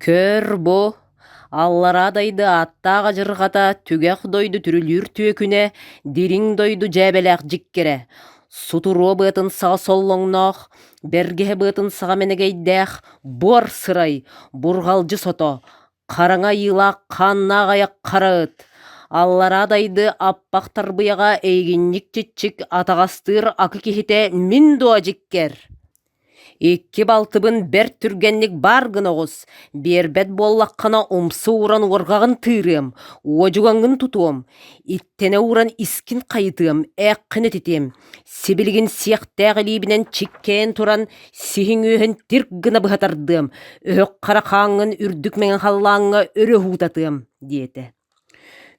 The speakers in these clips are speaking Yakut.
Көр бу, аллараа дайды ааттаах адьырҕата, түгэх дойду түрүлүүр түөкүнэ, дириҥ дойду дьээбэлээх дьиккэрэ, сутуруо быатын саҕа соллоҥноох, бэргэһэ быатын саҕа мэнэгэйдээх буор сырай, бурҕалдьы сото, хараҥа айыылаах хааннаах айах хара ыт, аллараа дайды аппах тарбыйаҕа эйигинньик чиччик атаҕастыыр акы киһитэ мин дуо дьиккэр? Икки балтыбын бэрт түргэнник баар гына оҕус, биэрбэт буоллаххына умса ууран уорҕаҕын тыырыам, уодьугаҥҥын тутуом, иттэнэ ууран искин хайытыам, ээххин этитиэм, сибилигин сиэхтээх илиибинэн чиккэйэн туран сиһиҥ үөһүн тирк гына быһа тардыам, өһөх хара хааҥҥын үрдүк мэҥэ халлааҥҥа өрө уһуутатыам, диэтэ.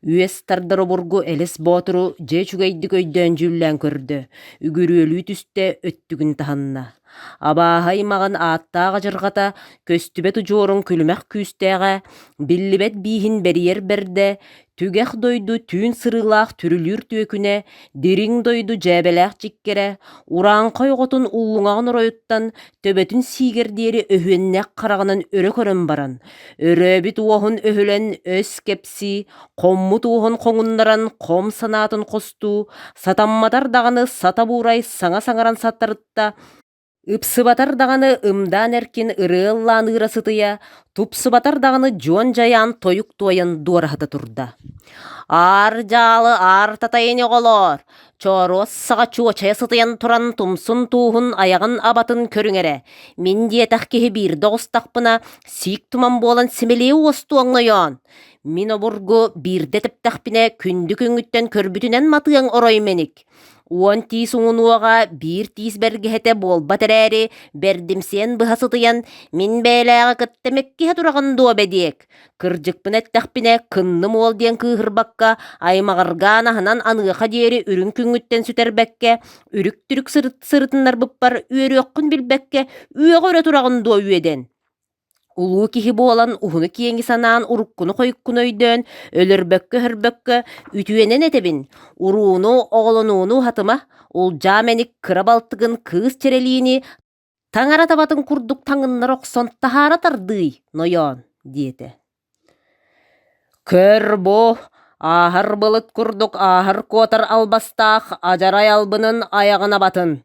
Үөс тардар обургу Элис Боотуру дьэ үчүгэйдик өйдөөн-дьүүллээн көрдө, үгүрүөлүү түстэ, өттүгүн таһынна. Абааһы аймаҕын ааттаах адьырҕата, көстүбэт удьуорун күлүмэх күүстээҕэ, биллибэт бииһин бэрийэр бэрдэ, түгэх дойду түүн сырыылаах түрүлүүр түөкүнэ, дириҥ дойду дьээбэлээх дьиккэрэ, урааҥхай оҕотун уллуҥаҕын оройуттан төбөтүн сиигэр диэри өһүөннээх хараҕынан өрө көрөн баран, Өрөөбүт уоһун өһүлэн өс кэпсии, хоммут уоһун хоҥуннаран хом санаатын хостуу, сатамматар даҕаны сата буурай саҥа саҥаран саттарытта, ыпсыбатар даҕаны ымдаан эркин ырыа ыллаан ыыра сытыйа, тупсубатар даҕаны дьуон дьайаан тойук туойан дуораһыта турда. Аар дьаалы аар татайын оҕолоор, Чооруос саҕа чуочайа сытыйан туран тумсун тууһун айаҕын абатын көрүҥ эрэ. Мин диэтэх киһи биирдэ оҕустахпына, сиик туман буолан симэлийэ уостуоҥ нойоон. Мин обургу биирдэ тэптэхпинэ күндү күҥҥүттэн көрбүтүнэн матыаҥ орой мэник. Уон тиис уҥунуоҕа биир тиис бэргэһэтэ буолбат эрээри, бэрдимсийэн быһа сытыйан, мин бэйэлээҕи кытта мэккиһэ тураҕын дуо бэдиэк? Кырдьыкпын эттэхпинэ, кынным уол диэн кыыһырбакка, аймаҕыргаан аһынан аныаха диэри үрүҥ күҥҥүттэн сүтэрбэккэ, үрүк-түрүк сырытыннарбыппар үөрүөххүн билбэккэ, үөҕэ өрө тураҕын дуо үөдэн? Улуу киһи буолан уһуну-киэҥи санаан уруккуну-хойуккуну өйдөөн, өлөрбөккө-өһөрбөккө үтүөнэн этэбин, урууну, оҕолонууну уһатыма, улдьаа мэник кыра балтыгын кыыс чэрэлиини Таҥара табатын курдук таҥыннара охсон таһаара тардыый, нойоон, диэтэ. Көр бу, ааһар былыт курдук ааһар куотар албастаах адьарай албынын айаҕын абатын,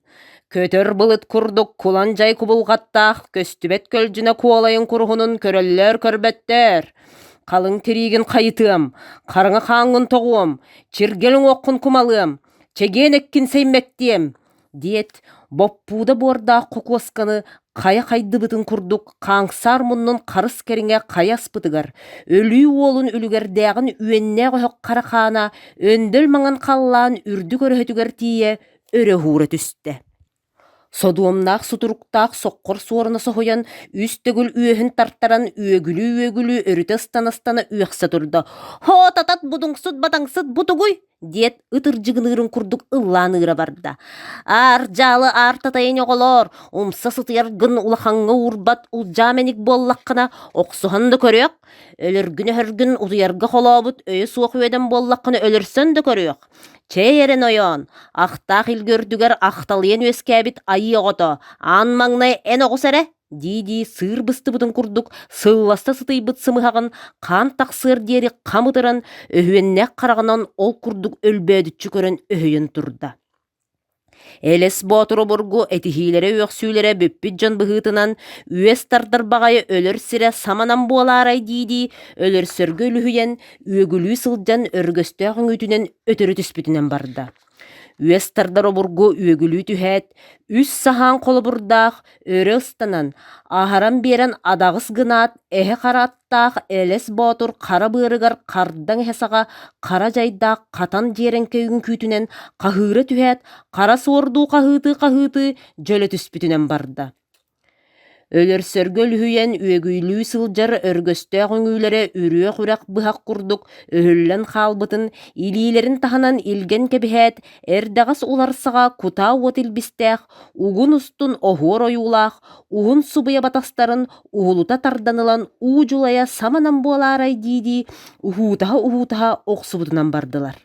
көтөр былыт курдук кулан дьай кубулҕаттаах көстүбэт көлдьүнэ куолайын куруһунун көрөллөөр-көрбөттөөр. Халыҥ тириигин хайытыам, хараҥа хааҥҥын тоҕуом, чиргэл уҥуоххун кумалыам, чэгиэн эккин сэймэктиэм, диэт, боппууда буордаах хокуосканы хайа хайдыбытын курдук хааҥсаар муннун харыс кэриҥэ хайа аспытыгар, өлүү уолун үлүгэрдээҕин үөннээх өһөх хара хаана өндөл маҥан халлаан үрдүк өрөһөтүгэр тиийэ өрө уһуура түстэ. Содуомнаах сутуруктаах соххор суоруна соһуйан, үс төгүл үөһүн тартаран үөгүлүү-үөгүлүү өрүтэ ыстана-ыстана үөхсэ турда: «Һоо, татат будуҥсут батаҥсыт бу тугуй?» диэт ыт ырдьыгыныырын курдук ыллаан ыыра барда. Аар дьаалы аар татайын оҕолоор, умса сытыйаргын улахаҥҥа уурбат улдьаа мэник буоллаххына, охсуһан да көрүөх, өлөргүн-өһөргүн утуйарга холообут өйө суох үөдэн буоллаххына өлөрсөн да көрүөх. Чэй эрэ нойоон, ахтаах илгэ үрдүгэр ахталыйан үөскээбит айыы оҕото, аан маҥнай эн оҕус эрэ, дии-дии сыыр быстыбытын курдук сылласта сытыйбыт сымыһаҕын хаан тахсыар диэри хам ытыран, өһүөннээх хараҕынан ол курдук өлбөөдүччү көрөн өһөйөн турда. Элэс Боотур обургу этиһиилэрэ-үөхсүүлэрэ бүппүт дьон быһыытынан үөс тардар баҕайы өлөр сирэ саманан буолаарай дии-дии өлөрсөргө үлүһүйэн, үөгүлүү сылдьан өргөстөөх үҥүүтүнэн өтөрү түспүтүнэн барда. Үөс тардар обургу үөгүлүү түһээт, үс саһаан холобурдаах өрө ыстанан, аһаран биэрэн адаҕыс гынаат, эһэ хара аттаах Элэс Боотур хара быарыгар хардаҥ эһэ саҕа хара дьайдаах хатан дьиэрэҥкэй үҥкүүтүнэн хаһыыра түһээт, хара суордуу хаһыытыы-хаһыытыы дьөлө түспүтүнэн барда. Өлөрсөргө үлүһүйэн үөгүлүү сылдьар өргөстөөх үҥүүлэрэ үрүөх үрэх быһах курдук өһүллэн хаалбытын илиилэрин таһынан илгэн кэбиһээт, эрдэҕэс уларсаҕа кутаа уот илбистээх, угун устун оһуор ойуулаах, уһун субуйа батастарын уһулута тардан ылан уу дьулайа саманан буолаарай дии-дии уһуутаһа-уһуутаһа охсубутунан бардылар.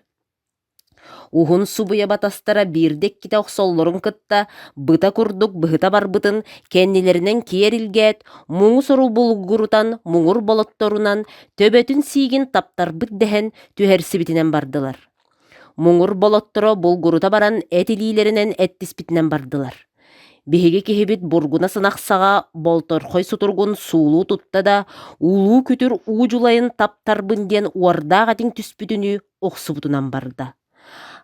Уһун субуйа батастара биирдэ-иккитэ охсоллорун кытта быта курдук быһыта барбытын кэннилэринэн киэр илгээт, муҥу-сору булгурутан муҥур болотторунан төбөтүн сиигин таптарбыт дэһэн түһэрсибитинэн бардылар. Муҥур болотторо булгурута баран эт илиилэринэн эттиспитинэн бардылар. Биһиги киһибит бургуна сынах саҕа болторхой сутуругун суулуу тутта да, улуу күтүр уу дьулайын таптарбын диэн уордаах этиҥ түспүтүнүү охсубутунан барда.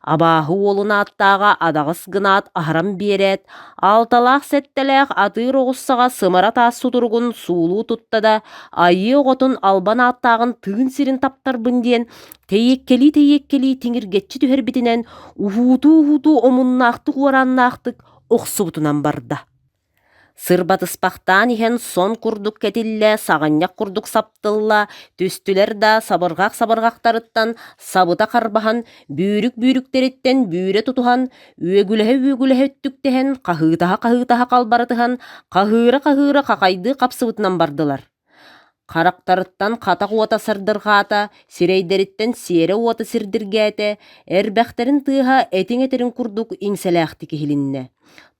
Абааһы уолун ааттааҕа адаҕыс гынаат аһаран биэрээт, алталаах-сэттэлээх атыыр оҕус саҕа сымара таас сутуругун суулуу тутта да, айыы оҕотун албан ааттааҕын тыын сирин таптарбын диэн тэйиэккэлии-тэйиэккэлии тиҥиргэччи түһэрбитинэн уһуутуу-уһуутуу омуннаахтык уорааннаахтык охсубутунан барда. Сырбатыспахтаан иһэн сон курдук кэтиллэ, саҕынньах курдук саптылла, түстүлэр да сабырҕах сабырҕахтарыттан сабыта харбаһан, бүүрүк-бүүрүктэриттэн бүүрэ тутуһан, үөгүлэһэ-үөгүлэһэ өттүктэһэн, хаһыытаһа-хаһыытаһа халбарытыһан, хаһыыра-хаһыыра хахайдыы хапсыбытынан бардылар. Харахтарыттан хатах уота сырдырҕаата, сирэйдэриттэн сиэрэ уота сирдиргээтэ, эрбэхтэрин тыаһа этиҥ этэрин курдук иҥсэлээхтик иһилиннэ.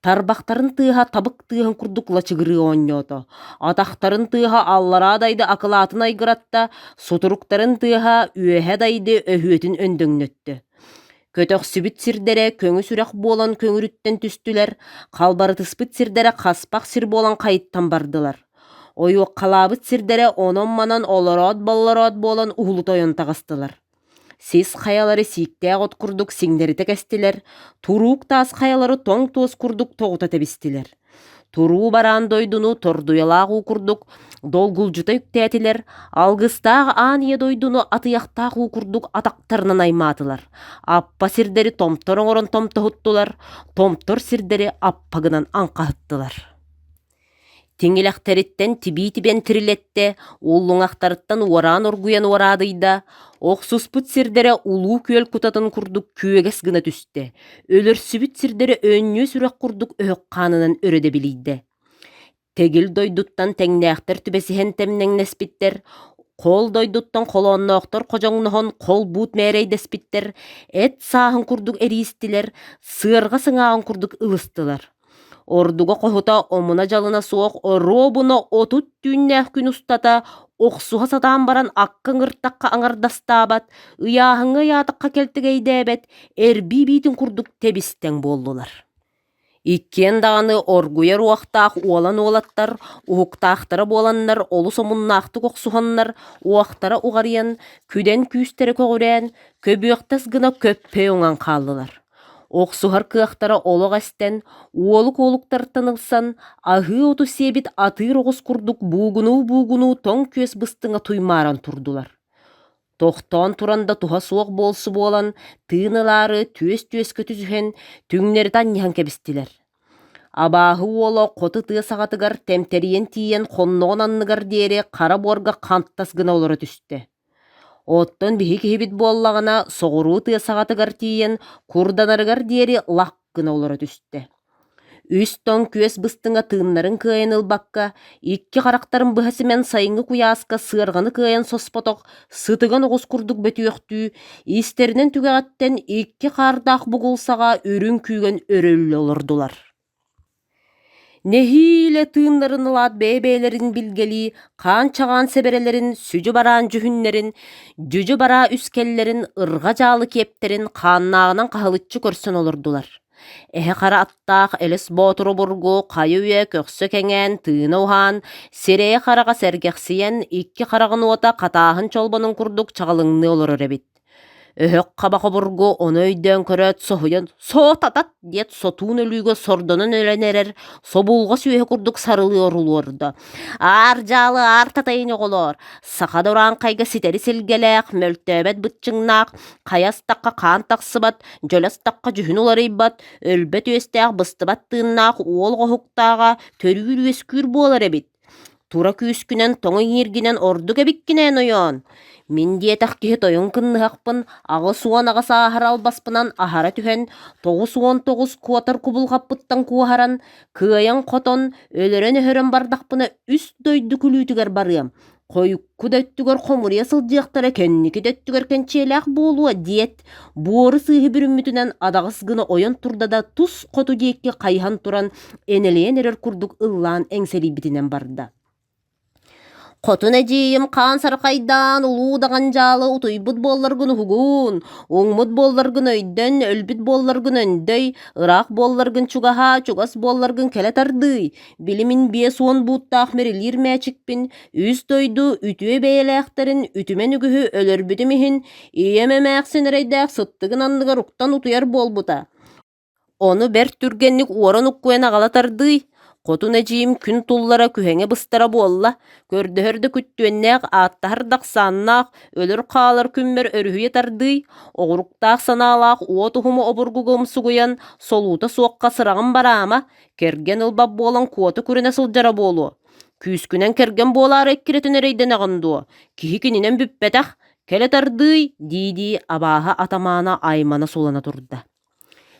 Тарбахтарын тыаһа табык тыаһын курдук лачыгырыы оонньоото, атахтарын тыаһа аллараа дайды акылаатын айгыратта, сутуруктарын тыаһа үөһэ дайды өһүөтүн өндөҥнөттө. Көтөхсүбүт сирдэрэ көҥүс үрэх буолан көҥүрүттэн түстүлэр, халбарытыспыт сирдэрэ хаспах сир буолан хайыттан бардылар. Ойуоккалаабыт сирдэрэ онон-манан олороот-боллороот буолан уһулута ойон таҕыстылар. Сис хайалары сииктээх от курдук сиҥнэритэ кэстилэр, туруук таас хайалары тоҥ туос курдук тоҕута тэбистилэр. Туруу бараан дойдуну тордуйалаах уу курдук долгулдьута үктээтилэр, алгыстаах аан ийэ дойдуну атыйахтаах уу курдук атахтарынан аймаатылар, аппа сирдэри томтор оҥорон томтоһуттулар, томтор сирдэри аппа гынан аҥхаһыттылар. Тиҥилэхтэриттэн тибии тибэн тирилэттэ, уллуҥахтарыттан уораан оргуйан уораадыйда, охсуспут сирдэрэ улуу күөл кутатын курдук күөгэс гына түстэ, өлөрсүбүт сирдэрэ өөнньүө сүрэх курдук өһөх хаанынан өрө дэбилийдэ. Тэгил дойдуттан тэҥнээхтэр түбэсиһэн тэмнэҥнэспиттэр, хол дойдуттан холоонноохтор ходьоҥноһон хол-буут мээрэйдэспиттэр, эт сааһын курдук эрийистилэр, сыарҕа сыҥааҕын курдук ылыстылар. Ордуга-хоһута омуна-дьалына суох оруобуна 30 түүннээх күн устата охсуһа сатаан баран акка ыҥыртахха аҥардастаабат, ыйааһыҥҥа ыйаатахха кэлтэгэйдээбэт эрбии биитин курдук тэбистэҥ буоллулар. Иккиэн даҕаны оргуйар уохтаах уолан уолаттар уһуктаахтара буоланнар олус омуннаахтык охсуһаннар уохтара уҕарыйан, күдэн күүстэрэ көҕүрээн, көбүөхтэс гына көппөй уҥан хааллылар. Охсуһар кыахтара олох эстэн, уолук-уолуктартан ылсан, аһыы оту сиэбит атыыр оҕус курдук буугунуу-буугунуу тоҥ күөс быстыҥа туймааран турдулар. Тохтоон туран да туһа суох буолсу буолан, тыын ылаары түөс-түөскэ түсүһэн, түҥнэритэ анньыһан кэбистилэр. Абааһы уола хоту тыа саҕатыгар тэмтэрийэн тиийэн хонноҕун анныгар диэри хара буорга хантас гына олоро түстэ. Оттон биһи киһибит буоллаҕына, соҕуруу тыа саҕатыгар тиийэн, курданарыгар диэри лах гына олоро түстэ. Үс тоҥ күөс быстыҥа тыыннарын кыайан ылбакка, икки харахтарын быһа симэн сайыҥҥы куйааска сыарҕаны кыайан соспотох сытыган оҕус курдук бөтүөхтүү, истэринэн түгэҕиттэн икки хаардаах бугул саҕа үрүҥ күүгэн өрө үллэ олордулар. Нэһиилэ тыыннарын ылаат бэйэ-бэйэлэрин билгэлии, хаан-чаҕаан сэбэрэлэрин, сүдьү-бараан дьүһүннэрин, дьүдьү-бараа үскэллэрин, ырҕа-дьаалы киэптэрин хааннааҕынан хаһылыччы көрсөн олордулар. Эһэ хара аттаах Элэс Боотур обургу хайы-үйэ көхсө кэҥээн, тыына уһаан, сирэйэ-хараҕа сэргэхсийэн, икки хараҕын уота хатааһын чолбонун курдук чаҕылыҥныы олорор эбит. Өһөх хаба хобургу ону өйдөөн көрөөт соһуйан «Соотатат!» диэт сотуун өлүүгэ сордонон өлөн эрэр собулҕа сүөһү курдук сарылыы орулуорда. Аар дьаалы аар татайын оҕолоор, саха да урааҥхайга ситэри силгэлээх, мөлтөөбөт быччыҥнаах, хайа астахха хаан тахсыбат, дьөлө астахха дьүһүн уларыйбат, өлбөт үөстээх быстыбат тыыннаах уол оҕоһуктааҕа төрүүр-үөскүүр буолар эбит. Тура күүскүнэн тоҥ иҥииргинэн ордук эбиккин эн ойоон. Мин диэтэх киһи тойон кынныһахпын 88 ааһар албаспынан аһара түһэн, 99 куотар кубулҕаппыттан куоһаран, кыайан-хотон, өлөрөн-өһөрөн бардахпына үс дойду күлүүтүгэр барыам. Хойукку да өттүгэр хомуруйа сылдьыахтара, кэнники да өттүгэр кэнчиэлээх буолуо диэт, буору-сыыһы бүрүммүтүнэн адаҕыс гына ойон турда да тус хоту диэки хайыһан туран энэлийэн эрэр курдук ыллаан эҥсэлийбитинэн барда. Хотун эдьиийим хаан сархайдаан улуу даҕан дьаалы утуйбут буолларгын уһугун, уҥмут буолларгын өйдөн, өлбүт буолларгын өндөй, ыраах буолларгын чугаһаа, чугас буолларгын кэлэ тардыый, били мин 50 бууттаах мэрилиир мээчикпин, үс дойду үтүө бэйэлээхтэрин үтүмэн үгүһү өлөрбүтүм иһин, ийэм эмээхсин эрэйдээх сыттыгын анныгар уктан утуйар буолбута. Ону бэрт түргэнник уоран уккуйан аҕала тардыый, хотун эдьиийим күн туллара күһэҥэ быстара буолла, көрдөһөр да күттүөннээх, ааттаһар да ахсааннаах, өлөр-хаалар күммэр өрүһүйэ тардыый, оҕуруктаах санаалаах уот уһуму обургуга умсугуйан, солуута суохха сыраҕым бараама, кэргэн ылбат буолан куота күрэнэ сылдьара буолуо. Күүскүнэн кэргэн буолаары эккирэтэн эрэйдэнэҕин дуо? Киһи кининэн бүппэтэх, кэлэ тардыый, дии-дии абааһы атамаана аймана сулана турда.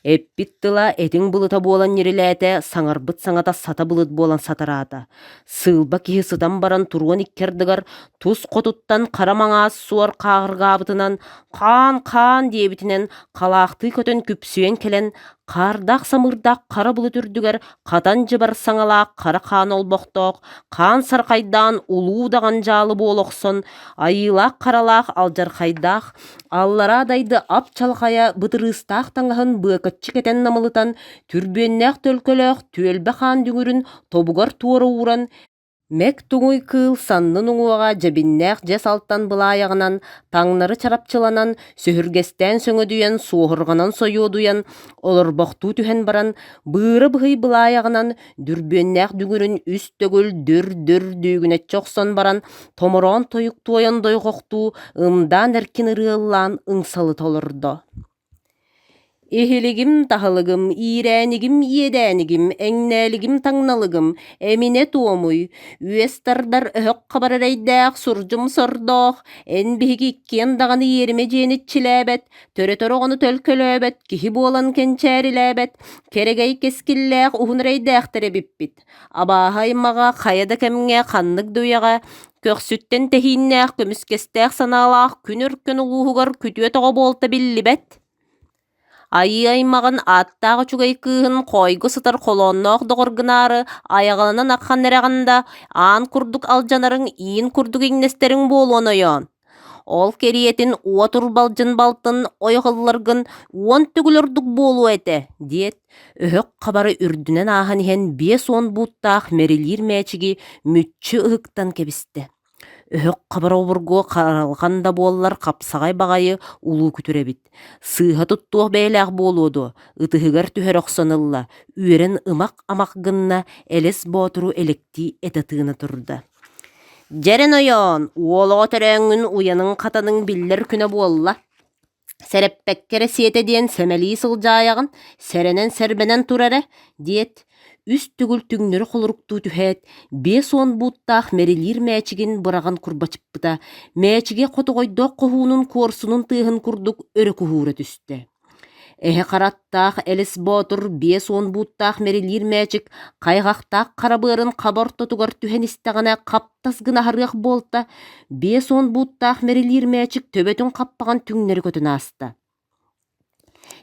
Эппит тыла этиҥ былыта буолан ньирилээтэ, саҥарбыт саҥата сата былыт буолан сатараата. Сыылба киһи сытан баран туруон икки ардыгар тус хотуттан хара маҥаас суор хааҕыргаабытынан «Хаан-хаан» диэбитинэн халаахтыы көтөн күпсүйэн кэлэн, хаардаах-самыырдаах хара былыт үрдүгэр хатан дьыбар саҥалаах хара хаан олбохтоох, хаан сархайдаан улуу даҕан дьаалы буола охсон, айыылаах-харалаах алдьархайдаах Аллараа дайды ап-чалҕайа бытырыыстаах таҥаһын быакаччы кэтэн намылытан, түрбүөннээх төлкөлөөх түөлбэ хаан дүҥүрүн тобугар туора ууран, мэк туҥуй кыыл саннын уҥуоҕа дьэбиннээх дьэс алтан былаайаҕынан таҥнары чарапчыланан, сөһүргэстээн сөҥөдүйэн, суоһурҕанан сойуодуйан, олорбохтуу түһэн баран, быыра быһый былаайаҕынан дүрбүөннээх дүҥүрүн үс төгүл дүр-дүр дүүгүнэччи охсон баран, томороон тойук туойан дойҕохтуу, ымдаан эркин ырыаллаан ыҥсалыта олордо. Иһилигим таһылыгым, иирээнигим иэдээнигим, эҥнээлигим таҥналыгым, эминэ туомуй, үөс тардар өһөх хабар эрэйдээх, сурдьум сордоох, эн биһиги иккиэн даҕаны иэримэ дьиэни иччилээбэт, төрөтөр оҕону төлкөлөөбөт, киһи буолан кэнчээрилээбэт, кэрэгэй кэскиллээх уһун эрэйдээхтэр эбиппит. Абааһы аймаҕа хайа да кэмҥэ ханнык да үйэҕэ көхсүттэн тэһииннээх, көмүскэстээх санаалаах күн өркөн улууһугар күтүөт оҕо буолта биллибэт. Айыы аймаҕын ааттаах үчүгэй кыыһын хоойго сытар холоонноох доҕор гынаары айаҕаланан аххан эрэҕин да, аан курдук алдьанарыҥ, иин курдук иҥнэстэриҥ буолуон ойоон. Ол кэриэтин уот урбалдьын балтын ойох ылларгын 10 төгүл ордук буолуо этэ, диэт, өһөх хабары үрдүнэн ааһан иһэн 50 бууттаах мэрилиир мээчиги мүччү ыһыктан кэбистэ. Өһөх хабар обургу харалҕан да буоллар хапсаҕай баҕайы улуу күтүр эбит. Сыыһа туттуох бэйэлээх буолуо дуо, ытыһыгар түһэрэ охсон ылла, үөрэн ымах-амах гынна, Элэс Боотуру элэктии этэ тыына турда. Дьэрин ойоон, уол оҕо төрөөҥҥүн уйаныҥ-хатаныҥ биллэр күнэ буолла. Сэрэппэккэ эрэ сиэтэ диэн сэмэлии сылдьаайаҕын, сэрэнэн-сэрбэнэн тур эрэ, диэт, үс төгүл түҥнэри холоруктуу түһээт, 50 бууттаах мэрилиир мээчигин быраҕан курбачыппыта, мээчигэ хотоҕойдоох хоһуунун куорсунун тыаһын курдук өрө куһуура түстэ. Эһэ хараттаах Элис Боотур 50 бууттаах мэрилиир мээчик хайҕахтаах хара быарын хаба ортотугар түһэн истэҕинэ хаптас гына аһарыах буолта, 50 бууттаах мэрилиир мээчик төбөтүн хаппаҕын түҥнэри көтөн ааста.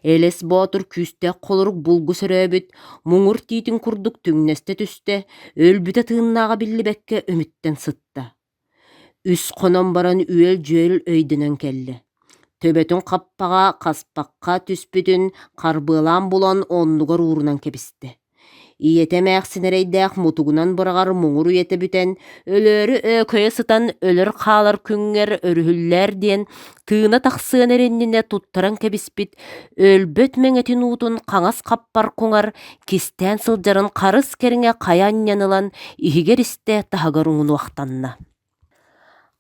Элэс Боотур күүстээх холорук булгу сөрөөбүт, муҥур тиитин курдук түҥнэстэ түстэ, өлбүтэ тыыннааҕа биллибэккэ өмүттэн сытта. Үс хонон баран үөл-дьүөл өйдөнөн кэллэ. Төбөтүн хаппаҕа хаспахха түспүтүн харбыалаан булан оннугар уурунан кэбистэ. Ийэтэ эмээхсин эрэйдээх мутугунан быраҕар муҥур үйэтэ бүтэн, өлөөрү өөкөйө сытан өлөр-хаалар күҥҥэр өрүһүллээр диэн тыына тахсыан эрэ иннинэ туттаран кэбиспит өлбөт мэҥэтин уутун хаҥас хаппар куҥар кистээн сылдьарын харыс кэриҥэ хайа анньан ылан иһигэр истэ таһыгар уҥунуохтанна.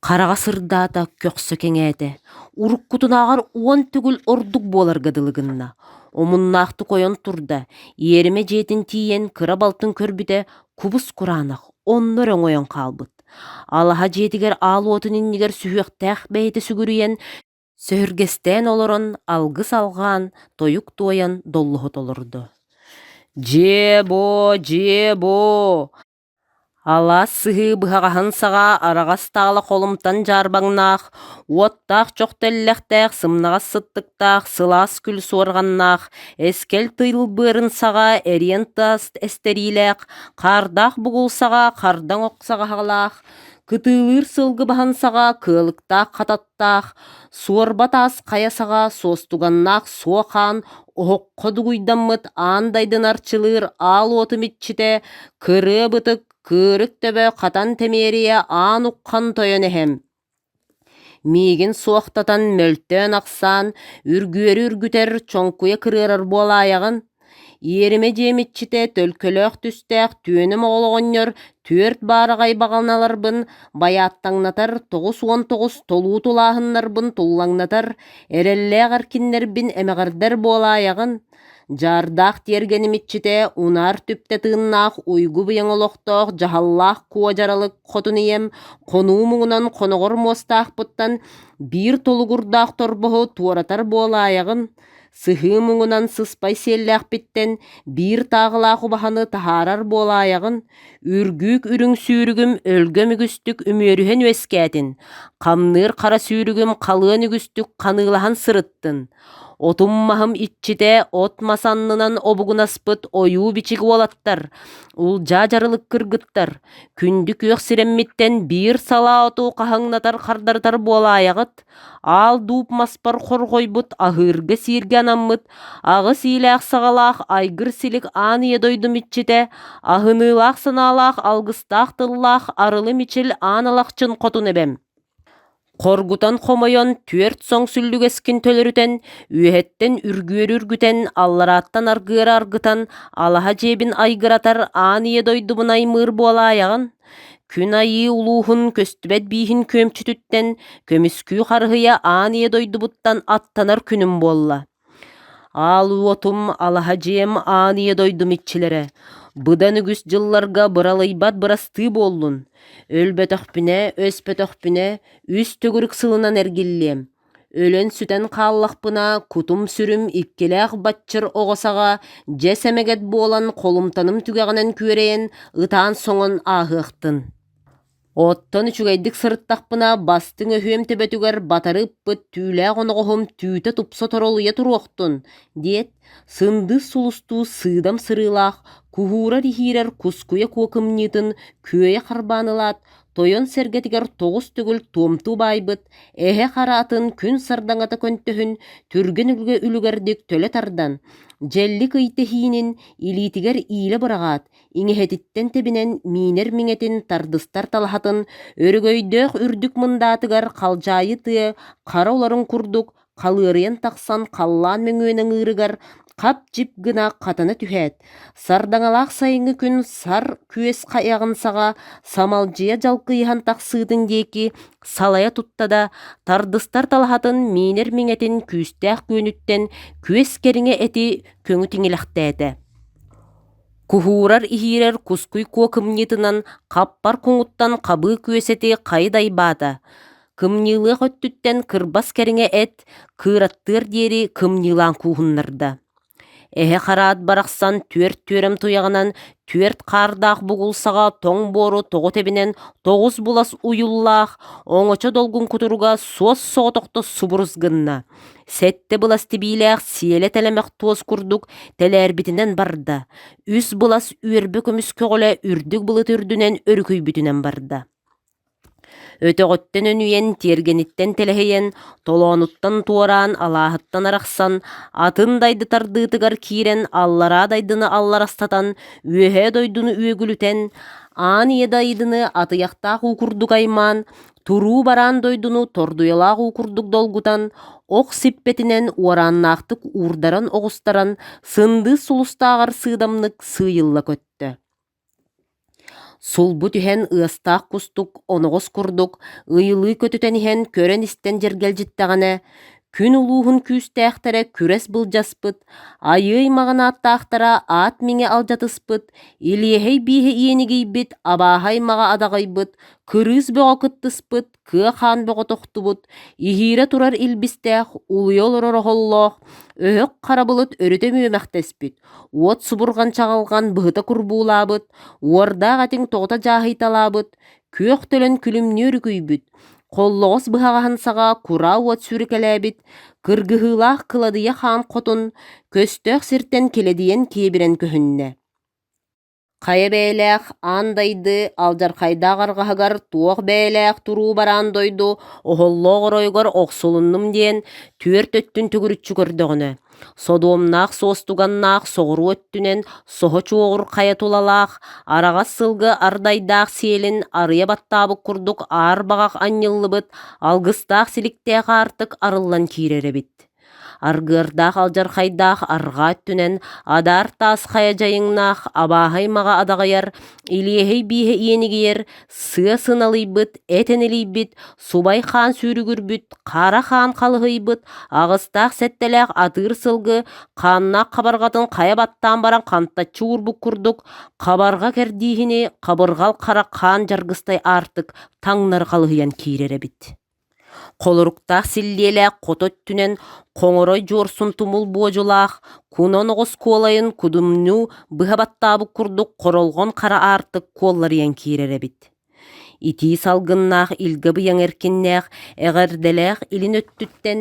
Хараҕа сырдаата, көхсө кэҥээтэ, уруккутунааҕар 10 төгүл ордук буоларга дылы гынна. Омуннаахтык ойон турда, иэримэ дьиэтин тиийэн кыра балтын көрбүтэ кубус-кураанах, онно эрэ оҥойон хаалбыт. Алаһа дьиэтигэр аал уотун иннигэр сүһүөхтээх бэйэтэ сүгүрүйэн, Сөһүргэстээн олорон алгыс алҕаан, тойук туойан доллоһута олордо: «Дьиэ-буо, дьиэ-буо! Алаас сыһыы быһаҕаһын саҕа араҕас таала холумтан дьаарбаҥнаах, уоттаах чох тэллэхтээх, сымнаҕас сыттыктаах, сылаас күл суорҕаннаах, эскэл тыыл быарын саҕа эриэн таас эстэриилээх, хаардаах бугул саҕа хардаҥ ох саҕаһалаах, кытыылыыр сылгы баһын саҕа кыалыктаах хататтаах, суорба таас хайа саҕа суостуганнаах суо хаан оһоххо дугуйдаммыт аан дайдын арчылыыр аал уотум иччитэ Кырыа бытык, кыырык төбө хатан тэмиэрийэ аан уххан тойон эһэм. Миигин суохтатан мөлтөөн-ахсаан, үргүөрү үргүтэр, чоҥкуйа кырыарар буолаайаҕын? Иэримэ дьиэм иччитэ төлкөлөөх түстээх түөнүм оҕол оҕонньор түөрт баараҕай баҕаналарбын байааттаҥнатар, 99 толуу тулааһыннарбын туллаҥнатар, эрэллээх эркиннэрбин эмэҕирдэр буолаайаҕын? Дьаардаах тиэргэним иччитэ, унаар түптэ тыыннаах уйгу-быйаҥ олохтоох дьаһаллаах куо дьаралык хотун ийэм хонуу муҥунан хоноҕор муостаахпыттан биир толугурдаах торбоһу туоратар буолаайаҕын, сыһыы муҥунан сыспай сиэллээхпиттэн биир тааҕылаах убаһаны таһаарар буолаайаҕын, үргүүк үрүҥ сүүрүгүм өлгөм үгүстүк үмүөрүһэн үөскээтин, хамныыр хара сүүрүгүм халыан үгүстүк ханыылаһан сырыттын, Отум-маһым иччитэ от-мас аннынан обугунаспыт ойуу-бичик уолаттар, улдьаа дьарылык кыргыттар, күндү күөх сирэммиттэн биир салаа оту хаһыҥнатар хардарытар буолаайаҕыт, аал-дууп маспар хорҕойбут аһыырга-сииргэ анаммыт аҕыс иилээх-саҕалаах айгыр-силик аан ийэ дойдум иччитэ, аһыныылаах санаалаах алгыстаах тыллаах арылы мичил аан алахчын хотун эбэм. Хоргутан хомойон, түөрт соҥ сүллүгэскин төлөрүтэн, үөһэттэн үргүөрү үргүтэн, алларааттан аргыара аргытан, алаһа дьиэбин айгыратар аан ийэ дойдубун аймыыр буолаайаҕын? Күн айыы улууһун көстүбэт бииһин күөмчүтүттэн, көмүскүү харыһыйа аан ийэ дойдубуттан аттанар күнүм буолла. Аал уотум, алаһа дьиэм, аан ийэ дойдум иччилэрэ, быдан үгүс дьылларга быралыйбат бырастыы буоллун, өлбөтөхпүнэ, өспөтөхпүнэ, үс төгүрүк сылынан эргиллиэм. Өлөн-сүтэн хааллахпына, кутум-сүрүм иккилээх баччыр оҕо саҕа дьэс эмэгэт буолан холумтаным түгэҕинэн күөрэйэн, ытаан-соҥон ааһыахтын. Оттон үчүгэйдик сырыттахпына, бастыҥ өһүөм төбөтүгэр батары ыппыт түүлээх оноҕоһум түүтэ тупса торолуйа туруохтун, диэт, сындыыс сулустуу сыыдам сырыылаах, куһуурар-иһиирэр кускуйа куо кымньыытын күөйэ харбаан ылаат, тойон сэргэтигэр тоҕус төгүл туомтуу баайбыт, эһэ хара атын күн сардаҥата көнтөһүн түргэн үлүгэрдик төлө тардан, дьэллик ый тэһиинин илиитигэр иилэ быраҕаат, иҥэһэтиттэн тэбинэн миинэр миҥэтин тардыстар талаһатын өрөгөйдөөх үрдүк мындаатыгар халдьаайы тыа хара уларын курдук халыарыйан тахсан халлаан мөҥүөн ыҥыырыгар хап-чип гына хатана түһээт, сардаҥалаах сайыҥҥы күн сар күөс хайаҕын саҕа самалдьыйа дьалкыйыһан тахсыытын диэки салайа тутта да, тардыстар талаһатын миинэр миҥэтин күүстээх күөнүттэн күөс кэриҥэ эти көҥү тиҥилэхтээтэ. Куһуурар-иһиирэр кускуй куо кымньыытынан хаппар куҥуттан хабыы күөсэти хайы дайбаата, кымньыылыах өттүттэн кырбас кэриҥэ эт кыыраттыар диэри кымньыылаан кууһуннарда. Эһэ хараат барахсан түөрт түөрэм туйаҕынан түөрт хаардаах бугул саҕа тоҥ буору тоҕу тэбинэн тоҕус булас уйуллаах оҥочо долгун кутуруга суос соҕотохто субурус гынна. Сэттэ былас тибиилээх сиэлэ тэлэмэх туос курдук тэлээрбитинэн барда, үс былас үөрбэ көмүс көҕүлэ үрдүк былыт үрдүнэн өрүкүйбүтүнэн барда. Өтөҕүттэн өнүйэн, тиэргэниттэн тэлэһийэн, толоонуттан туораан, алааһыттан арахсан, атын дайды тардыытыгар киирэн, аллараа дайдыны алларастатан, үөһээ дойдуну үөгүлүтэн, аан ийэ дайдыны атыйахтаах уу курдук аймаан, Туруу бараан дойдуну тордуйалаах уу курдук долгутан, ох сиппэтинэн уорааннаахтык уурдаран оҕустаран, сындыыс сулустааҕар сыыдамнык сыыйылла көттө. Сулбу түһэн ыастаах кустук оноҕос курдук ыйылыы көтүтэн иһэн көрөн-истэн дьэргэлдьиттэҕинэ, Күн улууһун күүстээхтэрэ күрэс былдьаспыт, айыы аймаҕын ааттаахтара аат миҥэ алдьатыспыт, илиэһэй бииһэ иэнигийбит, абааһы аймаҕа адаҕыйбыт, кырыыс бөҕө кыттыспыт, кыа хаан бөҕө тохтубут, иһиирэ турар илбистээх, улуйа олорор оһоллоох, өһөх хара былыт өрүтэ мүөмэхтэспит, уот субурҕан чаҕылҕан быһыта курбуулаабыт, уордаах этиҥ тоҕута дьааһыйталаабыт, күөх төлөн күлүмнүү өрүкүйбүт, Холлоҕос быһаҕаһын саҕа кураа уот сүүрэкэлээбит, кыргыһыылаах кыладыйа хаан хотун көстөөх сиртэн килэдийэн киэбирэн көһүннэ. Хайа бэйэлээх аан дайды алдьархайдаах арҕаһыгар туох бэйэлээх туруу бараан дойду оһоллоох оройугар охсулуннум диэн түөрт өттүн төгүрүччү көрдөҕүнэ, Содуомнаах суостуганнаах соҕуруу өттүнэн соһо чуоҕур хайа тулалаах, араҕас сылгы ардайдаах сиэлин арыйа баттаабыт курдук аар баҕах анньыллыбыт алгыстаах силиктээх аартык арыллан киирэр эбит. Аргыардаах алдьархайдаах арҕаа өттүнэн адаар таас хайа дьайыҥнаах абааһы аймаҕа адаҕыйар, илиэһэй бииһэ иэнигийэр, сыа сыналыйбыт, эт энэлийбит, субай хаан сүүрүгүрбүт, хара хаан халыһыйбыт, аҕыстаах-сэттэлээх атыыр сылгы хааннаах хабарҕатын хайа баттаан баран хантаччы уурбут курдук, хабарҕа кэрдииһини хабырҕал хара хаан дьаргыстай аартык таҥнары халыһыйан киирэр эбит. Холоруктаах силлиэлээх хото өттүнэн хоҥорой дьуорсун тумул буодьулаах, кунан оҕус куолайын кудумньу быһа баттаабыт курдук хоролҕон хара аартык куолларыйан киирэр эбит. Итии салгыннаах илгэ быйаҥ эркиннээх, эҕэрдэлээх илин өттүттэн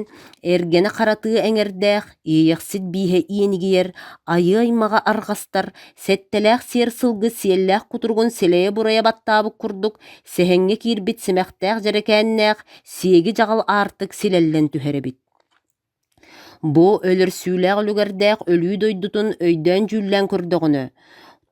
эргэнэ харатыы эҥэрдээх, иэйэхсит бииһэ иэнигийэр, айыы аймаҕа арҕастар, сэттэлээх сиэр сылгы сиэллээх кутуругун силэйэ-бурайа баттаабыт курдук сэһэҥҥэ киирбит симэхтээх дьэрэкээннээх сиэги дьаҕал аартык силэллэн түһэр эбит. Бу өлөрсүүлээх үлүгэрдээх өлүү дойдутун өйдөөн-дьүүллээн көрдөҕүнэ,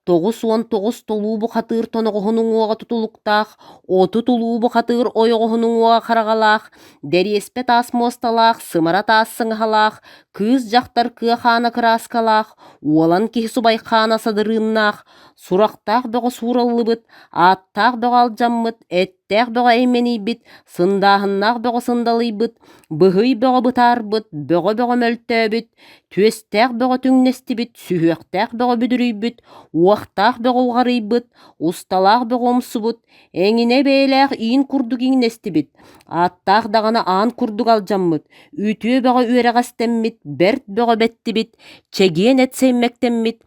99 толуу бухатыыр тоноҕоһун уҥуоҕа тутулуктаах, 30 улуу бухатыыр ойоҕоһун уҥуоҕа хараҕалаах, дэриэспэ таас муосталаах, сымара таас сыҥаһалаах, кыыс-дьахтар кыа хаана кырааскалаах, уолан киһи субай хаана садырыыннаах, сурахтаах бөҕө суураллыбыт, ааттаах бөҕө алдьаммыт, эттээх бөҕө эймэнийбит, сындааһыннаах бөҕө сындалыйбыт, быһый бөҕө бытаарбыт, бөҕө-бөҕө мөлтөөбүт, түөстээх бөҕө түҥнэстибит, сүһүөхтээх бөҕө бүдүрүйбүт, уохтаах бөҕө уҕарыйбыт, усталаах бөҕө умсубут, эҥинэ бэйэлээх иин курдук иҥнэстибит, ааттаах даҕаны аан курдук алдьаммыт, үтүө бөҕө үөрэҕэстэммит, бэрт бөҕө бэттибит, чэгиэн эт сэймэктэммит,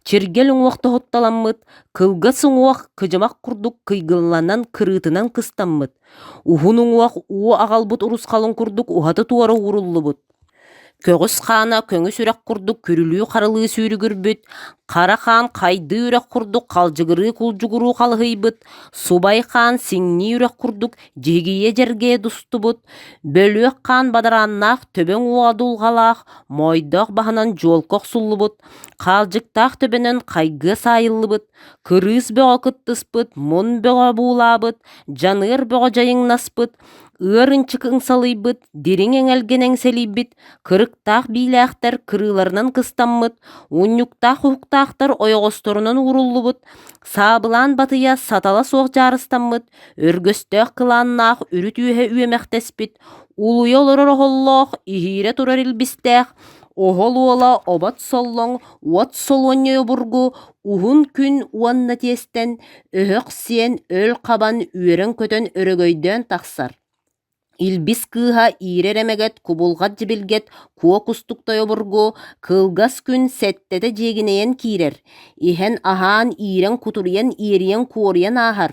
чиргэл уҥуох тоһутталаммыт, кылгас уҥуох кыдьымах курдук кыйгылланан кырыытынан кыстаммыт, уһун уҥуох уу аҕалбыт урусхалын курдук уһаты-туора ууруллубут, Көҕүс хаана көҥүс үрэх курдук күрүлүү-харылыы сүүрүгүрбүт, хара хаан хайдыы үрэх курдук халдьыгырыы-кулдьугуруу халыһыйбыт, субай хаан сиҥнии үрэх курдук дьиһигийэ-дьэргэйэ дустубут, бөлүөх хаан бадарааннаах төбөҥ уоҕа дулҕалаах, моойдоох баһынан дьуолка охсуллубут, хаалдьыктаах төбөнөн хайгыа саайыллыбыт, кырыыс бөҕө кыттыспыт, мун бөҕө буулаабыт, дьаныар бөҕө дьайыҥнаспыт, ыар ынчык ыҥсалыйбыт, дириҥ эҥэлгэн эҥсэлийбит, кырыктаах биилээхтэр кырыыларынан кыстаммыт, унньуктаах уһуктаахтар ойоҕосторунан ууруллубут, саабылаан батыйа сатала суох дьаарыстаммыт, өргөстөөх кылааннаах үрүт үөһэ үөмэхтэспит, улуйа олорор оһоллоох, иһиирэ турар илбистээх, оһол уола обот соллоҥ, уот солуонньай обургу, уһун күн уонна тиэстэн, өһөх сиэн өл хабан үөрэн-көтөн өрөгөйдөөн тахсар. Илбис кыыһа иирэр эмэгэт, кубулҕат дьибилгэт, куо кустук тойобургу, кылгас күн сэттэтэ дьиэгинэйэн киирэр, иһэн-аһаан, иирэн-кутуруйан, иэрийэн-куоруйан ааһар,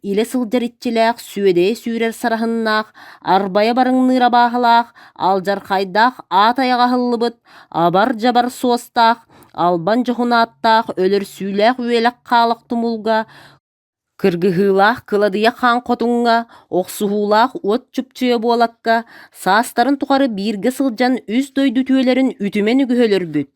илэ сылдьар иччилээх, сүөдэйэ сүүрэр сараһыннаах, арбайа барыҥныыр абааһылаах, алдьархайдаах аат айаҕа аһыллыбыт, абар-дьабар суостаах, албан дьоһун ааттаах, өлөрсүүлээх үөлэх хаалах тумулга, Кыргыһыылаах кыладыйа хаан хотуҥҥа, охсуһуулаах уот чупчуйа буолакка, саастарын тухары бииргэ сылдьан үс дойду үтүөлэрин үтүмэн үгүһү өлөрбүт,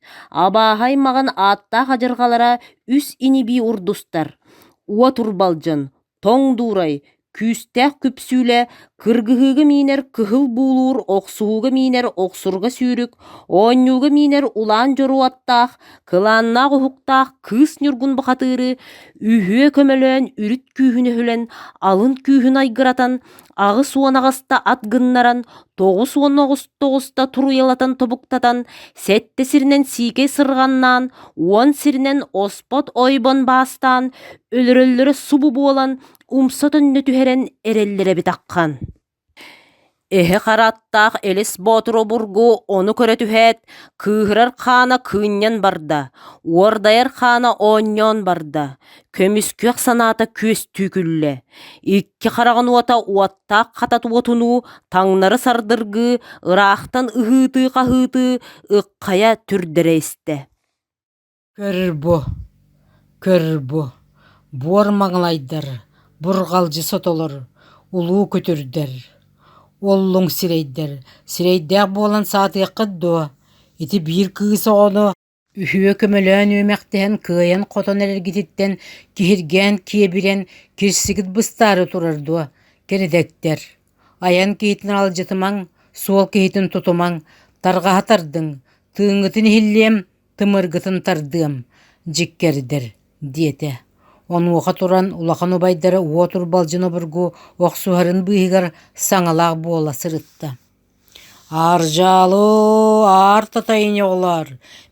абааһы аймаҕын ааттаах адьырҕалара үс ини-бии урдустар, уот урбалдьын, тоҥ дуурай, күүстээх күпсүүлэ, кыргыһыыга миинэр кыһыл буулуур, охсуһууга миинэр охсурга сүүрүк, оонньууга миинэр улаан дьоруоттаах, кылааннаах уһуктаах кыыс Ньургун бухатыыры үһүө көмөлөөн үрүт күүһүн өһүлэн, алын күүһүн айгыратан, 88-та ат гыннаран, 99-та туруйалатан тобуктатан, сэттэ сиринэн сиикэй сырҕаннаан, уон сиринэн оспот ойбон баастаан, өлөрөллөрө субу буолан, умса төннө түһэрэн эрэллэрэ эбит аххан. Эһэ хара аттаах Элис Боотур обургу ону көрө түһээт, кыыһырар хаана кыынньан барда, уордайар хаана оонньоон барда, көмүскүөх санаата күөстүү күллэ. Икки хараҕын уота уоттаах хатат уотунуу таҥнары сардыргыы, ыраахтан ыһыытыы-хаһыытыы, ыкхайа түрдэрэ истэ. Көр бу, көр бу, буор маҥалайдар, бурҕалдьы сотолор, улуу күтүрдэр, уоллуҥ сирэйдэр, сирэйдээх буолан саатыаххыт дуо, ити биир кыыс оҕону үһүө көмөлөөн үөмэхтэһэн кыайан-хотон эрэргититтэн киһиргээн киэбирэн кирсигит быстаары турар дуо, кэридэктэр Айан киһитин аралдьытымаҥ, суол киһитин тутумаҥ, тарҕаһа тардыҥ, тыыҥҥытын иһиллиэм, тымыргытын тардыам, дьиккэрдэр, диэтэ. Онуоха туран улахан убайдара уот урбалдьын обургу охсуһарын быыһыгар саҥалаах буола сырытта. Аар-дьаалы, аар татайын оҕолоор,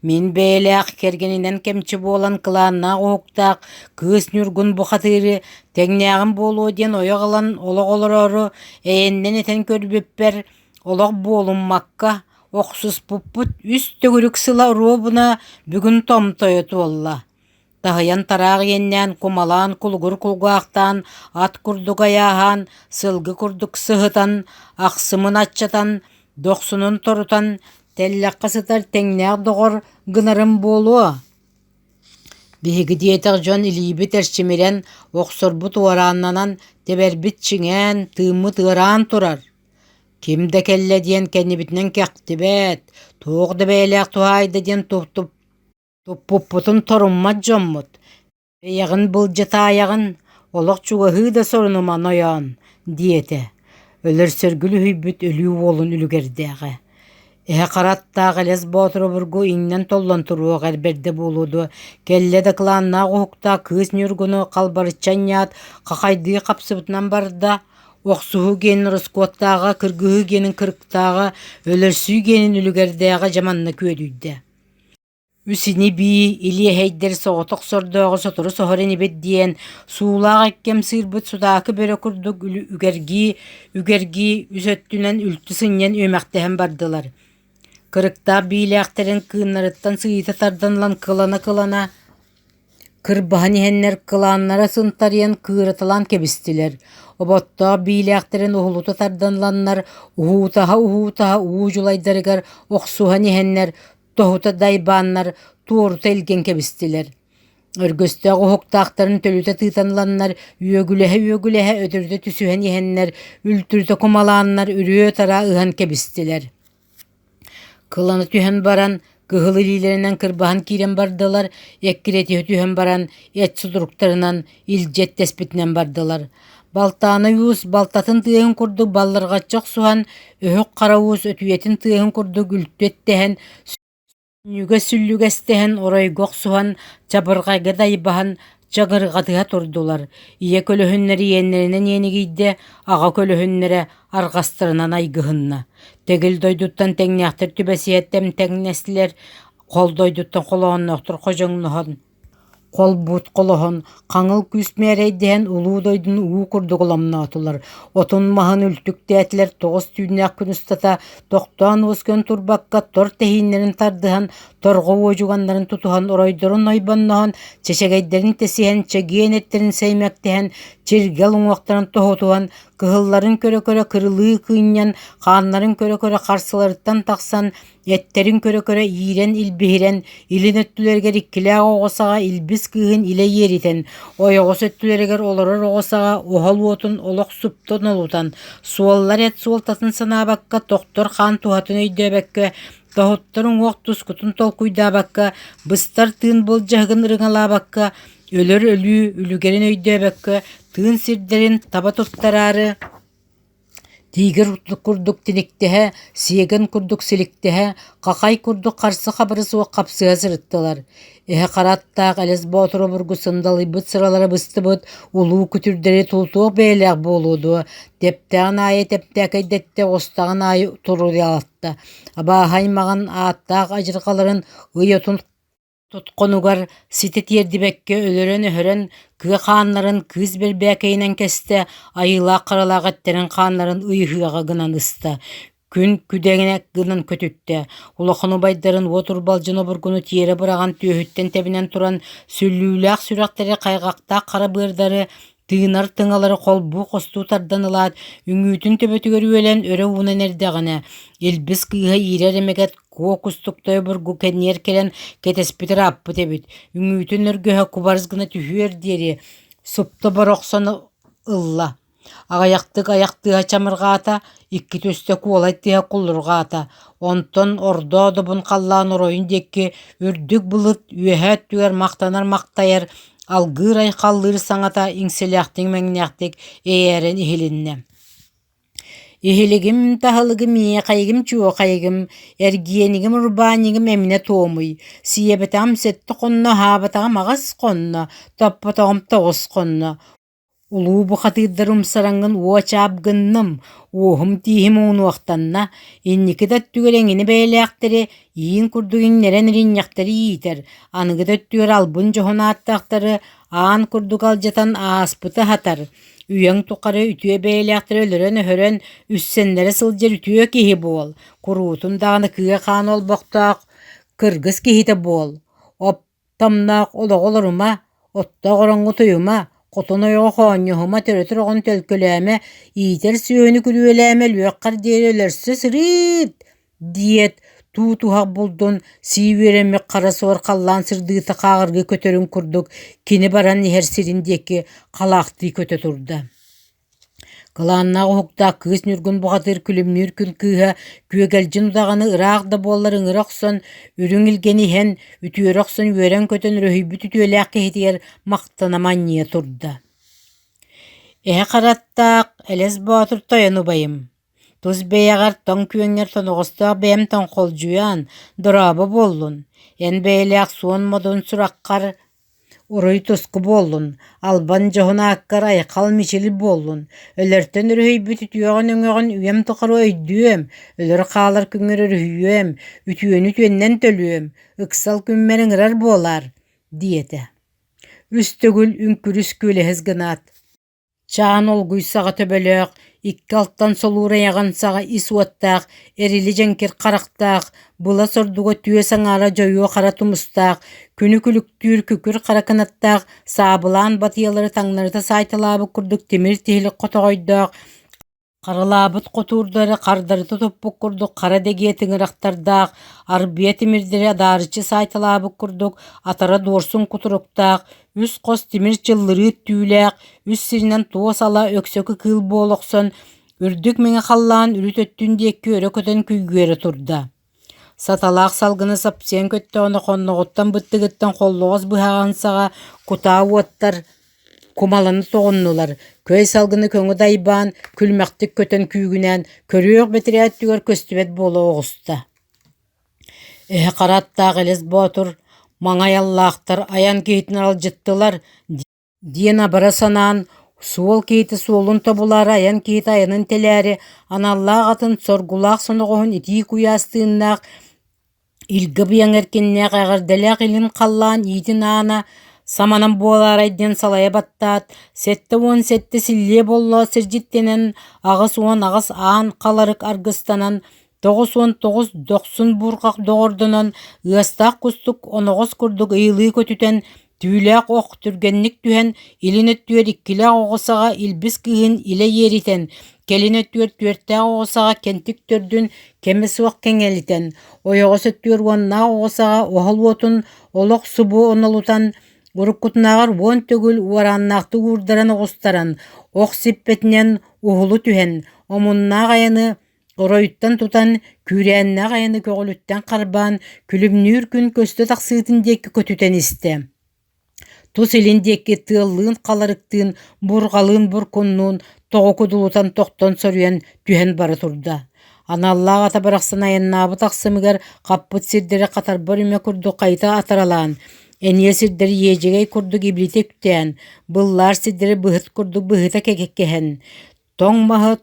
мин бэйэлээх кэргэнинэн кэмчи буолан кылааннаах уһуктаах кыыс Ньургун бухатыыры тэҥнээҕим буолуо диэн ойох ылан олох олороору эйэннэн этэн көрбүппэр олох буолуммакка Охсуспуппут үс төгүрүк сыла оруобуна бүгүн томтойо туолла. Таһыйан тараах иэннээн, кумалаан кулугур кулгаахтаан, ат курдук айааһаан, сылгы курдук сыһытан, ахсымын аччатан, дохсунун торутан, тэллэххэ сытар тэҥнээх доҕор гынарым буолуо. Биһиги диэтэх дьон илиибит эрчимирэн, охсорбут уорааннанан, тэбэрбит чиҥээн, тыыммыт ыараан турар. Ким да кэллэ диэн кэннибитинэн кэхтибэт, туох да бэйэлээх туһаайда диэн туппуппутун торуммат дьоммут. Бэйэҕин былдьатаайаҕын, олох чугаһыы да сорунума нойоон, диэтэ. Өлөрсөргө үлүһүйбүт өлүү уолун үлүгэрдээҕэ. Эһэ хара аттаах Элэс Боотур обургу иҥнэн-толлон туруох эр бэрдэ буолуо дуо, кэллэ да кылааннаах уһуктаах кыыс Ньургуну халбарыччы анньаат, хахайдыы хапсыбытынан барда, Охсуһуу гиэнин ороскуоттааҕа, кыргыһыы гиэнин кырыктааҕа, өлөрсүү гиэнин үлүгэрдээҕэ дьэ манна күөдүйдэ. Үс ини-бии илиэһэйдэр соҕотох сордооҕу сотору соһор инибит диэн суулаах эккэм сыырбыт сутаакы бөрө курдук үгэргии, үгэргии үс өттүнэн үлтү сынньан үөмэхтэһэн бардылар. Кырыктаах биилээхтэрин кыыннарыттан сыыйыта тардан ылан кылана-кылана Кырбаһан иһэннэр кылааннара сынтарыйан кыыраталаан кэбистилэр, оботтоох биилээхтэрин уһулута тардан ыланнар уһуутаһа-уһуутаһа уу дьулайдарыгар охсуһан иһэннэр тоһута дайбааннар туорута илгэн кэбистилэр. Өргөстөөх уһуктаахтарын төлүтэ тыытан ыланнар үөгүлэһэ-үөгүлэһэ өтөрүтэ түсүһэн иһэннэр үлтүрүтэ кумалааннар үрүө-тараа ыһан кэбистилэр. Кылана түһэн баран, кыһыл илиилэринэн кырбаһан киирэн бардылар, эккирэтиһэ түһэн баран, эт сутуруктарынан илдьи эттэспитинэн бардылар. Балтаана уус балтатын тыаһын курдук баллырҕаччы охсуһан, өһөх хара уус өтүйэтин тыаһын курдук үлтү эттэһэн, Сүнньүгэ сүллүгэстэһэн, оройго охсуһан, чабырҕайга дайбаһан, чаҕырҕатыһа турдулар. Ийэ көлөһүннэрэ иэннэринэн иэнигийдэ, аҕа көлөһүннэрэ арҕастарынан айгыһынна. Тэгил дойдуттан тэҥнээхтэр түбэсиһэ тэмтэҥнэстилэр, хол дойдуттан холоонноохтор ходьоҥноһон Холбуут холоһон, хаҥыл күүс мээрэйдэһэн улуу дойдуну уу курдук оломноотулар, отун-маһын үлтүктээтилэр, тоҕус түүннээх күн устата тохтоон уоскуйан турбакка тор тэһииннэрин тардыһан, торҕо уодьуганнарын тутуһан, оройдорун ойбонноһон, чэчэгэйдэрин тэсиһэн, чэгиэн эттэрин сэймэктэһэн, чиргэл уҥуохтарын тоһутуһан, кыһылларын көрө-көрө кырылыы кыынньан, хааннарын көрө-көрө харсыларыттан тахсан, Эттэрин көрө-көрө иирэн илбиһирэн, илин өттүлэригэр иккилээх оҕо саҕа илбис кыыһын илэ иэритэн, ойоҕос өттүлэригэр олорор оҕо саҕа оһол уотун олох супту нолутан, суоллар эт суолтатын санаабакка, тохтор хаан туһатын өйдөөбөккө, Тоһуттар уҥуох тускутун толкуйдаабакка, быстар тыын былдьаһыгын ырыҥалаабакка, өлөр өлүү үлүгэрин өйдөөбөккө, тыын сирдэрин таба туттараары Тигр курдук тиниктэһэ, сиэгэн курдук силиктэһэ, хахай курдук харсы-хабыры суох хапсыһа сырыттылар. Эһэ хара аттаах Элэс Боотур обургу сындалыйбыт сыралара быстыбыт улуу күтүрдэри тулутуох бэйэлээх буолуо дуо, тэптэҕин аайы тэптээкэйдэттэ, оҕустаҕын аайы туруйалатта. Абааһы аймаҕын ааттаах адьырҕаларын ый отун Тотхонугар ситэ тиэрдибэккэ өлөрөн-өһөрөн кыа хааннарын кыыс бэрбээкэйинэн кэстэ, айыылаах-харалаах эттэрин хааннарын ыйыһыаҕа гынан ыста, күн күдэгинэ гынан көтүттэ, улахан убайдарын уот урбалдьын обургуну тиэрэ быраҕан түөһүттэн тэбинэн туран сүллүүлээх сүрэхтэри хайҕахтаах хара быардары тыынар тыҥалары холбуу-хостуу тардан ылаат, үҥүүтүн төбөтүгэр үөлэн өрө уунан эрдэҕинэ, Илбис кыыһа иирэр эмэгэт Куо кустуктай обургу кэнниэр кэлэн кэтэспит ырааппыт эбит, үҥүүтүн өргөһө кубарыс гына түһүөр диэри супту борохсон ылла. Аҕыйахтык айах тыаһа чамырҕаата, икки түстэ куолай тыаһа куллурҕаата, онтон ордоо добун халлаан оройун диэки үрдүк былыт үөһээ өттүгэр махтанар-махтайар, алгыыр-айхаллыыр саҥата иҥсэлээхтик-мэҥнээхтик эйээрэн иһилиннэ. Иһилигим, таһылыгым, иэхэйигим, чуохайыгым, эргиэнигим, урбаанньыгым эминэ туомуй, сиэбэтэҕим сэттэ хонно, аһаабатаҕым аҕыс хонно, топпотоҕум тоҕус хонно. Улуу бухатыырдар умсараҥҥын уо-чаап гынным, уоһум-тииһим уҥунуохтанна, инники да өттүгэр эҥинэ бэйэлээхтэри, иин курдук иҥнэрэн иринньэхтэри иитэр, аныгы да өттүгэр албын дьоһун ааттаахтары аан курдук алдьатан ааспыты аһатар, Үйэҥ тухары үтүө бэйэлээхтэри өлөрөн-өһөрөн, үссэннэрэ сылдьар үтүө киһи буол, куруутун даҕаны кыа хаан олбохтоох кыргыс киһитэ буол, оптомноох олоҕу олорума, оттоох ороҥҥо утуйума, хотун ойоҕо хоонньоһума, төрөтөр оҕону төлкөлөөмө, иитэр сүөһүнү күрүөлээмэ, өлүөххэр диэри өлөрсө сырыыт диэт, туу туһах булдун сии үөрэммит хара суор халлаан сырдыыта хааҕыргыы көтөрүн курдук кини баран иһэр сирин диэки халаахтыы көтө турда. Кылааннаах уһуктаах кыыс Ньургун бухатыыр күлүмнүүр күн кыыһа Күөгэлдьин удаҕаны ыраах да буоллар ыҥыра охсон, үрүҥ илгэни иһэн, үтүөрэ охсон үөрэн-көтөн өрүһүйбүт үтүөлээх киһитигэр махтана манньыйа турда. Эһэ хараттаах Элэс Боотур тойон убайым Тус бэйэҕэр тоҥ күөҥҥэр тоноҕостоох бэйэм тоҥхолдьуйан, дорообо буоллун, эн бэйэлээх суон модун сураххар уруй-туску буоллун, албан дьоһун ааккар айхал-мичил буоллун, өлөртөн өрүһүйбүт үтүөҕүн-өҥөҕүн үйэм тухары өйдүөм, өлөр хаалар күҥҥэр өрүһүйүөм, үтүөнү үтүөннэн төлүөм, ыксал күммэр ыҥырар буолаар, диэтэ. Үс төгүл үҥкүрүс күөлэһис гынаат Чаан олгуй саҕа төбөлөөх, икки алтан солуур айаҕын саҕа ис уоттаах, эрили дьэҥкир харахтаах, былас ордуга түөс аҥаара дьойуо хара тумустаах, күнү күлүктүүр күкүр хара кынаттаах, саабылаан батыйалары таҥнарыта саайталаабыт курдук тимир тиһилик хотоҕойдоох, Харалаабыт хотуурдары хардарыта туппут курдук хара дэгиэ тыҥырахтардаах, арбыйа тимирдэри адаарыччы саайталаабыт курдук атара дуорсун кутуруктаах, үс хос тимир чыллырыыт түүлээх, үс сиринэн туос ала өксөкү кыыл буола охсон, үрдүк мэҥэ халлаан үрүт өттүн диэки өрө көтөн күйгүөрэ турда. Саталаах салгыны сапсыйан көттөҕүнэ хонноҕуттан быттыгыттан холлоҕос быһаҕын саҕа кутаа уоттар кумаланы тоҕуннулар, көй салгыны көҥү дайбаан, күлүмэхтик көтөн күүгүнээн, көрүөх бэтэрээ өттүгэр көстүбэт буола оҕуста. Эһэ хара аттаах Элэс Боотур маҥай аллаахтар айан киһитин аралдьыттылар диэн абара санаан, суол киһитэ суолун тобулаары, айан киһитэ айанын тэлээри, аналлаах атын соргулаах соноҕоһун итии куйаас тыыннаах Илгэ быйаҥ эркиннээх эҕэрдэлээх илин халлаан иитин аана саманан буолаарай диэн салайа баттаат, 77 силлиэ боллоох сирдьиттэнэн, 88 аан халарык аргыстанан, 99 дохсун буурҕах доҕордонон, ыастаах кустук оноҕос курдук ыйылыы көтүтэн, Түүлээх ох түргэнник түһэн, илин өттүгэр иккилээх оҕо саҕа Илбис кыыһын илэ иэритэн, кэлин өттүгэр түөртээх оҕо саҕа Кэнтик төрдүн кэмэ суох кэҥэлитэн, ойоҕос өттүгэр уоннаах оҕо саҕа оһол уотун олох субу онолутан, уруккутунааҕар уон төгүл уорааннаахтык уурдаран оҕустаран, ох сиппэтинэн уһулу түһэн, омуннаах айаны. Оройуттан тутан, күүрээннээх айаны көҕүлүттэн харбаан, күлүмнүүр күн көстө тахсыытын диэки көтүтэн истэ. Тус илин диэки тыаллыын-халарыктыын, бурҕалыын-буркуннуун тоҕо кудулутан тохтон соруйан түһэн бара турда. Аналлаах ата барахсан айаннаабыт ахсымыгар хаппыт сирдэри хатарбар үмэ курдук хайыта атаралаан, эниэ сирдэри иэдьэгэй курдук ибилитэ үктээн, быллаар сирдэри быһыт курдук быһыта кэһэн, тоҥ маһы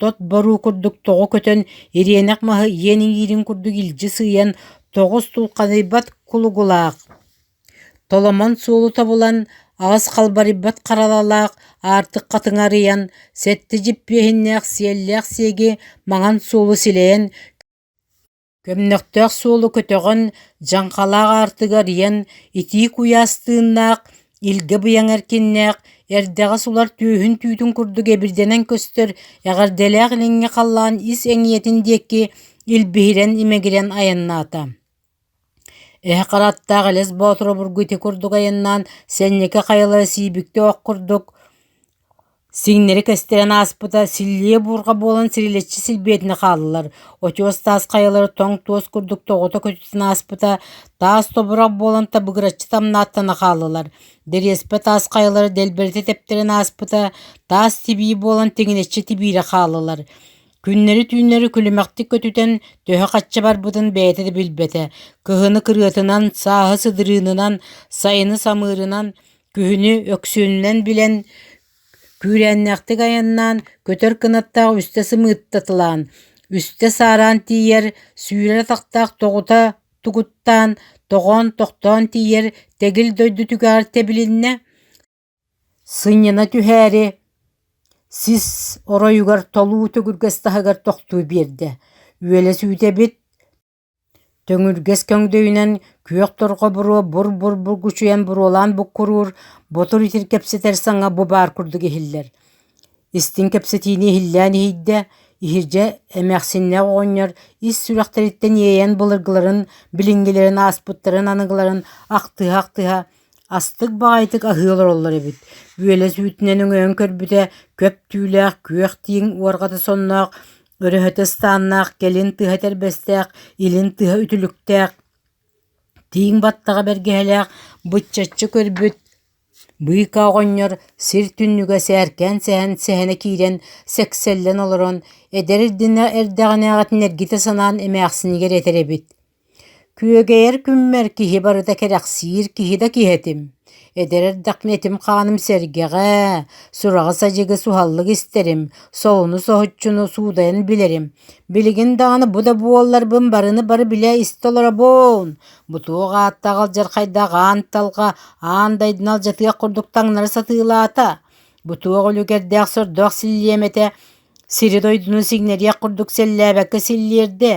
Тот боруу курдук тоҕо көтөн, ириэнэх маһы иэн иҥиирин курдук илдьи сыыйан, тоҕус тулхадыйбат кулугулаах, толомон суолу тобулан, аҕыс халбарыйбат харалалаах аартык хатыҥы арыйан, сэттэ дьиппиэһиннээх сиэллээх сиэги маҥан суолу силэйэн, Көмнөхтөөх суолу көтөҕөн, дьаҥхалаах аартыгы арыйан, итии куйаас тыыннаах, илгэ быйаҥ эркиннээх, эрдэҕэс улар түөһүн түүтүн курдук эбирдэнэн көстөр эҕэрдэлээх илиҥҥи халлаан ис эҥийэтин диэки илбиһирэн имэгирэн айаннаата. Эһэ хараттаах Элэс Боотур обургу ити курдук айаннаан сэнньэкэ хайалара сиибиктэ ох курдук Сиҥнэри кэстэрэн ааспыта, силлиэ буурҕа буолан сирилэччи силбиэтинэ хааллылар, очуос таас хайалара тоҥ туос курдук тоҕута көтүтэн ааспыта, таас тобурах буолан табыгыраччы тамнааттана хааллылар, дэриэспэ таас хайалара дэлбэритэ тэптэрэн ааспыта, таас тибии буолан тиҥинэччи тибиирэ хааллылар. Күннэри-түүннэри күлүмэхтик көтүтэн, төһө-хачча барбытын бэйэтэ да билбэтэ, кыһыны кырыатынан, сааһы сыдырыынынан, сайыны самыырынан, Күһүнү өксүөнүнэн билэн, күүрээннээхтик айаннаан, көтөр кынаттаах үстэ сымыыттатылаан, үстэ саараан тиийэр, сүүрэр атахтаах тоҕута тугуттаан, тоҕоон тохтоон тиийэр тэгил дойду түгэҕэр тэбилиннэ, сынньана түһээри сис оройугар толуу төгүргэс таһыгар тохтуу биэрдэ, үөлэс үүтэбит Төҥүргэс көҥдөйүнэн күөх торҕо буруо бур-бур бургучуйан буруолаан буккуруур, ботур-итир кэпсэтэр саҥа бу баар курдук иһиллэр. Истиҥ кэпсэтиини иһиллээн иһийдэ, иһирдьэ эмээхсиннээх оҕонньор ис сүрэхтэриттэн иэйэн былыргыларын, билиҥҥилэрин, ааспыттарын, аныгыларын ахтыһа-ахтыһа астык баҕайытык аһыы олороллор эбит. Үөлэс үүтүнэн өҥөйөн көрбүтэ, көп түүлээх, күөх тииҥ уорҕата сонноох, Өрөһөтө ыстааннаах, кэлин тыһа этэрбэстээх, илин тыһа үтүлүктээх, тииҥ баттаҕа бэргэһэлээх, быччаччы көрбүт быыкаа оҕонньор сир түннүгэ сээркээн сэһэн сэһэнэ киирэн сэксэллэн олорон, эдэр эрдэҕинээҕитин эргитэ санаан эмээхсинигэр этэр эбит: Күөгэйэр күммэр киһи барыта кэрэхсиир киһи да киһи этим. Эдэр эрдэхпинэ этим-хааным сэргэҕэ, сураҕы-садьыгы суһаллык истэрим, солуну-соһуччуну суудайан билэрим. Билигин даҕаны бу да буолларбын барыны-бары билэ истэ олоробун. Бу туох ааттаах алдьархайдаах аан талҕа аан дайдыны алдьатыах курдук таҥнары сатыылаата. Бу туох үлүгэрдээх сордоох силлиэмэтэ Сири-дойдуну сиҥнэриэх курдук сэллээбэккэ силлиэрдэ,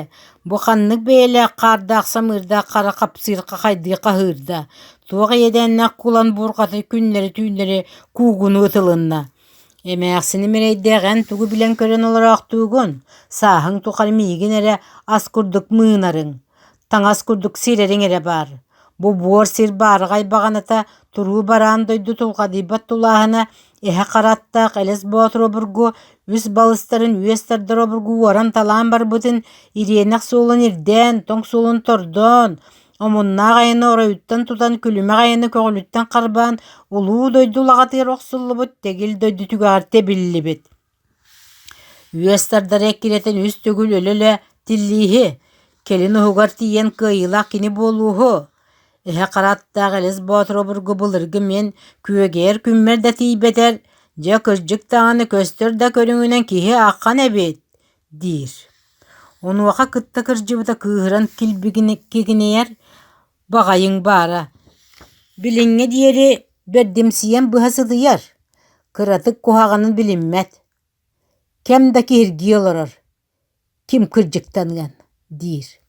бу ханнык бэйэлээх хаардаах-самыырдаах хара хапсыыр хахайдыы хаһыырда, туох иэдээннээх кулан буурҕата күннэри-түүннэри куугунуу ытылынна. Эмээхсиним эрэйдээх эн тугу билэн көрөн олороохтуугун, сааһыҥ тухары миигин эрэ ас курдук мыынарыҥ, таҥас курдук сирэриҥ эрэ баар. Бу буор сир баараҕай баҕаната, туруу бараан дойду тулхадыйбат тулааһына Эһэ хараттаах Элэс Боотур обургу үс балыстарын үөс тардар обургу уоран-талаан барбытын ириэнэх суолун ирдээн, тоҥ суолун тордоон, омуннаах айаны оройуттан тутан, күлүмэх айаны көҕүлүттэн харбаан, улуу дойду улаҕатыгар охсуллубут тэгил дойду түгэҕэр тэбиллибит. Үөс тардары эккирэтэн үс төгүл өлө-өлө тиллииһи, кэлин уһугар тиийэн кыайыылаах кини буолууһу. Эһэ хараттаах Элэс Боотур обургу былыргы мин күөгэйэр күммэр да тиийбэтэр, дьэ кырдьык даҕаны көстөр да көрүҥүнэн киһи ааххан эбит, диир. Онуоха кытта кырдьыбыта кыыһыран килбигинэйэр баҕайыҥ баара. Билиҥҥэ диэри бэрдимсийэн быһа сытыйар, кыратык куһаҕанын билиммэт. Кэм да киһиргии олорор, ким кырдьыктаныан диир.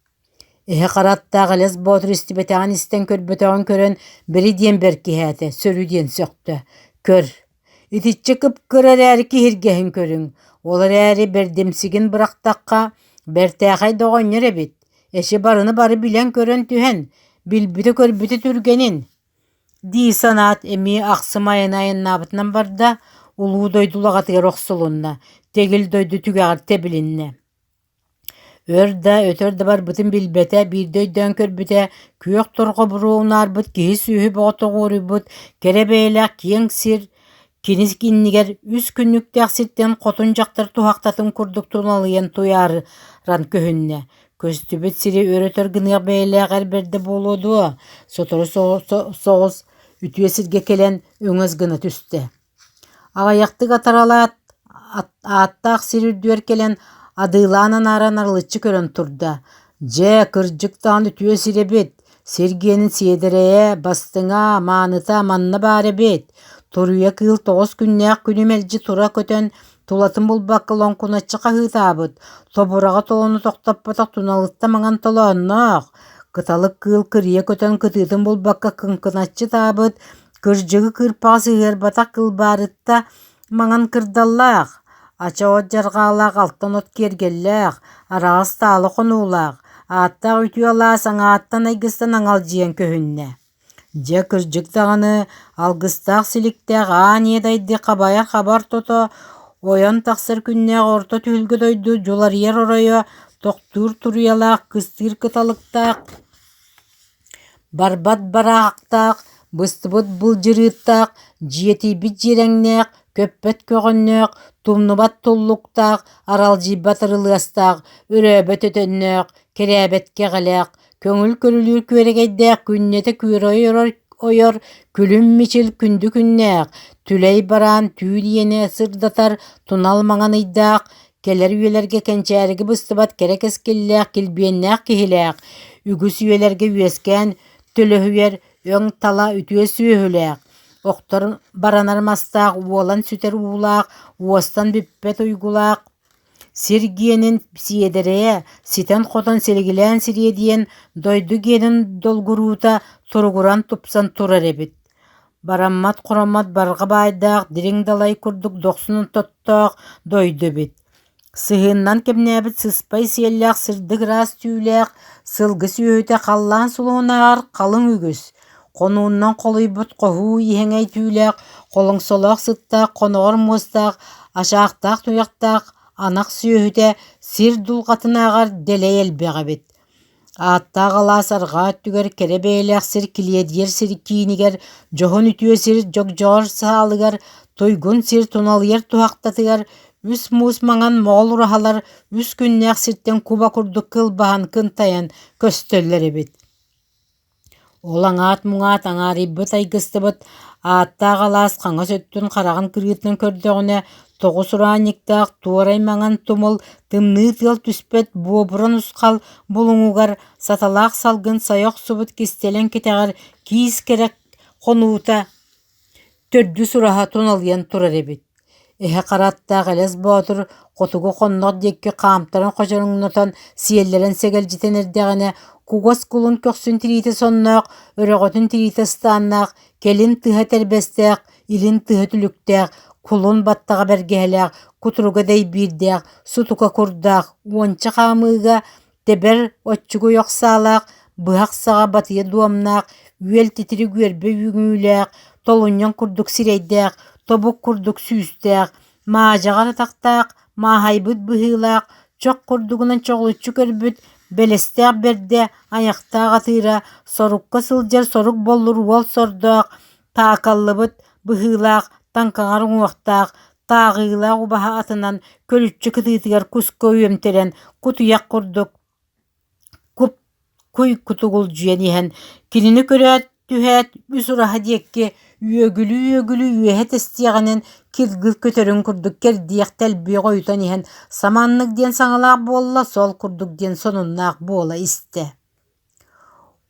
Эһэ хараттаах Элэс Боотур истибэтэҕин истэн көрбөтөҕүн көрөн били диэн бэркиһээтэ, сөрү диэн сөхтө. Көр, итиччэ кып-кыра эрээри киһиргэһин көрүҥ, ол эрээри бэрдимсигин бырахтахха, бэртээхэй да оҕонньор эбит, эчи барыны бары билэн-көрөн түһэн, билбитэ-көрбүтэ түргэнин дии санаат эмиэ ахсым айаны айаннаабытынан барда, улуу дойду улаҕатыгар охсулунна, тэгил дойду түгэҕэр тэбилиннэ. Өр да, өтөр да барбытын билбэтэ, биирдэ өйдөөн көрбүтэ, күөх торҕо буруо унаарбыт киһи сүөһү бөҕө тоҕуоруйбут кэрэ бэйэлээх киэҥ сир кини иннигэр үс күннүктээх сиртэн хотун дьахтар туһахтатын курдук туналыйан туйааран көһүннэ. Көстүбүт сири өрө-өтөр гыныах бэйэлээх эр бэрдэ буолуо дуо, сотору соҕус үтүө сиргэ кэлэн өҥөс гына түстэ. Аҕыйахтык атаралаат, ааттаах сир үрдүгэр кэлэн, адыылаан анааран арылыччы көрөн турда: «Дьэ, кырдьык даҕаны үтүө сир эбит, сир гиэнин сиэдэрэйэ, бастыҥа, мааныта манна баар эбит. Туруйа кыыл тоҕус күннээх күнү мэлдьи тура көтөн, тулатын булбакка лоҥкуначчы хаһыытаабыт, тобураҕа толону тохтоппотох туналытта маҥан толоонноох, кыталык кыыл кырыйа көтөн кытыытын булбакка кыҥкыначчы таабыт, Кырдьыгы кыырпаҕа сыһыарбатах кылбаарытта маҥан кырдаллаах, ача от дьарҕаалаах алтан от киэргэллээх, араҕас таала хонуулаах, ааттаах үтүө алаас аҥааттан айгыстан аҥалдьыйан көһүннэ. Дьэ, кырдьык даҕаны, алгыстаах силиктээх аан ийэ дайды хабайар хабар тото, ойон тахсар күннээх орто түһүлгэ дойду дьуларыйар оройо, тохтуур туруйалаах, кыстыыр кыталыктаах, Барбат бараахтаах, быстыбыт былдьырыыттаах, дьиэтийбит дьиэрэҥнээх, көппөт көҕөннөөх, тумнубат туллуктаах, аралдьыйбат арылыастаах, өрөөбөт өтөннөөх, кэрээбэт кэҕэлээх, көҥүл көрүлүүр күөрэгэйдээх күннэтэ күөрэй ойор, күлүм-мичил күндү күннээх, түлэй бараан түүн иэнэ сырдатар тунал маҥан ыйдаах, Кэлэр үйэлэргэ кэнчээригэ быстыбат кэрэ кэскиллээх, килбиэннээх киһилээх, үгүс үйэлэргэ үөскээн төлөһүйэр өҥ тала үтүө сүөһүлээх, охтор баранар мастаах, уолан сүтэр уулаах, уостан бүппэт уйгулаах, сир гиэнин сиэдэрэйэ, ситэн-хотон силигилээн сириэдийэн, дойду гиэнин долгуруута туругуран тупсан турар эбит. Бараммат-хороммот барҕа баайдаах, дириҥ далай курдук дохсун тоттоох дойду эбит. Сыһыанынан кэмнээбит сыспай сиэллээх сырдык ыраас түүлээх, сылгы сүөһүтэ халлаан сулуһунааҕар халыҥ үгүс. Хонуунан холуйбут хоһуу иһэҥэй түүлээх, холоҥсолоох сыттаах, хоноҕор муостаах, ашаахтаах туйахтаах анах сүөһүтэ сир дулҕатынааҕар дэлэй элбэх эбит. Ааттаах алаас арҕаа өттүгэр кэрэ бэйэлээх сир килиэдийэр сир киинигэр, дьоһун үтүө сир дьогдьоҕор саалыгар, туйгун сир туналыйар туһахтатыгар үс муус маҥан моҕол ураһалар үс күннээх сиртэн куба курдук кылбаһан кынтайан көстөллөр эбит. Ол аҥаат-муҥаат аҥаарыйбыт айгыстыбыт ааттаах алаас хаҥас өттүн хараҕын кырыытынан көрдөҕүнэ, тоҕус ураанньыктаах туорай маҥан тумул тымныы тыал түспэт буобура нусхал булуҥугар саталаах салгын сайа охсубут кистэлэҥ кэтэҕэр киис кэрэ хонуута Төрдүс ураһа туналыйан турар эбит. Эһэ хара аттаах Элэс Боотур хотугу хоннох диэки хаамтаран хочоруҥнатан, сиэллэрэн сэгэлдьитэн эрдэҕинэ, кугас кулун көхсүн тириитэ сонноох, өрөҕөтүн тириитэ ыстааннаах, кэлин тыһа тэрбэстээх, илин тыһа түлүктээх, кулун баттаҕа бэргэһэлээх, кутуруга дэйбиирдээх, сутука курдаах, уонча хаамыыга Тэбэр оччугуй ох саалаах, быһах саҕа батыйа дуомнаах, үөл титирик үөрбэ үҥүүлээх, толунньаҥ курдук сирэйдээх, тобук курдук сүүстээх, маадьаҕар атахтаах, мааһайбыт быһыылаах, чох курдугунан чоҕулуччу көрбүт, бэлэстээх бэрдэ, айахтаах атыыра, сорукка сылдьар сорук боллур уол сордоох, таакаллыбыт быһыылаах, таҥкаҕар уҥуохтаах, тааҕыылаах убаһа атынан көлүччэ кытыытыгар куска үөмтэрэн кутуйах курдук куй кутугулдьуйан иһэн кинини көрөөт түһээт үс ураһа диэки үөгүлүү-үөгүлүү үөһэ тэстиэҕинэн киргил көтөрүн курдук кэрдиэх тэлбиэх ойутан иһэн саманнык диэн саҥалаах буолла сол курдук диэн сонуннаах буола истэ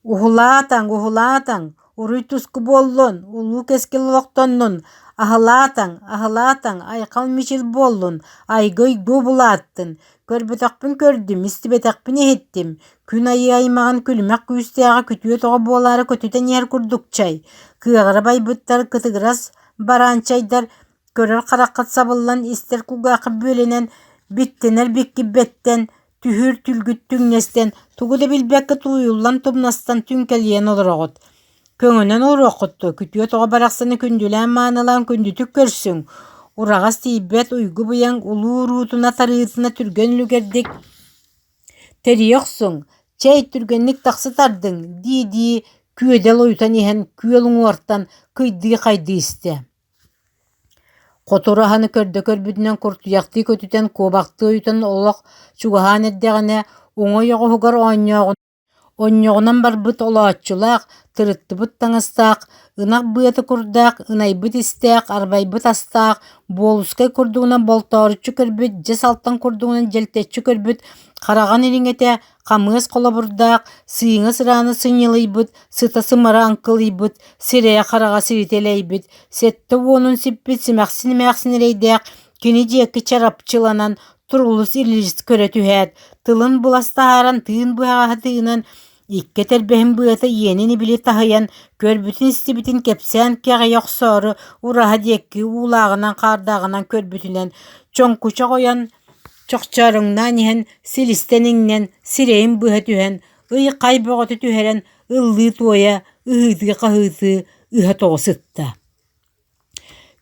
Уһулаатаҥ, уһулаатаҥ, уруй-туску буоллун, улуу кэскил олохтоннун, аһылаатаҥ, аһылаатаҥ, айхал-мичил буоллун, айгы-уйгу булааттын, көрбөтөхпүн көрдүм, истибэтэхпин иһиттим, күн айыы аймаҕын күлүмэх күүстээҕэ күтүө тоҕо буолаары көтүтэн иһэр курдукчай, кыаҕыра байбыттар кытыгырас бараанчайдар көрөр хараххыт сабыллан, истэр кулгааххыт бүөлэнэн, биттэнэр биккибэттэн, түһүүр түлгүт түҥнэстэн, тугу да билбэккэ тууйуллан тумнастан түҥкэлийэн олороҕут. Көҥөнөн олоруоххут дуо, күтүөт оҕо барахсаны күндүлээн-маанылаан күндүтүк көрсүҥ, ураҕас тиийбэт уйгу-быйаҥ улуу уруутуна тарыытына түргэн үлүгэрдик. Тэрийэ охсуҥ, чэй түргэнник тахса тардыҥ дии-дии күөдэл ойутан иһэн күөл уҥуортан кыйдыы-хайдыы истэ. Хоту ураһаны көрдө көрбүтүнэн куртуйахтыы көтүтэн куобахтыы ойутан олох чугаһаан эрдэҕинэ уҥа ойоҕоһугар оонньооҕун Онньоҕунан барбыт олооччулаах, тырыттыбыт таҥастаах, ынах быата курдаах, ынайбыт истээх, арбайбыт астаах, буолускай курдугунан болтооруччу көрбүт, дьэс алтан курдугунан дьэлтэччи көрбүт, хараҕын ириҥэтэ хамыас холобурдаах, сыыҥа сыраана сынньылыйбыт, сыта-сымара аҥкылыйбыт, сирэйэ-хараҕа сиритэ элэйбит, 70-ун сиппит симэхсин эмээхсин эрэйдээх кини диэки чарапчыланан турулус-илилис көрө түһээт, тылын булас таһааран тыын быһаҕаһы тыынан, икки этэрбэһин быата иэнин ибили таһыйан, көрбүтүн-истибитин кэпсээн кэҕийэ охсоору ураһа диэки уулааҕынан-хаардааҕынан көрбүтүнэн чоҥкучах ойон чохчооруҥнаан иһэн силистэн иҥнэн, сирэйин быһа түһэн, ый-хай бөҕөтө түһэрэн ыллыы-туойа, ыһыытыы-хаһыытыы ыһа-тоҕо сытта.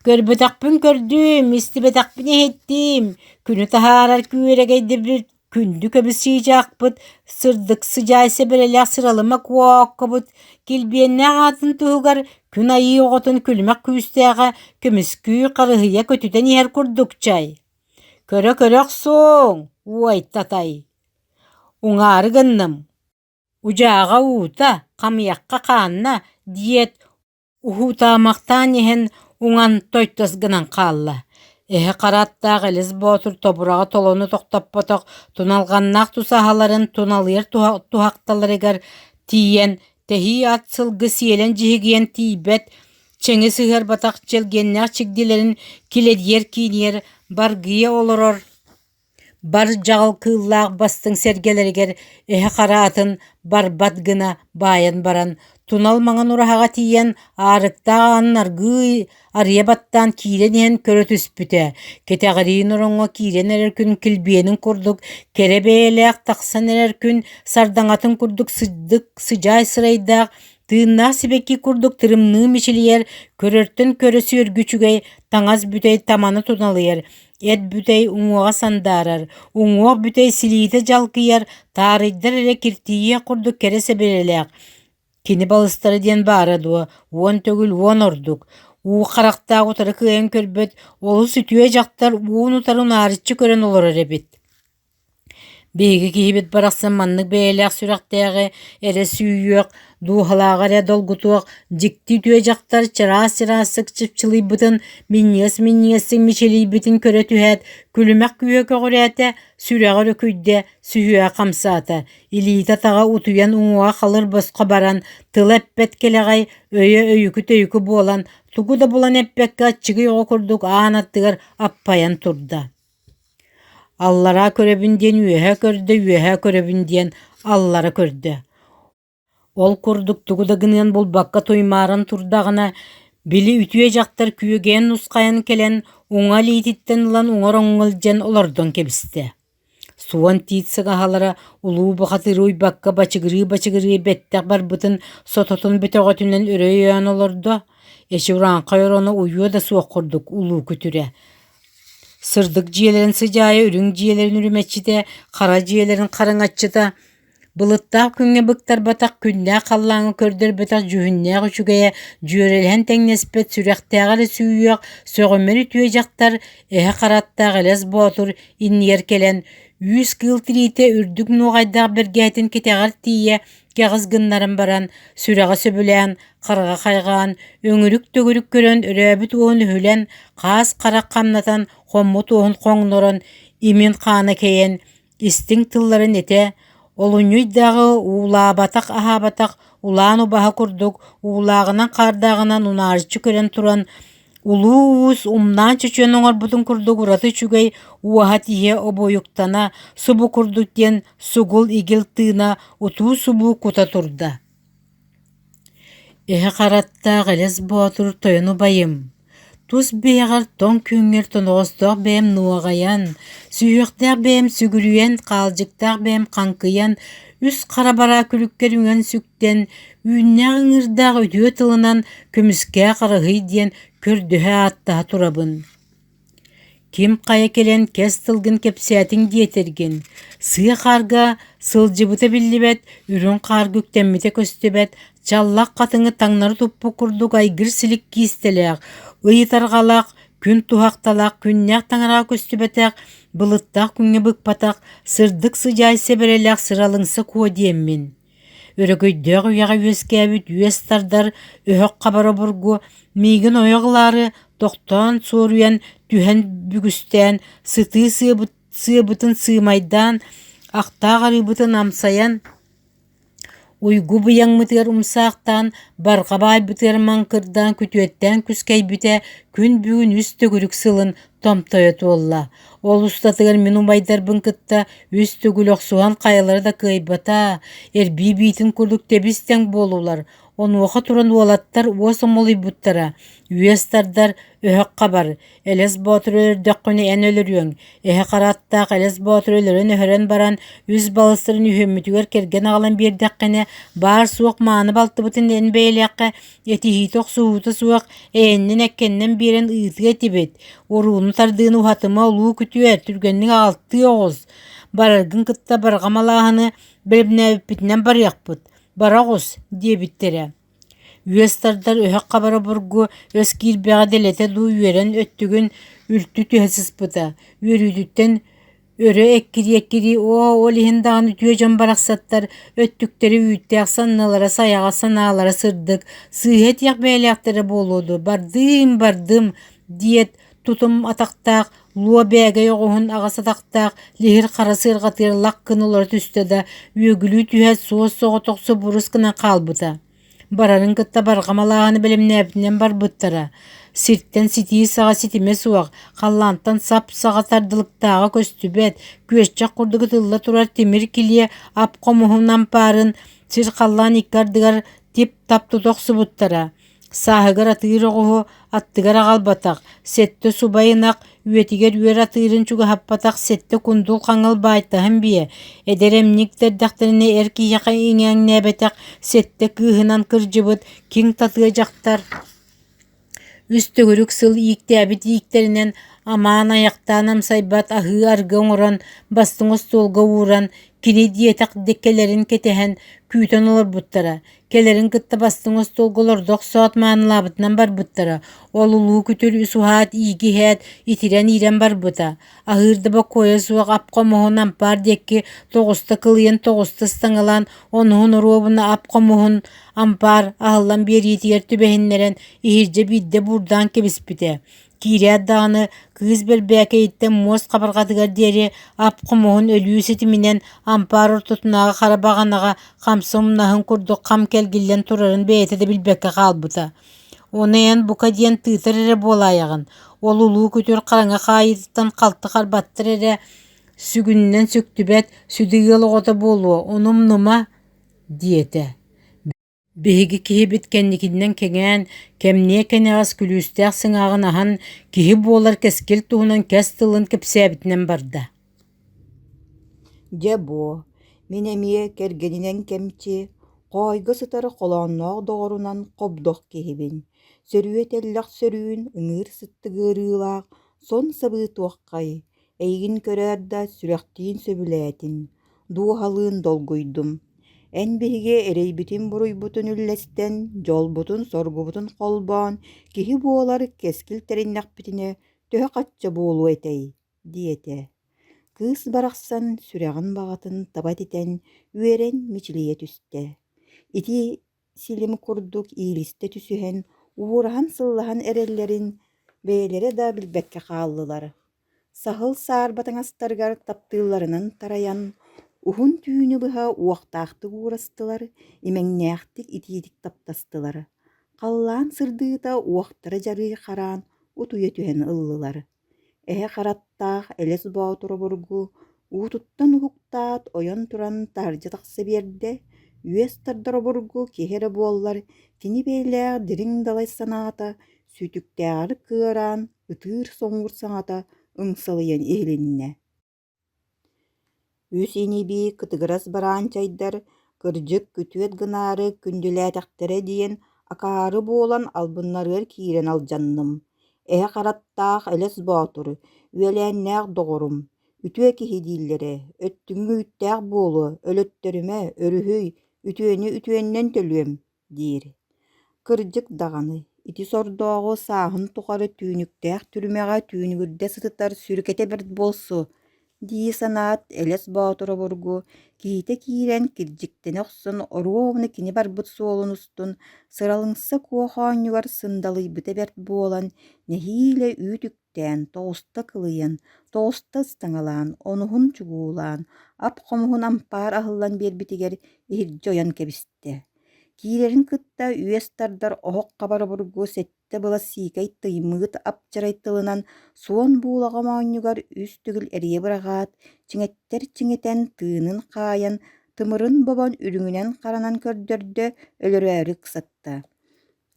Көрбөтөхпүн көрдүм, истибэтэхпин иһиттим, күнү таһаарар күөрэгэйдэрбит, күндү көмүс чыычаахпыт, сырдык сыдьаай сэбэрэлээх сыралыма куоккубут, килбиэннээх аатын туһугар күн айыы оҕотун күлүмэх күүстээҕэ көмүскүү харыһыйа көтүтэн иһэр курдук чай. Көрө-көрө охсуоҥ, уой татай. Уҥаары гынным, удьааҕа уута, хамыйахха хаанна, диэт Уһуутаамахтаан иһэн уҥан тойтос гынан хаалла. Эһэ харааттаах Элис Боотур тобураҕа толону тохтоппотох туналҕаннаах тусаһаларын туналыйар туһахталарыгар тиийэн, тэһии ат сылгы сиэлэн дьиһигийэн тиийбэт, чэҥи сыһыарбатах чэлгиэннээх чигдилэрин килэдийэр киинигэр баргыйа олорор Бар дьаҕыл кыыллаах бастыҥ сэргэлэригэр эһэ хара атын барбат гына баайан баран, тунал маҥан ураһаҕа тиийэн, аарыктаах аанын аргыый арыйа баттаан киирэн иһэн көрө түспүтэ, кэтэҕириин ороҥҥо киирэн эрэр күн килбиэнин курдук кэрэ бэйэлээх тахсан эрэр күн сардаҥатын курдук сырдык сыдьаай сырайдаах, тыыннаах сибэкки курдук тырымныы мичилийэр, көрөртөн көрө сүөргү үчүгэй таҥас бүтэй тамана туналыйар, Эт бүтэй уҥуоҕа сандаарар, уҥуох бүтэй силиитэ дьалкыйар, таарыйдар эрэ киртийиэх курдук кэрэ сэбэрэлээх. Кини балыстара диэн баара дуо, 10 төгүл 10 ордук. Уу харахтаах утары кыайан көрбөт, олус үтүө дьахтар уун утары унаарыччы көрөн олорор эбит. Биһиги киһибит барахсан маннык бэйэлээх сүрэхтээҕи эрэ сүүйүөх, дууһалааҕы эрэ долгутуох дьикти үтүө дьахтар чараас-чараастык чыпчылыйбытын, минньигэс-минньигэстик мичилийбитин көрө түһээт, күлүмэх күүһэ көҕүрээтэ, сүрэҕэ өрүкүйдэ, сүһүөҕэ хамсаата, илиитэ-атаҕа утуйан уҥуоҕа халыр босхо баран, тыла эппэт кэлэҕэй, өйө өйүкү-төйүкү буолан, тугу да булан эппэккэ аччыгый оҕо курдук аан аттыгар аппайан турда. Аллараа көрөбүн диэн үөһэ көрдө, үөһэ көрөбүн диэн аллара көрдө. Ол курдук тугу да гыныан булбакка туймааран турдаҕына, били үтүө дьахтар күөгэйэн нусхайан кэлэн, уҥа илиититтэн ылан уҥар оҥҥо илдьэн олордон кэбистэ. Суон тиит сыҕаһалара улуу бухатыыры уйбакка бачыгырыы-бачыгырыы бэттэх барбытын сототун бөтөҕөтүнэн өрө өйөөн олордо, эчи урааҥхай орону уйуо да суох курдук улуу күтүрэ. Сырдык дьиэлэрин сыдьаайа, үрүҥ дьиэлэрин үрүмэччитэ, хара дьиэлэрин хараҥаччыта, былыттаах күҥҥэ быктарбатах, күннээх халлааҥҥа көрдөрбөтөх дьүһүннээх үчүгэйэ, дьүөрэлэһэн тэҥнэспэт сүрэхтээҕэ эрэ сүүйүөх, сөҕүмэр үтүө дьахтар, эһэ хараттаах Элэс Боотур иннигэр кэлэн, үүс кыыл тириитэ үрдүк нуоҕайдаах бэргэһэтин кэтэҕэр тиийэ кэҕис гыннаран баран, сүрэҕэ сөбүлээн, хараҕа хайҕаан, өҥүрүк-төгүрүк көрөн, өрөөбүт уоһун өһүлэн, хаас харах хамнатан, хоммут уоһун хоҥнорон, имин хаана кэйэн, истиҥ тылларын этэ, олунньу ыйдааҕы уулаабатах-аһаабатах улаан убаһа курдук уулааҕынан-хаардааҕынан унаарыччы көрөн туран, улуу уус умнаан чочуйан оҥорбутун курдук ураты үчүгэй уоһа тииһэ обуойуктана, субу курдук диэн сугул-игил тыына утуу-субуу кута турда. Эһэ хараттаах Элэс Боотур тойон убайым, тус бэйэҕэр тоҥ күҥҥэр тоноҕостоох бэйэм нуоҕайан, сүһүөхтээх бэйэм сүгүрүйэн, хаалдьыктаах бэйэм хаҥкыйан, үс хара бараа күлүккэр үҥэн-сүктэн, үүннээх ыҥыырдаах үтүө тылынан көмүскээ харыһый диэн көрдөһө-ааттаһа турабын. Ким хайа кэлэн кэс тылгын кэпсээтиҥ диэтэргин, сыа хаарга сылдьыбыта биллибэт, үрүҥ хаарга үктэммитэ көстүбэт, чаллах хатыҥы таҥнары туппут курдук айгыр-силик киистэлээх, ый ытарҕалаах, күн туһахталаах, күннээх таҥараҕа көстүбэтэх, былыттаах күҥҥэ быкпатах, сырдык сыдьаай сэбэрэлээх сыралыҥса куо диэммин. Өрөгөйдөөх үйэҕэ үөскээбит үөс тардар өһөх хабар обургу миигин ойох ылаары тохтоон суоруйан түһэн бүгүстээн сытыы сыабыт сыабытын сыымайдаан ахтаах арыыбытын амсайан Уйгу быйаҥмытыгар умсаахтаан, барҕа баайбытыгар маҥкырдаан күтүөттээн күскэйбитэ күн бүгүн үс төгүрүк сылын томтойо туолла. Ол устатыгар мин убайдарбын кытта үс төгүл охсуһан хайалара да кыайбата, эрбии биитин курдук тэбис-тэҥ буоллулар. Онуоха туран уолаттар уос омолуйбуттара, үөс тардар, өһөх хабар, Элэс Боотуру өлөрдөххүнэ эн өлөрүөҥ, эһэ хара аттаах Элэс Боотуру өлөрөн-өһөрөн баран, үс балыстарын үһүөммүтүгэр кэргэн аҕалан биэрдэххинэ, баар-суох мааны балтыбытын эн бэйэлээххэ этиһиитэ-охсуһуута суох эйэннэн-эккэннэн биэрэн ыытыа этибит. Урууну тардыыны уһатыма улуу күтүөр, түргэнник аҕалтыы оҕус. Бараргын кытта барҕа малааһыны бэлэмнээбиппитинэн барыахпыт. Бара оҕус, диэбиттэрэ. Үөс тардар өһөх хабара обургу өс киирбэҕэ дэлэтэ дуу үөрэн өттүгүн үлтү түһэ сыспыта, үөрүүтүттэн өрө эккирии-эккирии «Оо, ол иһин даҕаны үтүө дьон барахсаттар өттүктэрэ үүттээх, саннылара сайаҕас, санаалара сырдык, сыыһа этиэх бэйэлээхтэрэ буолуо дуо, бардыым, бардым» диэт, тутум атахтаах, луо бээгэй оҕуһун аҕыс атахтаах лиһир хара сыарҕатыгар лах гына олоро түстэ да, үөгүлүү түһээт суос-соҕотох субурус гынан хаалбыта. Барарын кытта барҕа малааһыны бэлэмнээбитинэн барбыттара. Сиртэн ситии саҕа ситимэ суох, халлаантан сап-саҕа тардылыктааҕа көстүбэт, күөрчэх курдук ытылла турар тимир килиэ ап-хомуһун ампаарын сир-халлаан икки ардыгар тип-тап тута охсубуттара. Сааһыгар атыыр оҕуһу аттыгар аҕалбатах, сэттэ субай ынах үөтүгэр үөр атыырын чугаһаппатах сэттэ кундул хаҥыл баайтаһын биэ, эдэр эмньик да эрдэхтэринэ эр киһиэхэ иҥээҥнээбэтэх сэттэ кыыһынан кырдьыбыт киҥ татыа дьахтар үс төгүрүк сыл ииктээбит ииктэринэн амаан айахтаан амсайбат аһыы аргы оҥорон бастыҥ остуолга ууран кини диэтэх кэлэрин кэтэһэн күүтэн олорбуттара Кэлэрин кытта бастыҥ остуолга олордо охсоот маанылаабытынан барбыттара. Ол улуу күтүр үс уһаат ииги иһээт, итирэн иирэн барбыта. Аһыыр да бокуойа суох ап-хомуһун ампаар диэки тоҕуста кылыйан тоҕуста ыстаҥалаан, онуһун оруобуна ап-хомуһун ампаар аһыллан биэриитигэр түбэһиннэрэн, иһирдьэ биирдэ буурдаан кэбиспитэ. Киирээт даҕаны кыыс бэрбээкэйиттэн муос хабарҕатыгар диэри ап-хомуһун өлүү ситиминэн ампаар ортотунааҕы хара баҕанаҕа хамса умнаһын курдук хам кэлгиллэн турарын бэйэтэ да билбэккэ хаалбыта. Ону эн бука диэн тыытар эрэ буолаайаҕын, ол улуу күтүр хараҥа хаайыытыттан халты харбаттар эрэ сүгүнүнэн сүктүбэт сүдү ыал оҕото буолуо, ону умнума диэтэ. Биһиги киһибит кэнникинэн кэҥээн, кэмниэ кэнэҕэс күлүүстээх сыҥааҕын аһан, киһи буолар кэскил туһунан кэс тылын кэпсээбитинэн барда. Дьэ буо, мин эмиэ кэргэнинэн кэмчи, хоойго сытар холоонноох доҕорунан хобдох киһибин, сөрүө тэллэх сөрүүн, ыҥыыр сыттык ыарыылаах, сон сабыы туоххай, эйигин көрөөт да сүрэхтиин сөбүлээтим, дууһалыын долгуйдум. Эн биһиги эрэйбитин-буруйбутун үллэстэн, дьолбутун-соргубутун холбоон, киһи буолар кэскил тэриннэхпитинэ төһө-хачча буолуо этэй?» диэтэ. Кыыс барахсан сүрэҕин баҕатын таба этитэн, үөрэн мичилийэ түстэ. Ити силим курдук иилистэ түсүһэн, уураһан-сыллаһан эрэллэрин бэйэлэрэ да билбэккэ хааллылар. Саһыл саарба таҥастарыгар таптыылларынан тарайан, уһун түүнү быһа уохтаахтык уурастылар, имэҥнээхтик итиитик таптастылар. Халлаан сырдыыта уохтара дьарыы хараан утуйа түһэн ыллылар. Эһэ хараттаах Элэс Боотур обургу уутуттан уһуктаат, ойон туран таһырдьа тахса биэрдэ, үөс тардар обургу киһи эрэ буоллар, кини бэйэлээх дириҥ далай санаата сүүтүктээҕэр кыараан, ытыыр-соҥуур саҥата ыҥсалыйан иһилиннэ. Үс ини-бии кытыгырас бараанчайдар кырдьык күтүөт гынаары күндүлээтэхтэрэ диэн акаары буолан албыннарыгар киирэн алдьанным. Эһэ хараттаах Элэс Боотур Үөлээннээх доҕорум, үтүө киһи дииллэрэ, өттүҥ үүттээх буолуо, өлөттөрүмэ, өрүһүй, үтүөнү үтүөннэн төлүөм диир. Кырдьык даҕаны, ити сордооҕу сааһын тухары түүнүктээх түрмэҕэ түүнүгүрдэ сытытар сүрүкэтэ бэрт буолсу дии санаат, Элэс Боотур обургу киһитэ киирэн кирдьиктэнэ охсон оруобуна кини барбыт суолун устун сыралыҥса куо хоонньугар сындалыйбыта бэрт буолан, нэһиилэ үүт үктээн, тоҕуста кылыйан, тоҕуста ыстаҥалаан, онуһун чугуулаан, ап-хомуһун ампаар аһыллан биэрбитигэр иһирдьэ ойон кэбистэ. Киирэрин кытта үөс тардар оһох хабар обургу сэттэ былас сиикэй тыймыыт апчарай тылынан суон буулаҕа моонньугар үс төгүл эрийэ быраҕаат, чиҥэттэр чиҥэтэн, тыынын хаайан, тымырын бобон үрүҥүнэн-харанан көрдөрдө, өлөрөөрү ыксатта.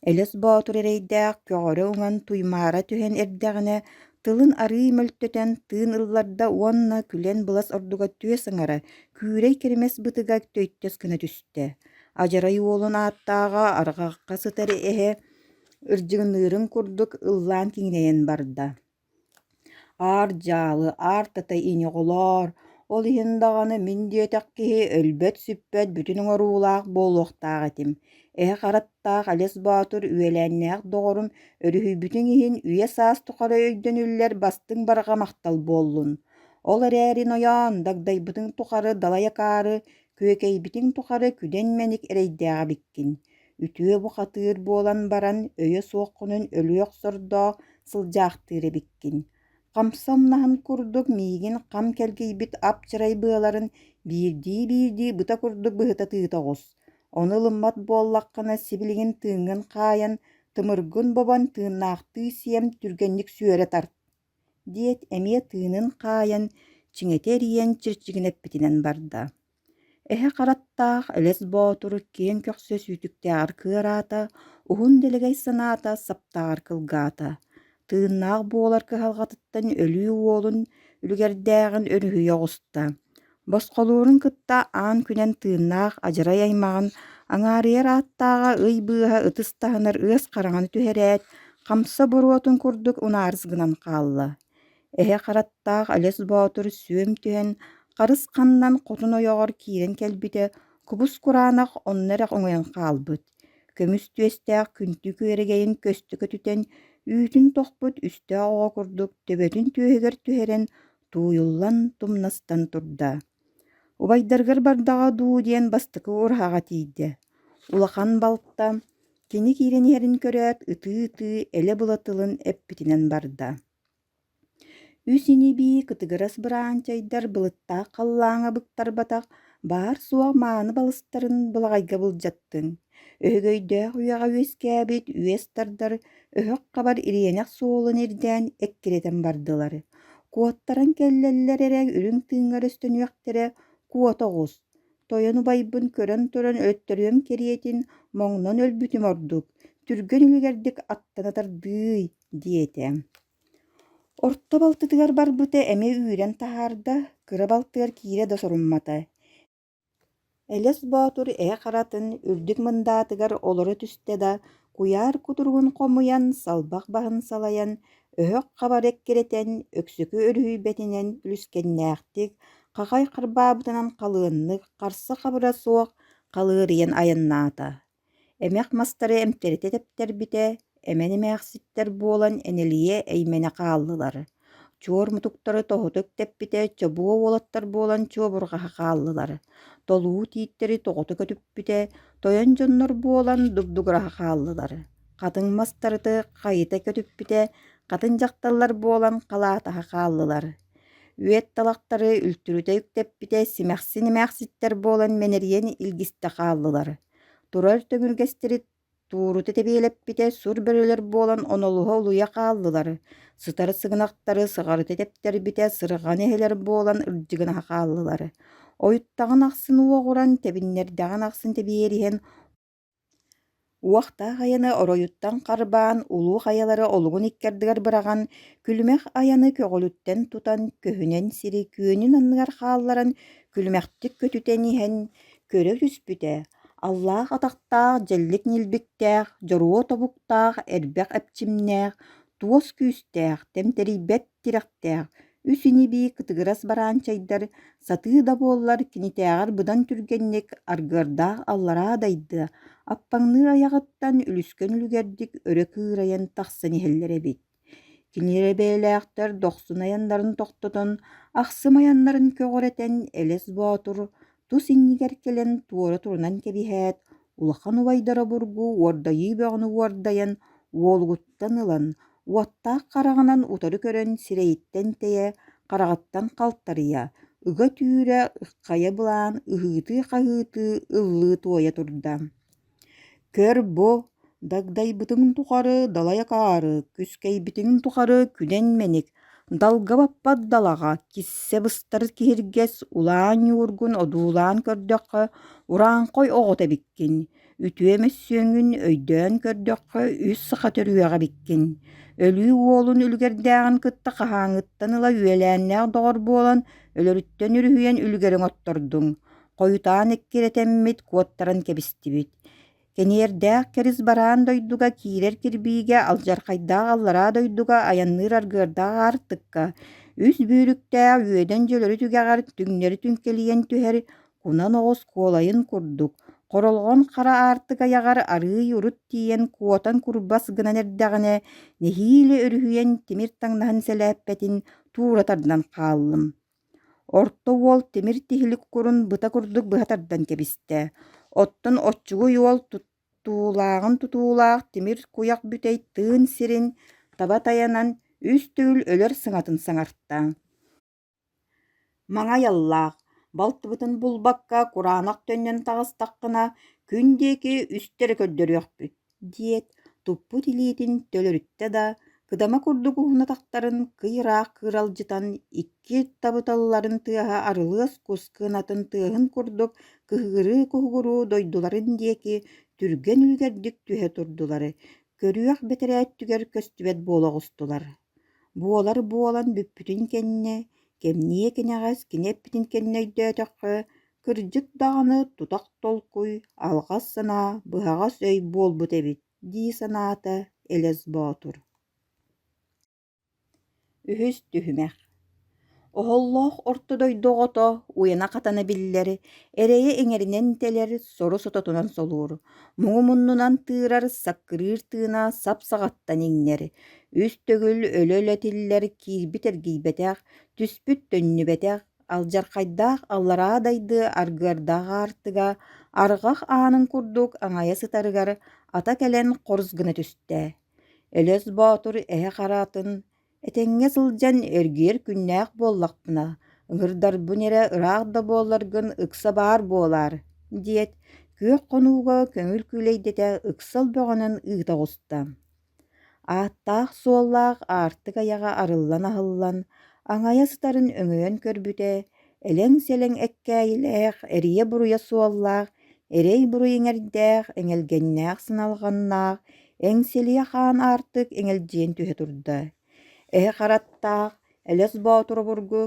Элэс Боотур эрэйдээх көҕөрө уҥан туймаара түһэн эрдэҕинэ, тылын арыый мөлтөтөн тыын ылларда уонна күлэн былас ордуга түөс аҥара, күүрэй кэримэс бытыга төйтөс гына түстэ. Адьарай уолун ааттааҕа арҕахха сытар эһэ ырдьыгыныырын курдук ыллаан киҥинэйэн барда. Аар дьаалы, аар татай ини оҕолоор, ол иһин даҕаны мин диэтэх киһи өлбөт-сүппэт бүтүн оҥоруулаах буолуохтаах этим. Эһэ хараттаах Элэс Боотур үөлээннээх доҕорум өрүһүйбүтүҥ иһин үйэ-саас тухары өйдөнүллэр бастыҥ барҕа махтал буоллун. Ол эрээри нойоон, дагдайбытыҥ тухары далай акаары, күөкэйбитиҥ тухары күдэн мэник эрэйдээх эбиккин. Үтүө бухатыыр буолан баран өйө суоххунан өлүөх сордоох сылдьаахтыыр эбиккин. Хамса умнаһын курдук миигин хам кэлгийбит ап-чарай быаларын биирдии-биирдии быта курдук быһыта тыыта оҕус. Ону ылыммат буоллаххына сибилигин тыыҥҥын хаайан, тымыргын бобон тыыннаахтыы сиэм түргэнник сүөрэ тарт диэт эмиэ тыынын хаайан, чиҥэтэ эрийэн чирчигинэппитинэн барда. Эһэ хараттаах Элэс Боотур киэҥ көхсө сүүтүктээҕэр кыараата, уһун дэлэгэй санаата саптааҕар кылгаата. Тыыннаах буолар кыһалҕатыттан өлүү уолун үлүгэрдээҕин өрүһүйэ оҕуста. Босхолуурун кытта аан күнэн тыыннаах адьарай аймаҕын аҥаарыйар ааттааҕа ый быыһа ытыс таһынар ыас хараҥаны түһэрээт, хамса буруотун курдук унаарыс гынан хаалла. Эһэ хараттаах Элэс Боотур сүөм түһэн, харыс ханнан хотун ойоҕор киирэн кэлбитэ, кубус-кураанах онно эрэ оҥойон хаалбыт. Көмүс түөстээх күнтү күөрэгэйин көстө көтүтэн, үүтүн тохпут үстээх оҕо курдук төбөтүн түөһүгэр түһэрэн, тууйуллан, тумнастан турда. Убайдарыгар бардаҕа дуу диэн бастакы ураһаҕа тиийдэ. Улахан балта кини киирэн иһэрин көрөөт, ытыы-ытыы элэ-была тылын эппитинэн барда. Үс ини-бии кытыгырас быраанчайдар былыттаах халлааҥҥа быктарбатах баар-суох мааны балыстарын былаҕайга былдьаттыҥ. Өһөгөйдөөх үйэҕэ үөскээбит үөс тардар өһөх хабар ириэнэх суолун ирдээн эккирэтэн бардылар. Куоттаран кэллэллэр эрэ үрүҥ тыыҥҥа өрөстөнүөхтэрэ, куота оҕус. Тойон убайбын көрөн туран өлөттөрүөм кэриэтин, моҥнон өлбүтүм ордук, түргэн үлүгэрдик аттана тардыый диэтэ. Орто балтытыгар барбыта эмиэ үүрэн таһаарда, кыра балтыгар киирэ да соруммата. Элэс Боотур эһэ харатын үрдүк мындаатыгар олоро түстэ да, куйаар кутуругун хомуйан, салбах баһын салайан, өһөх хабар эккирэтэн, өксөкү өрүһүйбэтинэн үлүскэннээхтик, хахай харбаабытынан халыаннык, харса хабыра суох халыарыйан айаннаата. Эмэх мастары эмтэритэ тэптэрбитэ, эмэн эмээхситтэр буолан энэлийэ эймэнэ хааллылар. Чуор мутуктары тоһута үктэппитэ, чобуо уолаттар буолан чуобурҕаһа хааллылар. Толуу тииттэри тоҕута көтүппүтэ, тойон дьоннор буолан дугдугураһа хааллылар. Хатыҥ мастарыты хайыта көтүппүтэ, хатын дьахталлар буолан халаатаһа хааллылар. Үөт талахтары үлтүрүтэ үктэппитэ, симэхсин эмээхситтэр буолан мэнэрийэн илгистэ хааллылар. Турар төҥүргэстэри туурута тэбиэлэппитэ, сур бөрөлөр буолан онолуһа улуйа хааллылар, сытар сыгынахтары сыҕарыта тэптэрбитэ, сырҕан эһэлэр буолан ырдьыгынаһа хааллылар. Ойуттаҕын ахсын уоҕуран, тэбиннэрдэҕин ахсын тэбиэриһэн, Уохтаах айаны оройуттан харбаан, улуу хайалары олугун икки ардыгар быраҕан, күлүмэх айаны көҕүлүттэн тутан, көһүнэн сири күөнүн анныгар хаалларан, күлүмэхтик көтүтэн иһэн, көрө түспүтэ, аллаах атахтаах, дьэллик ньилбиктээх, дьоруо тобуктаах, эрбэх эпчимнээх, Туос күүстээх, тэмтэрийбэт тирэхтээх, үс ини-бии кытыгырас бараанчайдар сатыы да буоллар кинитээҕэр быдан түргэнник аргыардаах аллараа дайдыа, аппаҥныыр айаҕыттан үлүскэн үлүгэрдик өрө кыырайан тахсан иһэллэр эбит. Кинилэр бэйэлээхтэр дохсун айаннарын тохтотон, ахсым айаннарын көҕүрэтэн Элэс Боотур тус иннигэр кэлэн туора турунан кэбиһээт, улахан убайдара обургу уордайыы бөҕөнү уордайан, уолугуттан ылан, уоттаах хараҕынан утары көрөн сирэйиттэн тэйэ, хараҕыттан халтарыйа, ыга түүрэ ыххайа былаан ыһыытыы-хаһыытыы ыллыы-туойа турда. Көр бу, дагдайбытыҥ тухары далай акаары, күскэйбитиҥ тухары күнэн мэник, далга баппат далаҕа, киссэ быстар киһиргэс, улаан ньуургун одуулаан көрдөххө, урааҥхой оҕото эбиккин, үтүө мөссүөҥҥүн өйдөөн көрдөххө, үс саха төрүөҕэ эбиккин. Өлүү уолун үлүгэрдээҕин кытта хаһааҥҥыттан ыла үөлээннээх доҕор буолан, өлөрүттэн өрүһүйэн үлүгэриҥ оттордуҥ. Хойутаан эккирэтэммит, куоттаран кэбистибит. Кэниэрдээх кэрис бараан дойдуга киирэр кирбиигэ, алдьархайдаах аллараа дойдуга айанныыр аргыардаах аартыкка, үс бүүрүктээх үөдэн дьөлөрү түгэҕэр түҥнэри түҥкэлийэн түһэр кунан оҕус куолайын курдук, хоролҕон хара аартык айаҕар арыый урут тиийэн куотан курбас гынан эрдэҕинэ, нэһиилэ өрүһүйэн тимир таҥнаһын сэлээппэтин туура тардан хааллым. Орто уол тимир тиһилик курун быта курдук быһа тардан кэбистэ, оттон оччугуй уол туттуулааҕын тутуулаах тимир куйах бүтэй тыын сирин таба тайанан үс төгүл өлөр саҥатын саҥарта. Маҥай аллаах, балтыбытын булбакка кураанах төннөн таҕыстаххына, күн диэки үстэ эрэ көрдөрүөхпүт диэт, туппут илиитин төлөрүттэ да, кыдама курдук уһун атахтарын кый ыраах кыыралдьытан икки табыталларын тыаһа арылыас кус кынатын тыаһын курдук кыһыгырыы-куһугуруу дойдуларын диэки түргэн үлүгэрдик түһэ турдулар, көрүөх бэтэрээ өттүгэр көстүбэт буола оҕустулар. Буолар буолан бүппүтүн кэннэ, кэмниэ кэнэҕэс кини эппитин кэннэ өйдөөтөххө, Кырдьык даҕаны тутах толкуй, алҕас санаа, быһаҕас өй буолбут эбит дии санаата Элэс Боотур. Үһүс түһүмэх Оһоллоох орто дойду оҕото уйана-хатана биллэр, эрэйэ иҥэринэн тэлэр, сору сототунан солуур, муҥу муннунан тыырар, саккырыыр тыына сап-саҕаттан иҥнэр, үс төгүл өлө-өлө тиллэр, киирбит эргийбэтэх, түспүт төннүбэтэх, Алдьархайдаах аллараа дайды аргыардаах аартыга арҕах аанын курдук аҥайа сытарыгар ата кэлэн хорус гына түстэ. Өлөс Боотур эһэ харатын «Этэҥҥэ сылдьан эргийэр күннээх буоллахпына, ыҥырдарбын эрэ ыраах да буолларгын ыкса баар буолаар» диэт, күөх хонууга көҥүл күүлэйдэтэ ыксал бөҕөнөн ыыта оҕуста. Ааттаах-суоллаах аартык айаҕа арыллан-аһыллан, аҥайа сытарын өҥөйөн көрбүтэ, элэҥ-сэлэҥ эккээйилээх, эрийэ-буруйа суоллаах, эрэй-буруй иҥэрдээх, эҥэлгэннээх сыналҕаннаах, эҥсэлийэ хаан аартык эҥэлдьийэн түһэ турда. Эһэ хараттаах, Элэс Боотур обургу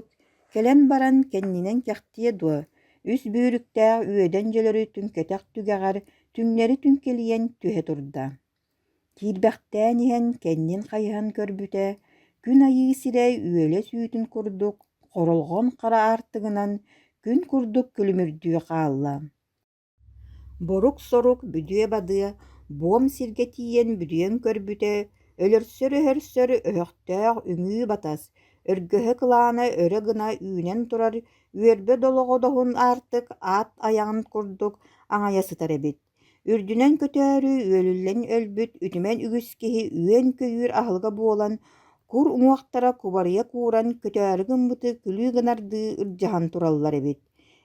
кэлэн баран кэннинэн кэхтиэ дуо, үс бүүрүктээх үөдэн дьөлөрү түҥкэтэх түгэҕэр түҥнэри түҥкэлийэн түһэ турда. Киирбэхтээн иһэн кэннин хайыһан көрбүтэ, күн айыы сирэ үөлэс үүтүн курдук хоролҕон хара аартыгынан күн курдук күлүмүрдүү хаалла. Борук-сорук бүдүө-бадыа буом сиргэ тиийэн бүдүйэн көрбүтэ, өлөрсөр-өһөрсөр өһөхтөөх үҥүү-батас, өргөһө кылаана өрө гына үүнэн турар үөрбэ долоҕодоһун аартык аат айаҕын курдук аҥайа сытар эбит. Үрдүнэн көтөөрү үөлүллэн өлбүт үтүмэн үгүс киһи үөн-көйүүр аһылыга буолан, кур уҥуохтара кубарыйа кууран көтөөрү гыммыты күлүү гынардыы ырдьаһан тураллар эбит.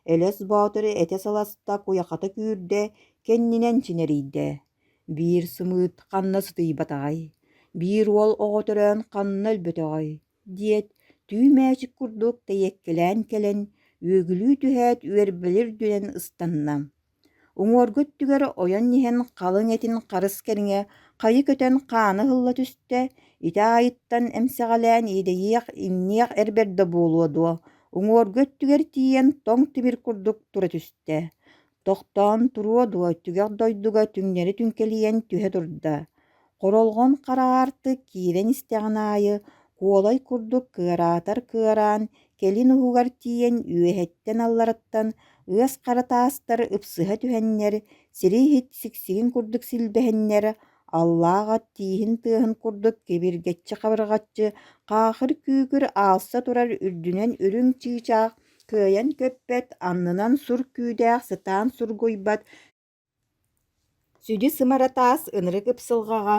Элэс Боотуру этэ саласта, куйахата күүрдэ, кэннинэн чинэрийдэ. Биир сымыыт ханна сытыйбатаҕай, биир уол оҕо төрөөн ханна өлбөтөҕөй диэт, түү мээчик курдук тэйиэккэлээн кэлэн, үөгүлүү түһээт үөрбэлэр үрдүнэн ыстанна. Уҥуоргу өттүгэр ойон иһэн халыҥ этин харыс кэриҥэ хайы көтөн хаана ыһылла түстэ, ити аайыттан эмсэҕэлээн иэдэйиэх, иҥниэх эр бэрдэ буолуо дуо, уҥуоргу өттүгэр тиийэн тоҥ тимир курдук тура түстэ. Тохтоон туруо дуо, түгэх дойдуга түҥнэри түҥкэлийэн түһэ турда. Хоролҕон хара аартык киирэн истэҕин аайы куолай курдук кыараатар кыараан, кэлин уһугар тиийэн үөһэттэн-аллараттан ыас хара таастар ыпсыһа түһэннэр, сири иһит сиксигин курдук силбэһэннэр, аллаах ат тииһин тыаһын курдук кибиргэччи-хабырҕаччы хаахыр-күүкүр аалса турар үрдүнэн үрүҥ чыычаах кыайан көппөт, аннынан сур күүдээх сытаан сургуйбат Сүдү сымара таас ынырык ыпсылҕаҕа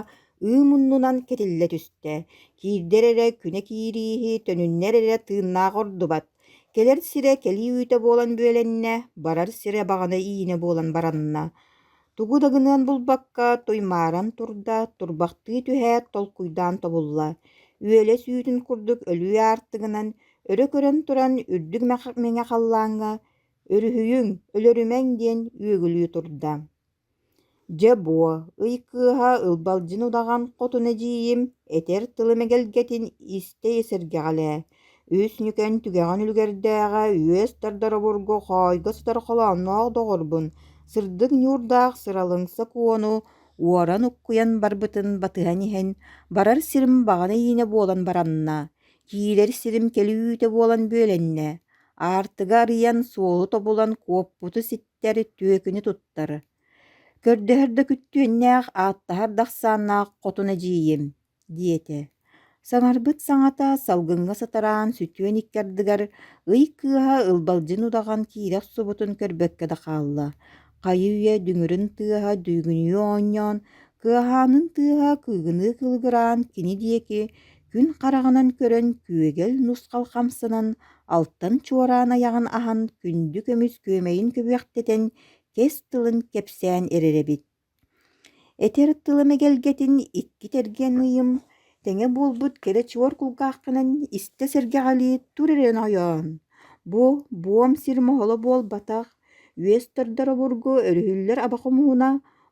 ыы муннунан кэтиллэ түстэ, киирдэр эрэ күнэ киирииһи, төнүннэр эрэ тыыннаах ордубат, кэлэр сирэ кэлии үүтэ буолан бүөлэннэ, барар сирэ баҕана иинэ буолан баранна. Тугу да гыныан булбакка туймааран турда, турбахтыы түһээт толкуйдаан тобулла, үөлэс үүтүн курдук өлүү аартыгынан өрө көрөн туран үрдүк мэҥэ халлааҥҥа «Өрүһүйүҥ, өлөрүмэҥ» диэн үөгүлүү турда. Дьэ буо, ый кыыһа Ылбалдьын удаҕан хотун эдьиийим этэр тылым эгэлгэтин истэ сэргэҕэлээ, үс ньүкэн түгэҕин үлүгэрдээҕэ үөс тардар обургу хоойго сытар холоонноох доҕорбун, сырдык ньуурдаах сыралыҥса куону уоран уккуйан барбытын батыһан иһэн, барар сирим баҕана иинэ буолан баранна, киирэр сирим кэлүүтэ буолан бүөлэннэ, аартыга арыйан суолу тобулан куоппуту ситтэр, түөкүнү туттар. Көрдөһөр да күттүөннээх, ааттаһар да ахсааннаах хотун эдьиийим, диэтэ. Саҥарбыт саҥата салгыҥҥа сатараан сүтүөн икки ардыгар ый кыыһа Ылбалдьын удаҕан киирэ охсубутун көрбөккө да хаалла. Хайы-үйэ дүҥүрүн тыаһа дүүгүнүү оонньоон, кыаһаанын тыаһа кыыгыныы кылыгыраан кини диэки күн хараҕынан көрөн күөгэл нусхал хамсанан, алтан чуораан айаҕын аһан күндү көмүс күөмэйин көбүөхтэтэн кэс тылын кэпсээн эрэр эбит. Этэр тылым эгэлгэтин икки тэргэн ыйым тэҥэ буолбут кэрэ чуор кулгааххынан истэ сэргэҕэлии тур эрэ нойоон. Бу буом сир моһоло буолбатах, үөс тардар обургу өрүһүллэр аба хомуһуна,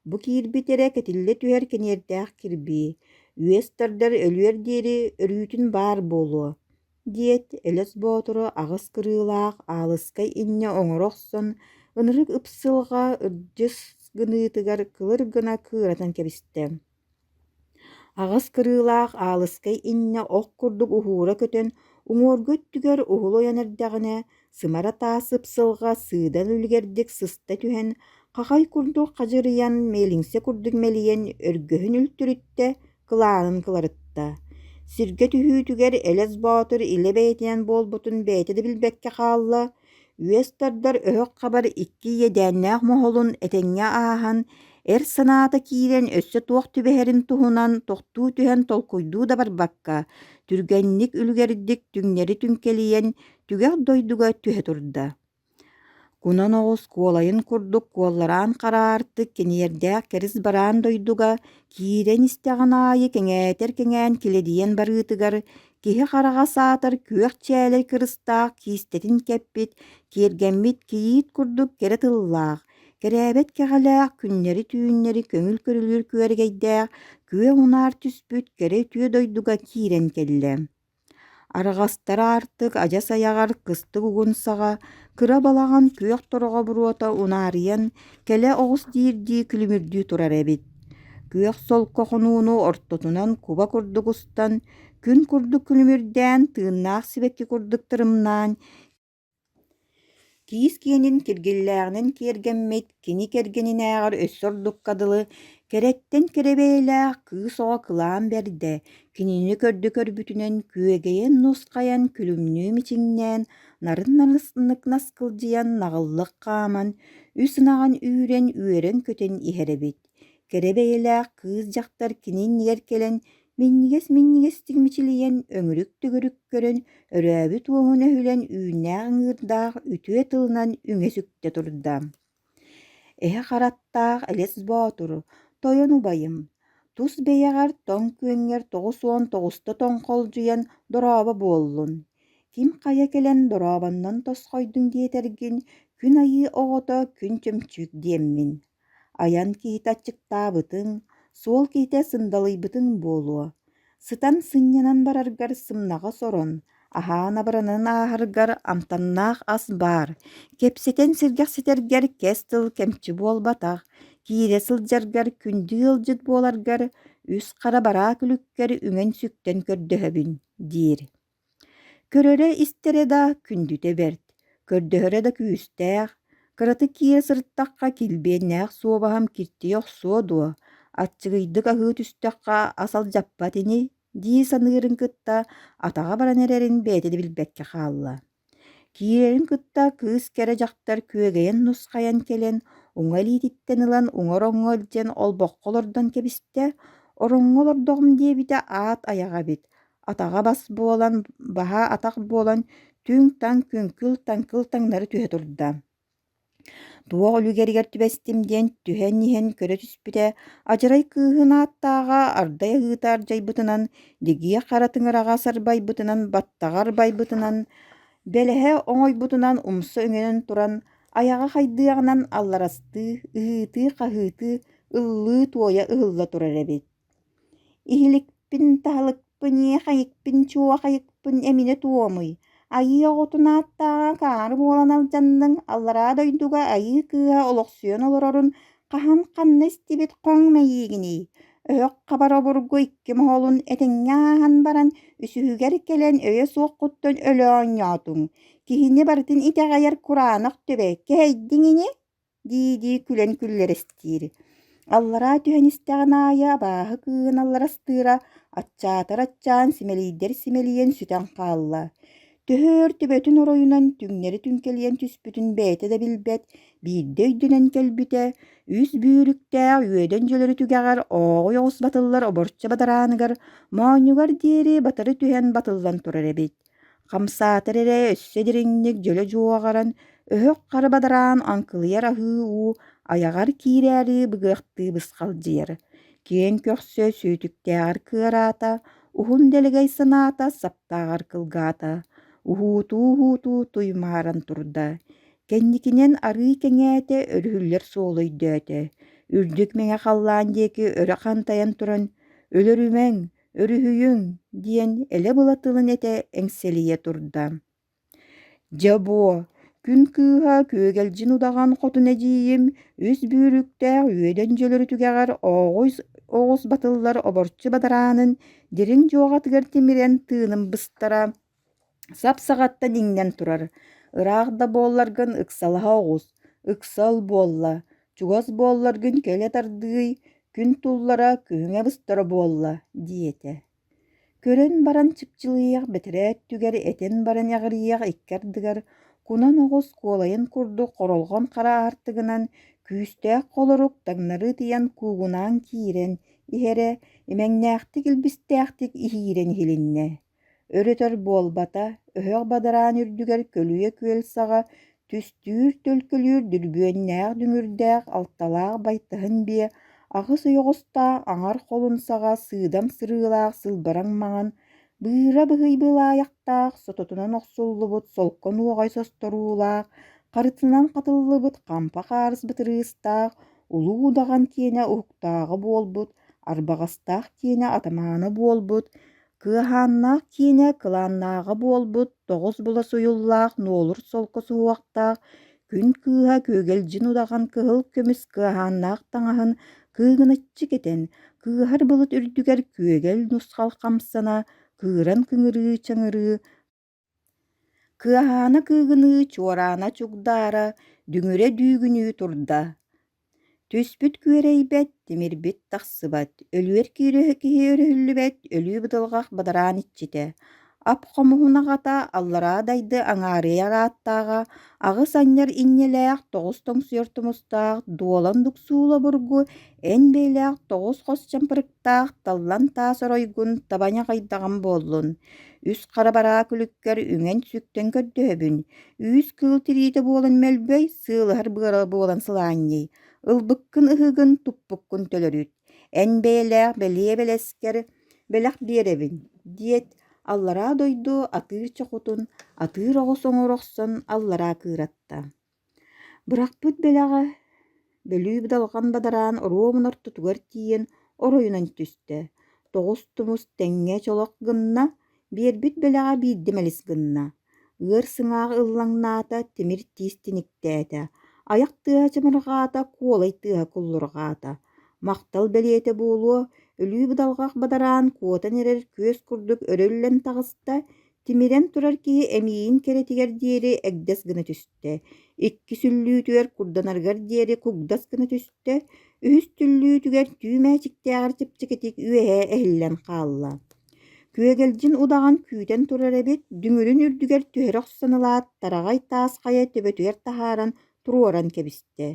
бу киирбит эрэ кэтиллэ түһэр кэниэрдээх кирбии, үөс тардар өлүөр диэри өрүүтүн баар буолуо диэт, Элэс Боотуру аҕыс кырыылаах аалыскай инньэ оҥоро охсон, ынырык ыпсылҕа ырдьыс гыныытыгар кылыр гына кыыратан кэбистэ. Аҕыс кырыылаах аалыскай инньэ ох курдук уһуура көтөн, уҥуоргу өттүгэр уһулу ойон эрдэҕинэ, сымара таас ыпсылҕа сыыдам үлүгэрдик сыста түһэн, хахай курдук хадьырыйан, миэлиҥсэ курдук мэлийэн өргөһүн үлтүрүттэ, кылаанын кыларытта. Сиргэ түһүүтүгэр Элэс Боотур илэ бэйэтинэн буолбутун бэйэтэ да билбэккэ хаалла, үөс тардар өһөх хабар икки иэдээннээх моһолун этэҥҥэ ааһан, эр санаата киирэн өссө туох түбэһэрин туһунан тохтуу түһэн толкуйдуу да барбакка, түргэнник үлүгэрдик түҥнэри түҥкэлийэн түгэх дойдуга түһэ турда. Кунан оҕус куолайын курдук куоллараан хараартык кэниэрдээх кэрис бараан дойдуга киирэн истэҕин аайы кэҥээтэр кэҥээн килэдийэн барыытыгар киһи хараҕа саатар күөх чээлэй кырыстаах киистэтин кэппит, киэргэммит кийиит курдук кэрэ тыллаах, кэрээбэт кэҕэлээх күннэри-түүннэри көҥүл көрүлүүр күөрэгэйдээх күөх унаар түспүт кэрэ үтүө дойдуга киирэн кэллэ. Арҕастара аартык адьас айаҕар кыстык угун саҕа, кыра балаҕан күөх торҕо буруота унаарыйан, кэлэ оҕус диирдии күлүмүрдүү турар эбит. Күөх солко хонууну ортотунан куба курдук устан, күн курдук күлүмүрдээн, тыыннаах сибэкки курдук тырымнаан, Киис киэнин киргиллээҕинэн киэргэммит, кини кэргэнинээҕэр өссө ордукка дылы, кэрэттэн кэрэ бэйэлээх кыыс оҕо кылаан бэрдэ, кинини көрдө көрбүтүнэн күөгэйэн нусхайан, күлүмнүү мичиҥнээн, нарын-нарыннык наскылдьыйан, наҕыллык хааман, үс ынаҕын үүрэн үөрэн-көтөн иһэр эбит. Кэрэ бэйэлээх кыыс дьахтар кини иннигэр кэлэн Минньигэс-минньигэстик мичилийэн, өҥүрүк-төгүрүк көрөн, өрөөбүт уоһун өһүлэн үүннээх ыҥыырдаах үтүө тылынан үҥэ-сүктэ турда: «Эһэ хараттаах Элэс Боотур, тойон убайым, тус бэйэҕэр тоҥ күөҥҥэр 99-та тоҥхолдьуйан дорообо буоллун. Ким хайа кэлэн дорообоннон тосхойдун диэтэргин, күн айыы оҕото күн чөмчүүк диэммин. Айан киһитэ аччыктаабытыҥ, суол киһитэ сындалыйбытыҥ буолуо. Сытан сынньанан бараргар сымнаҕас орон, аһаан абыранан ааһаргар амтаннаах ас баар, кэпсэтэн сэргэхситэргэр кэс тыл кэмчи буолбатах, киирэ сылдьаргар күндү ыалдьыт буоларгар Үс хара бараа күлүккэр үҥэн-сүктэн көрдөһөбүн, диир. Көрөрө-истэрэ да күндүтэ бэрт, көрдөһөрө да күүстээх, кыратык киирэ сырыттахха килбиэннээх суобаһым киртийэ охсуо дуо, аччыгыйдык аһыы түстэххэ ас алдьаппат ини дии саныырын кытта атаҕа баран эрэрин бэйэтэ да билбэккэ хаалла. Киирэрин кытта кыыс кэрэ дьахтар күөгэйэн нусхайан кэлэн, уҥа илиититтэн ылан уҥа ороҥҥо илдьэн олбоххо олордон кэбистэ, ороҥҥо олордоҕум диэбитэ аат айаҕа эбит, атаҕа бас буолан, баһа атах буолан түҥ-таҥ, күҥкүл-таҥкыл таҥнары түһэ турда. Туох үлүгэригэр түбэстим диэн түһэн иһэн көрө түспүтэ, адьарай кыыһын ааттааҕа ардай аһыыта ардьайбытынан, дьигиэ хара тыҥыраҕа сарбайбытынан, баттаҕа арбайбытынан, бэлэһэ оҥойбутунан умса өҥөнөн туран, айаҕа хайдыаҕынан алларастыы, ыһыытыы-хаһыытыы, ыллыы-туойа ыһылла турар эбит. Иһиликпин, таһылыкпын, иэхэйикпин, чуохайыкпын эминэ туомуй, айыы оҕотун ааттааҕа акаары буолан алдьанныҥ, аллараа дойдуга айыы кыыһа олохсуйан олорорун хаһан ханна истибит хоҥ мэйиигиний? Өһөх хабар обургу икки моһолун этэҥҥэ ааһан баран, үсүһүгэр кэлэн өйө суоххуттан өлө оонньоотуҥ, киһини барытын итэҕэйэр кураанах төбө кэһэйдиҥ ини дии-дии күлэн күллэрэстиир. Аллараа түһэн истэҕин аайы абааһы кыыһын алларастыыра аччаатар аччаан, симэлийдэр симэлийэн сүтэн хаалла. Төһө өр төбөтүн оройунан түҥнэри түҥкэлийэн түспүтүн бэйэтэ да билбэт, биирдэ өйдөнөн кэлбитэ, үс бүүрүктээх үөдэн дьөлөрү түгэҕэр ооҕуй оҕус батыллар оборчо бадарааныгар моонньугар диэри батары түһэн батыллан турар эбит. Хамсаатар эрэ өссө дириҥник дьөлө дьуоҕаран, өһөх хара бадараан аҥкылыйар аһыы уу айаҕар киирээри быгыахтыы бысхалдьыйар. Киэҥ көхсө сүүтүктээҕэр кыараата, уһун дэлэгэй санаата саптааҕар кылгаата, уһуутуу-уһуутуу туймааран турда. Кэнникинэн арыы кэҥээтэ, өрүһүллэр суолу өйдөөтө. Үрдүк мэҥэ халлаан диэки өрө хантайан туран, «Өлөрүмэҥ, Өрүһүйүҥ!» диэн элэ-была тылын этэ эҥсэлийэ турда. Дьэ буо, күн кыыһа Күөгэлдьин удаҕан хотун эдьиийим үс бүүрүктээх үөдэн дьөлөрү түгэҕэр ооҕуй оҕус батыллар оборчу бадараанын дириҥ дьуоҕатыгар тимирэн тыыным быстара Сап-саҕаттан иҥнэн турар, ыраах да буолларгын ыксалаһа оҕус, ыксал буолла, чугас буолларгын кэлэ тардыый, күн туллара, күһүҥэ быстара буолла диэтэ. Көрөн баран чыпчылыйыах бэтэрээ өттүгэр этэн баран эҕирийиэх икки ардыгар кунан оҕус куолайын курдук хоролҕон хара аартыгынан күүстээх холорук таҥнары ытыйан куугунаан киирэн иһэрэ имэҥнээхтик илбистээхтик иһиирэн иһилиннэ. Өр-өтөр буолбата, өһөх бадараан үрдүгэр көлүйэ күөл саҕа түстүүр төлкөлүүр дүрбүөннээх дүҥүрдээх алталаах байтаһын биэ, аҕыс ойоҕостоох аҥар холун саҕа сыыдам сырыылаах сылбараҥ маҥан, быыра быһый былаайахтаах, сототунан охсуллубут солко нуоҕай состоруулаах, харытынан хатыллыбыт хампа хаарыс бытырыыстаах, улуу удаҕан киэнэ уһуктааҕа буолбут, арбаҕастаах киэнэ атамаана буолбут, Кыаһааннаах киинэ кылааннааҕа буолбут тоҕус була суйуллаах нуолур солко суһуохтаах күн кыыһа күөгэлдьин удаҕан кыһыл көмүс кыаһааннаах таҥаһын кыыгыначчы кэтэн, кыыһар былыт үрдүгэр күөгэл нусхал хамсана, кыыран кыҥырыы-чаҥырыы, Кыаһаана кыыгыныы, чуораана чугдаара, дүҥүрэ дүүгүнүү турда. Түспүт күөрэйбэт, тимирбит тахсыбат, өлүөр киһи өрүһүллүбэт, өлүү бытылҕах бадараан иччитэ. Ап-хомуһун аҕата аллараа дайды аҥаарыйар ааттааҕа, аҕыс анньар инньэлээх, тоҕус тоҥсуйар тумустаах, дуолан дуксуула обургу, эн бэйэлээх тоҕус хос чампырыктаах таллан таас оройгун таба ньаҕайдаҕым буоллун. Үс хара бараа күлүккэр үҥэн-сүктэн көрдөһөбүн, үүс кыыл тириитэ буолан мөлбөй, сыалыһар быара буолан сылаанньый, ылбыккын ыһыгын, туппуккун төлөрүт, эн бэйэлээх бэлиэ бэлэскэр бэлэх биэрэбин, диэт, аллараа дойду атыыр чохутун атыыр оҕус оҥоро охсон аллараа кыыратта. Бырахпыт бэлэҕэ бөлүү далҕан бадараан оруомун ортотугар тиийэн оройунан түстэ, тоҕус тумус тэҥҥэ чолох гынна, биэрбит бэлэҕэ биирдэ мэлис гынна, ыар сыҥаах ыллаҥнаата, тимир тиис тиниктээтэ, айах тыаһа чымырҕаата, куолай тыаһа куллурҕаата, махтал бэлиэтэ буолуо, Өлүү будалҕах бадараан куотан эрэр күөс курдук өрө үллэн таҕыста, тимирэн турар киһи эмиийин кэрэтигэр диэри эгдэс гына түстэ, иккис үллүүтүгэр курданарыгар диэри кугдас гына түстэ, үһүс түллүүтүгэр түү мээчиктээҕэр чэпчэкитик үөһэ эһиллэн хаалла. Күөгэлдьин удаҕан күүтэн турар эбит, дүҥүрүн үрдүгэр түһэрэ охсон ылаат, тараҕай таас хайа төбөтүгэр таһааран туруоран кэбистэ.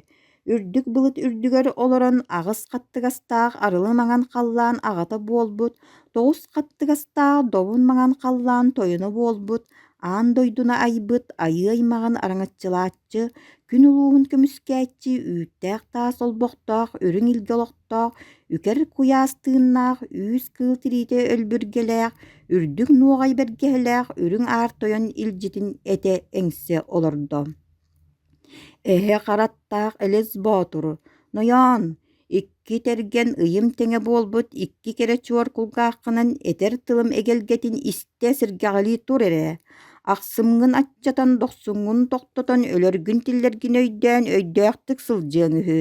Үрдүк былыт үрдүгэр олорон аҕыс хаттыгастаах арылы маҥан халлаан аҕата буолбут, тоҕус хаттыгастаах добун маҥан халлаан тойоно буолбут, аан дойдуну айбыт, айыы аймаҕын араҥаччылааччы, күн улууһун көмүскээччи, үүттээх таас олбохтоох, үрүҥ илгэ олохтоох, үкэр куйаас тыыннаах, үүс кыыл тириитэ өлбүргэлээх, үрдүк нуоҕай бэргэһэлээх үрүҥ аар тойон илдьитин этэ эҥсэ олордо. Эһэ хараттаах Элэс Боотуру, нойоон, икки тэргэн ыйым тэҥэ буолбут икки кэрэ чуор кулгааххынан этэр тылым эгэлгэтин истэ сэргэҕэлии тур эрэ. Ахсымҥын аччатан, дохсуҥҥун тохтотон, өлөргүн-тиллэргин өйдөөн өйдөөхтүк сылдьыаҥ үһү.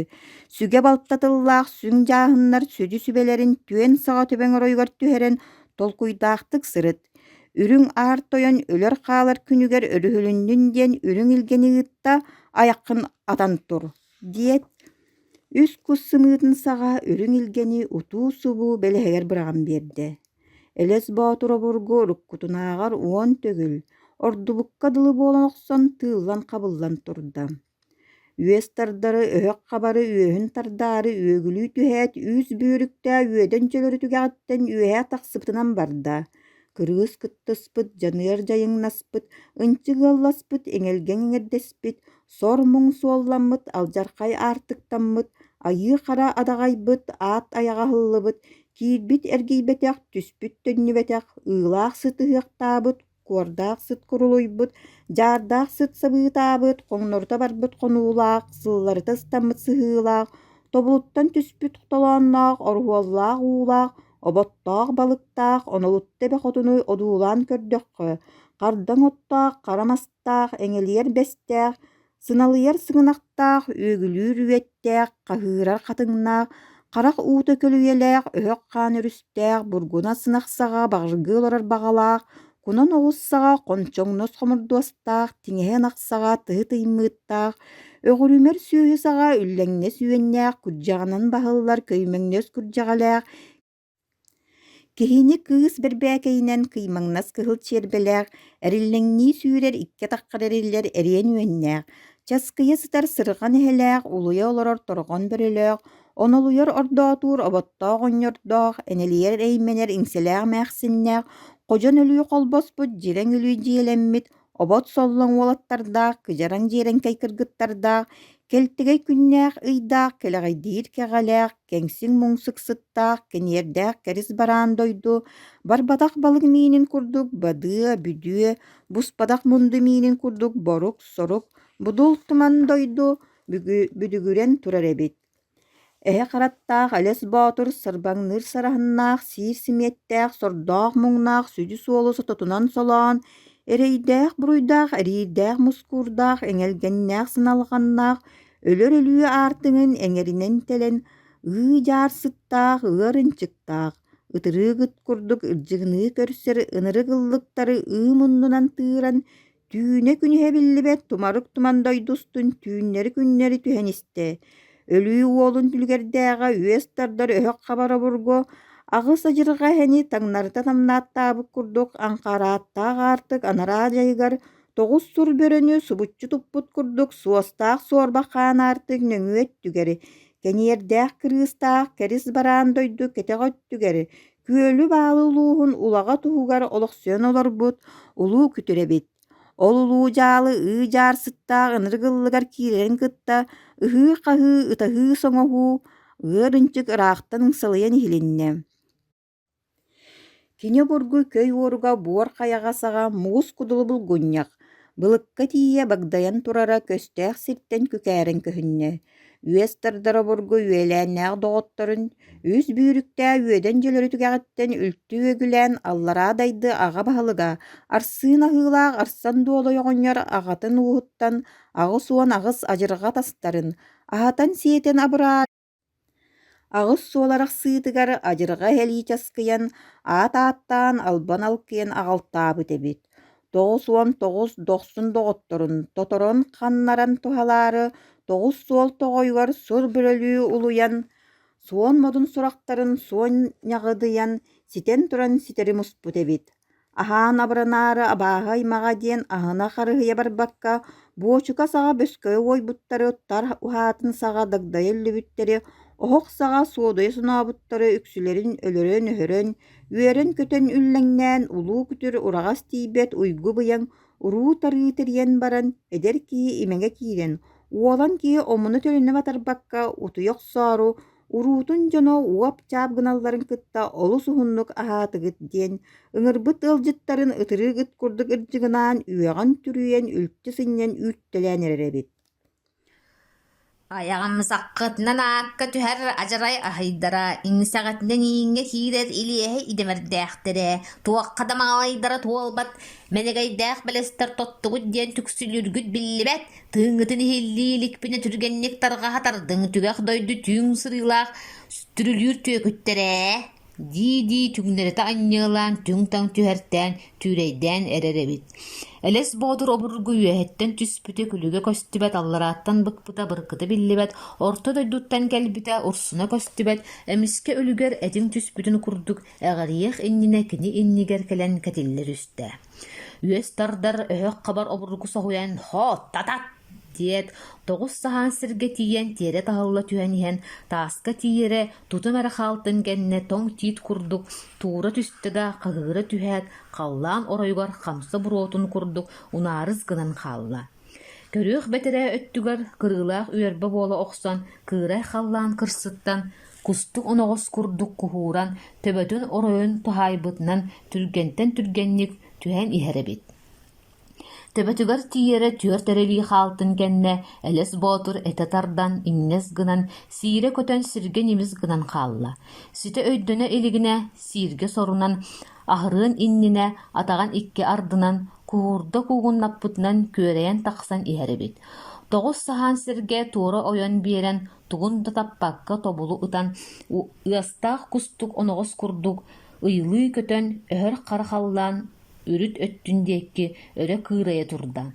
Сүгэ балта тыллаах сүҥ дьааһыннар сүдү сүбэлэрин түөн саҕа төбөҥ оройугар түһэрэн толкуйдаахтык сырыт. Үрүҥ Аар Тойон өлөр-хаалар күнүгэр өрүһүлүннүн диэн үрүҥ илгэни ыытта, айаххын атан тур, диэт, үс кус сымыытын саҕа үрүҥ илгэни утуу-субуу бэлэһигэр быраҕан биэрдэ. Элэс Боотур обургу уруккутунааҕар уон төгүл, ордубукка дылы буолан охсон тыыллан-хабыллан турда. Үөс тардары, өһөх хабары үөһүн тардаары үөгүлүү түһээт, үүс бүүрүктээх үөдэн чөлөрү түгэҕиттэн үөһэ тахсыбытынан барда. Кырыыс кыттыспыт, дьаныар дьайыҥнаспыт, ынчык ыалласпыт, эҥэлгэҥ эҥэрдэспит, сор-муҥ суолламмыт, алдьархай аартыктаммыт, айыы-хара адаҕайбыт, аат айаҕа аһыллыбыт, киирбит эргийбэтэх, түспүт төннүбэтэх, ыылаах сыт ыһыахтаабыт, куордаах сыт курулуйбут, дьаардаах сыт сабыытаабыт, хоҥнорута барбыт хонуулаах, сылларыта ыстаммыт сыһыылаах, тобулуттан түспүт толоонноох, оруһуоллаах уулаах, оботтоох балыктаах, онолутта эбэ хотуну одуулаан көрдөххө, хардаҥ оттоох, хара мастаах, эҥэлийэр бэстээх, Сыналыйар сыгынахтаах, үөгүлүүр үөттээх, хаһыырар хатыҥнаах, харах уута көлүйэлээх, өһөх хаан өрүстээх, бургуна сынах саҕа баҕыргыы олорор баҕалаах, кунан оҕус саҕа хончоҥнос хомурдуостаах, тиҥэһэ ынах саҕа тыһы тыймыыттаах, өҕүрүмэр сүөһү саҕа үллэҥнэс үөннээх, күрдьэҕинэн баһыллар көймөҥнөс күрдьэҕэлээх, Киһини кыыс бэрбээкэйинэн кыймаҥнас кыһыл чиэрбэлээх, эриллэҥнии сүүрэр икки атаххар эриллэр эриэн үөннээх, часкыйа сытар сырҕан эһэлээх, улуйа олорор торҕон бөрөлөөх, онолуйар ордоотуур оботтоох оҕонньордоох, энэлийэр эймэнэр иҥсэлээх эмээхсиннээх, ходьон өлүү холбоспут, дьирэҥ өлүү дьиэлэммит, Обот соллоҥ уолаттардаах, кыдьараҥ дьиэрэҥкэй кыргыттардаах, кэлтэгэй күннээх ыйдаах, кэлэҕэйдиир кэҕэлээх, кэҥсиҥ муҥсук сыттаах, кэниэрдээх кэрис бараан дойду, барбатах балык миинин курдук бадыа, бүдүө, буспатах мунду миинин курдук борук-сорук, будул туман дойду бүдүгүрэн турар эбит. Эһэ хараттаах Элэс Боотур сырбаҥныыр сараһыннаах, сиир симиэттээх, сордоох-муҥнаах сүдү суолу сототунан солоон, эрэйдээх-буруйдаах, эриирдээх-мускуурдаах, эҥэлгэннээх сыналҕаннаах, өлөр өлүү аартыгын эҥэринэн тэлэн, ыы-дьаар сыттаах, ыар ынчыктаах, ытырыык ыт курдук ырдьыгыныы көрсөр ынырык ыллыктары ыы муннунан тыыран, Түүнэ-күнүһэ биллибэт тумарык туман дойду устун түүннэри-күннэри түһэн истэ. Өлүү уолун түлүгэрдээҕэ үөс тардар өһөх хабар обургу, аҕыс адьырҕа эһэни таҥнарыта тамнааттаабыт курдук аҥхарааттаах аартык анараа дьайыгар тоҕус сур бөрөнү субуччу туппут курдук суостаах суорба хаан аартык нөҥүө өттүгэр, кэниэрдээх кырыыстаах кэрис бараан дойду кэтэх өттүгэр, Күөлү баалы улууһун улаҕа туһугар олохсуйан олорбут улуу күтүр эбит. Ол улуу дьаалы ыы-дьаар сыттаах ынырык ыллыгар киирэрин кытта ыһыы-хаһыы, ытаһыы-соҥоһуу, ыар ынчык ыраахтан ыҥсалыйан иһилиннэ. Кини обургу көй уоруга буор хайаҕа саҕа муус кудулу булгунньах, былыкка тиийэ багдайан турара көстөөх сиртэн күкээрэн көһүннэ. Үөс тардар обургу үөлээннээх доҕотторун үс бүүрүктээх үөдэн дьөлөрү түгэҕиттэн үлтү үөгүлээн аллараа дайды аҕа баһылыга Арсыын аһыылаах Арсан Дуолай оҕонньор аҕатын ууһуттан 88 адьырҕа тастарын аһатан-сиэтэн абыраа. Аҕыс суол арахсыытыгар адьырҕа эһэлии часкыйан, аат ааттаан албан алкыйан аҕалтаабыт эбит. 99 дохсун доҕотторун тоторон ханнаран туһалаары тоҕус суол тоҕойугар сур бөрөлүү улуйан, суон модун сурахтарын суон ньаҕыдыйан ситэн туран ситэри муспут эбит. Аһаан абыранаары абааһы аймаҕа диэн аһына харыһыйа барбакка, буочука саҕа бөскөйө уойбуттары, тар уһаатын саҕа дагдайа үллүбүттэри, оһох саҕа суодуйа сонообуттары үксүлэрин өлөрөн-өһөрөн, үөрэн-көтөн үллэҥнээн, улуу күтүр ураҕас тиийбэт уйгу-быйаҥ уруу-тарыы тэрийэн баран, эдэр киһи имэҥэ киирэн, уолан киһи омуна-төлөнө батарбакка утуйа охсоору Уруутун дьоно уоп-чаап гыналларын кытта олус уһуннук аһаатыгыт диэн, ыҥырбыт ыалдьыттарын ытырыык ыт курдук ырдьыгынаан үөҕэн-түрүйэн үлтү сынньан үүттэлээн эрэр эбит. Айаҕым саххытынан аакка түһэр адьарай аһыйдара, иҥсэҕитинэн ииҥҥэ киирэр илиэһэ идэмэрдээхтэрэ, туохха да маҥалайдара туолбат, мэнэгэйдээх бэлэстэр тоттугут диэн түксүлүүргүт биллибэт, Тыыҥҥытын иһиллии иликпинэ түргэнник тарҕаһа тардыҥ, түгэх дойду түүҥ сырыылаах түрүлүүр түөкүттэрэ дии-дии түҥнэритэ анньыалаан түҥ-таҥ түһэртээн түүрэйдээн эрэр эбит. Элэс Боотур обургу үөһэттэн түспүтэ күлүгэ көстүбэт, алларааттан быкпыта быркыта биллибэт, орто дойдуттан кэлбитэ урсуна көстүбэт, эмискэ үлүгэр этиҥ түспүтүн курдук эҕэрийиэх иннинэ кини иннигэр кэлэн кэтиллэ түстэ. Үөс тардар, өһөх хабар обургу соһуйан «Һоо, татат!» диэт, тоҕус саһаан сиргэ тиийэн тиэрэ таһылла түһэн иһэн, тааска тиийэрэ тутум эрэ хаалтын кэннэ тоҥ тиит курдук туура түстэ да хаһыыра түһээт, халлаан оройугар хамса буруотун курдук унаарыс гынан хаалла. Көрүөх бэтэрээ өттүгэр кырыылаах үөрбэ буола охсон, кыырай халлаан кырсыттан кустук оноҕос курдук куһууран, төбөтүн оройун туһаайбытынан түргэнтэн түргэнник түһэн иһэр эбит. Төбөтүгэр тиийэрэ түөрт эрэлии хаалтын кэннэ Элэс Боотур этэ тардан, иҥнэс гынан, сиирэ көтөн сиргэ ньимис гынан хаалла. Ситэ өйдөнө илигинэ сииргэ сорунан, аһарыан иннинэ атаҕын икки ардынан куһуурда куугуннаппытынан күөрэйэн тахсан иһэр эбит. Тоҕус саһаан сиргэ туора ойон биэрэн, тугун да таппакка тобулу ытан, ыастаах кустук оноҕос курдук ыйылыы көтөн, өһөр хара халлаан үрүт өттүн диэки өрө кыырайа турда.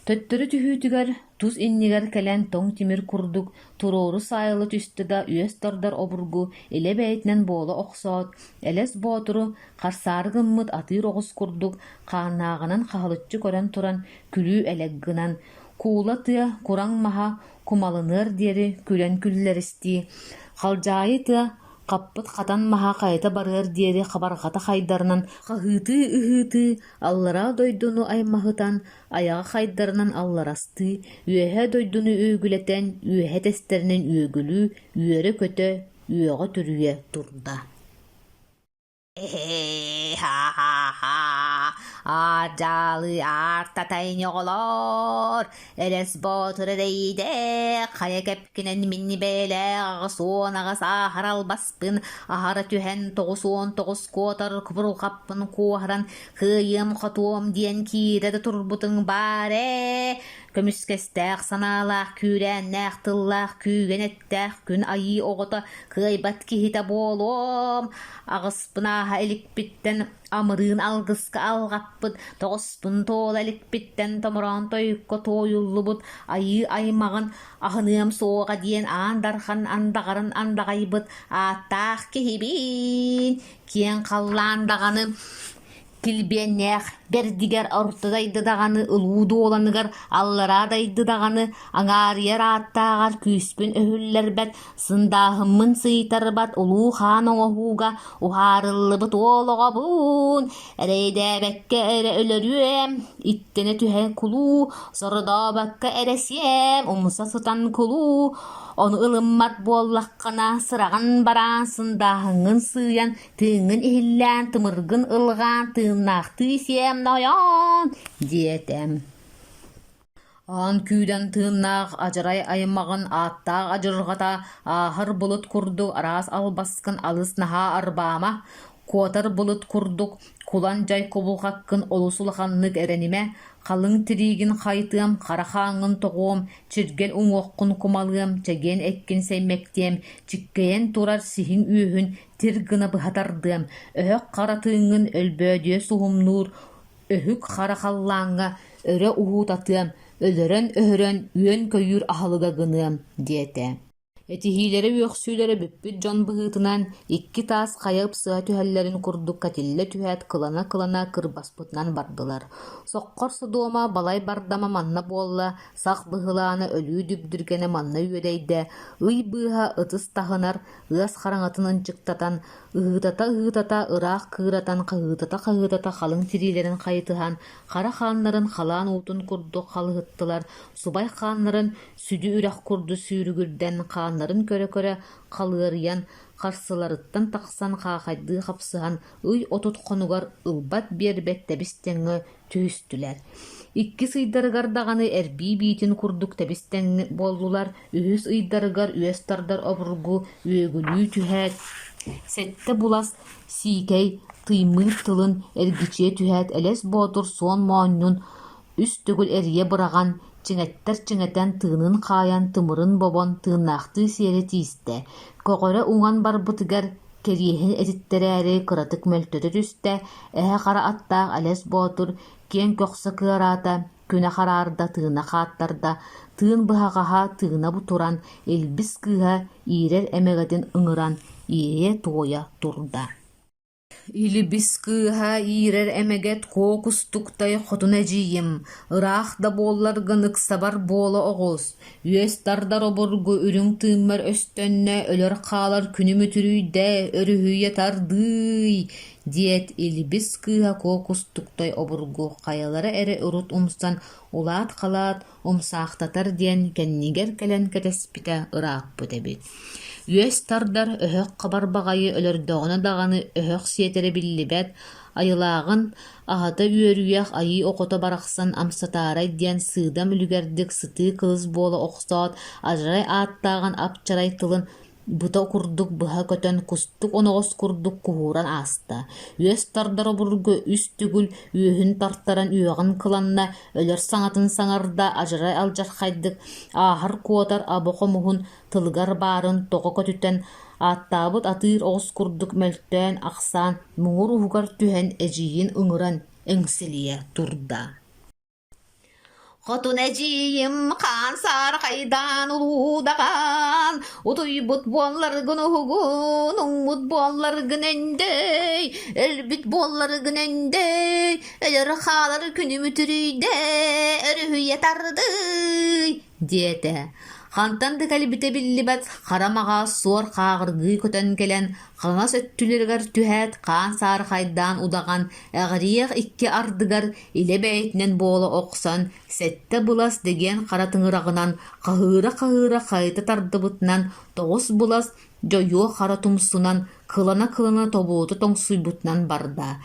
Төттөрү түһүүтүгэр тус иннигэр кэлэн тоҥ тимир курдук туруору саайылла түстэ да үөс тардар обургу илэ бэйэтинэн буола охсоот, Элэс Боотуру харсаары гыммыт атыыр оҕус курдук хааннааҕынан хаһылыччы көрөн туран күлүү-элэк гынан, куула тыа кураҥ маһа кумалыныар диэри күлэн күллэристии, халдьаайы тыа хаппыт хатан маһа хайыта барыар диэри хабарҕата хайдарынан хаһыытыы-ыһыытыы, аллараа дойдуну аймаһытан, айаҕа хайдарынан алларастыы, үөһээ дойдуну үөгүлэтэн, үөһэ тэстэринэн үөгүлүү, үөрэ-көтө, үөҕэ-түрүйэ турда. Ха-ха-ха, аадьаалыы аартатай ньоҕолоор, Элэс Боотур эрэйдээх, хайа кэпкинэн мин бэйэлээх 88 ааһар албаспын, аһара түһэн 99 куотар кубурҕаппын куоһаран кыайыам-хотуом диэн киирэ да турбутуҥ баар ээ, көмүскэстээх санаалаах, күүрээннээх тыллаах күүгэн эттээх күн айыы оҕото кыайбат киһитэ буолуом, аҕыспын ааһа иликпиттэн амырыын алгыска алҕаппыт, тоҕуспун туола иликпиттэн томороон тойукка туойуллубут айыы аймаҕын аһыныам суоҕа диэн аан дархан андаҕарын андаҕайбыт ааттаах киһибин, киэҥ халлаан даҕаны Килбиэннээх бэрдигэр орто дайды даҕаны ылуу дуоланыгар аллараа дайды даҕаны аҥаарыйар ааттааҕар күүспүн өһүллэрбэт, сындааһыммын сыыйтарбат улуу хаан оҥоһууга уһаарыллыбыт уол оҕобун эрэйдээбэккэ эрэ өлөрүөм, иттэнэ түһэ кулуу, сородообокко эрэ сиэм, умса сытан кулуу, ону ылыммат буоллаххына сыраҕын бараан сындааһыҥҥын сыыйан Тыыҥҥын иһиллээн, тымыргын ылҕаан, тыыннаахтыы сиэм нойоон, диэтэ. Аан күүдэн тыыннаах адьарай аймаҕын ааттаах адьырҕата ааһар былыт курдук араас албаскын алыс наһаа арбаама, куотар былыт курдук кулан дьай кубулҕаккын олус улаханнык эрэнимэ. Халыҥ тириигин хайытыам, хара хааҥҥын тоҕуом, чиргэл уҥуоххун кумалыам, чэгиэн эккин сэймэктиэм, чиккэйэн турар сиһиҥ үөһүн тир гына быһа тардыам, өһөх хара тыыҥҥын өлбөөдүйэ суһумнуур өһүк хара халлааҥҥа өрө уһуутатыам, өлөрөн-өһөрөн үөн-көйүүр аһылыга гыныам диэтэ. Этиһиилэрэ үөхсүүлэрэ бүппүт дьон быһыытынан, икки таас хайа ыпсыһа түһэллэрин курдук кэтиллэ түһээт кылана-кылана кырбаспытынан бардылар. Соххор содуома балай бардама манна буолла, сах быһылаана өлүү дүбдүргэнэ манна үөдэйдэ, ый быыһа ытыс таһынар, ыас хараҥатын ынчыктатан, ыһыытата-ыһыытата ыраах кыыратан, хаһыытата-хаһыытата халыҥ тириилэрин хайытыһан, хара хааннарын халаан уутун курдук халыһыттылар, субай хааннарын сүдү үрэх курдук сүүрүгүрдэн хааннарын көрө-көрө халыарыйан, харсыларыттан тахсан хаахайдыы хапсыһан ый 30 хонугар ылбат-биэрбэт тэбис-тэҥҥэ түһүстүлэр. Иккис ыйдарыгар даҕаны эрбии биитин курдук тэбис-тэҥҥэ буоллулар, үһүс ыйдарыгар үөс тардар обургу үөгүлүү түһээт, сэттэ булас сиикэй тыймыыр тылын эргичийэ түһээт Элэс Боотур суон моонньун үс төгүл эрийэ быраҕан, чиҥэттэр чиҥэтэн тыынын хаайан, тымырын бобон тыыннаахтыы сиэрэ тиистэ, көҕөрө уҥан барбытыгар кэриэһин этиттэрээри кыратык мөлтөтө түстэ, эһэ хара аттаах Элэс Боотур киэҥ көхсө кыараата, күнэ хараарда, тыына хааттарда, тыын быһаҕаһа тыына туран, илбис кыыһа иирэр эмэгэтин ыҥыран иэйэ-туойа турда. Илибис кыыһа иирэр эмэгэт куо кустуктай хотун эдьиийим, ыраах да буолларгын ыксабар буола оҕус, үөс тардар обургу үрүҥ тыыммар өстөннө, өлөр-хаалар күнүм үтүрүйдэ, өрүһүйэ тардыый диэт Илбис кыыһа Куо Кустуктай обургу хайалара эрэ урут умсан улаат-халаат умсаахтатар диэн кэннигэр кэлэн кэтэспитэ ырааппыт эбит. Үөс тардар өһөх хабар баҕайы өлөрдөҕүнэ даҕаны өһөх сиэтэрэ биллибэт, айылааҕын аһата үөрүйэх айыы оҕото барахсан амсатаарай диэн сыыдам үлүгэрдик сытыы кылыс буола охсоот, адьарай ааттааҕын ап-чарай тылын Бута курдук быһа көтөн кустук оноҕос курдук куһууран ааста, үөс тардар обургу үс төгүл үөһүн тартаран үөҕэн кыланна, өлөр саҥатын саҥарда, адьарай алдьархайдык ааһар-куотар аба хомуһун тылыгар баарын тоҕо көтүтэн, ааттаабыт атыыр оҕус курдук мөлтөөн, ахсаан муҥур уһугар түһэн эдьиийин ыҥыран эҥсилийэ турда. Хотун эдьиийим хаан саархайдаан улуудаҕаан, утуйбут буолларгын уһугун, уҥмут буолларгын өндөй, өлбүт буолларгын өндөй, өлөр хаалар күнүм үтүрүйдэ, өрүһүйэ тардый диэтэ. Хантан да кэлбитэ биллибэт хара маҕаас суор хааҕыргыы көтөн кэлэн хаҥас өттүлэригэр түһээт хаан саархайдаан удаҕан эҕириэх икки ардыгар илэ бэйэтинэн буола охсон, сэттэ былас дэгиэн хара тыҥыраҕынан хаһыыра-хаһыыра хайыта тардыбытынан, тоҕус былас дьойуо хара тумсунан кылана-кылана тобуоту тоҥсуйбутунан барда.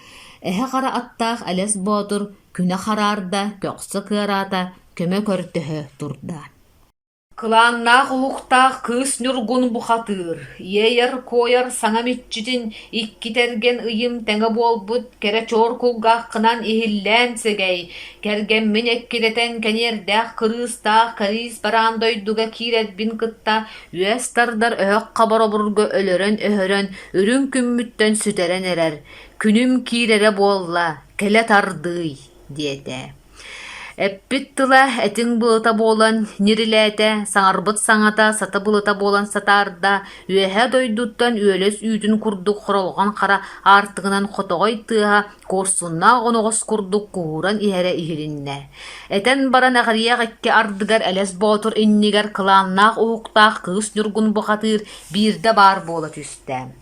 Эһэ хара аттаах Элэс Боотур күнэ хараарда, көхсө кыараата, көмө көрдөһө турда. Кылааннаах уһуктаах кыыс Ньургун бухатыыр, иэйэр-куойар саҥам иччитин икки тэргэн ыйым тэҥэ буолбут кэрэ чуор кулгааххынан иһиллээн сэгэй, кэргэммин эккирэтэн кэниэрдээх кырыыстаах кэриис бараан дойдуга киирэрбин кытта үөс тардар өһөх хабар обургу өлөрөн-өһөрөн үрүҥ күммүттэн сүтэрэн эрэр, күнүм киирэрэ буолла, кэлэ тардыый диэтэ. Эппит тыла этиҥ былыта буолан ньирилээтэ, саҥарбыт саҥата сата былыта буолан сатаарда, үөһээ дойдуттан үөлэс үүтүн курдук хоролҕон хара аартыгынан хотоҕой тыаһа куорсуннаах оноҕос курдук куһууран иһэрэ иһилиннэ. Этэн баран эҕирийэх икки ардыгар Элэс Боотур иннигэр кылааннаах уһуктаах кыыс Ньургун бухатыыр биирдэ баар буола түстэ.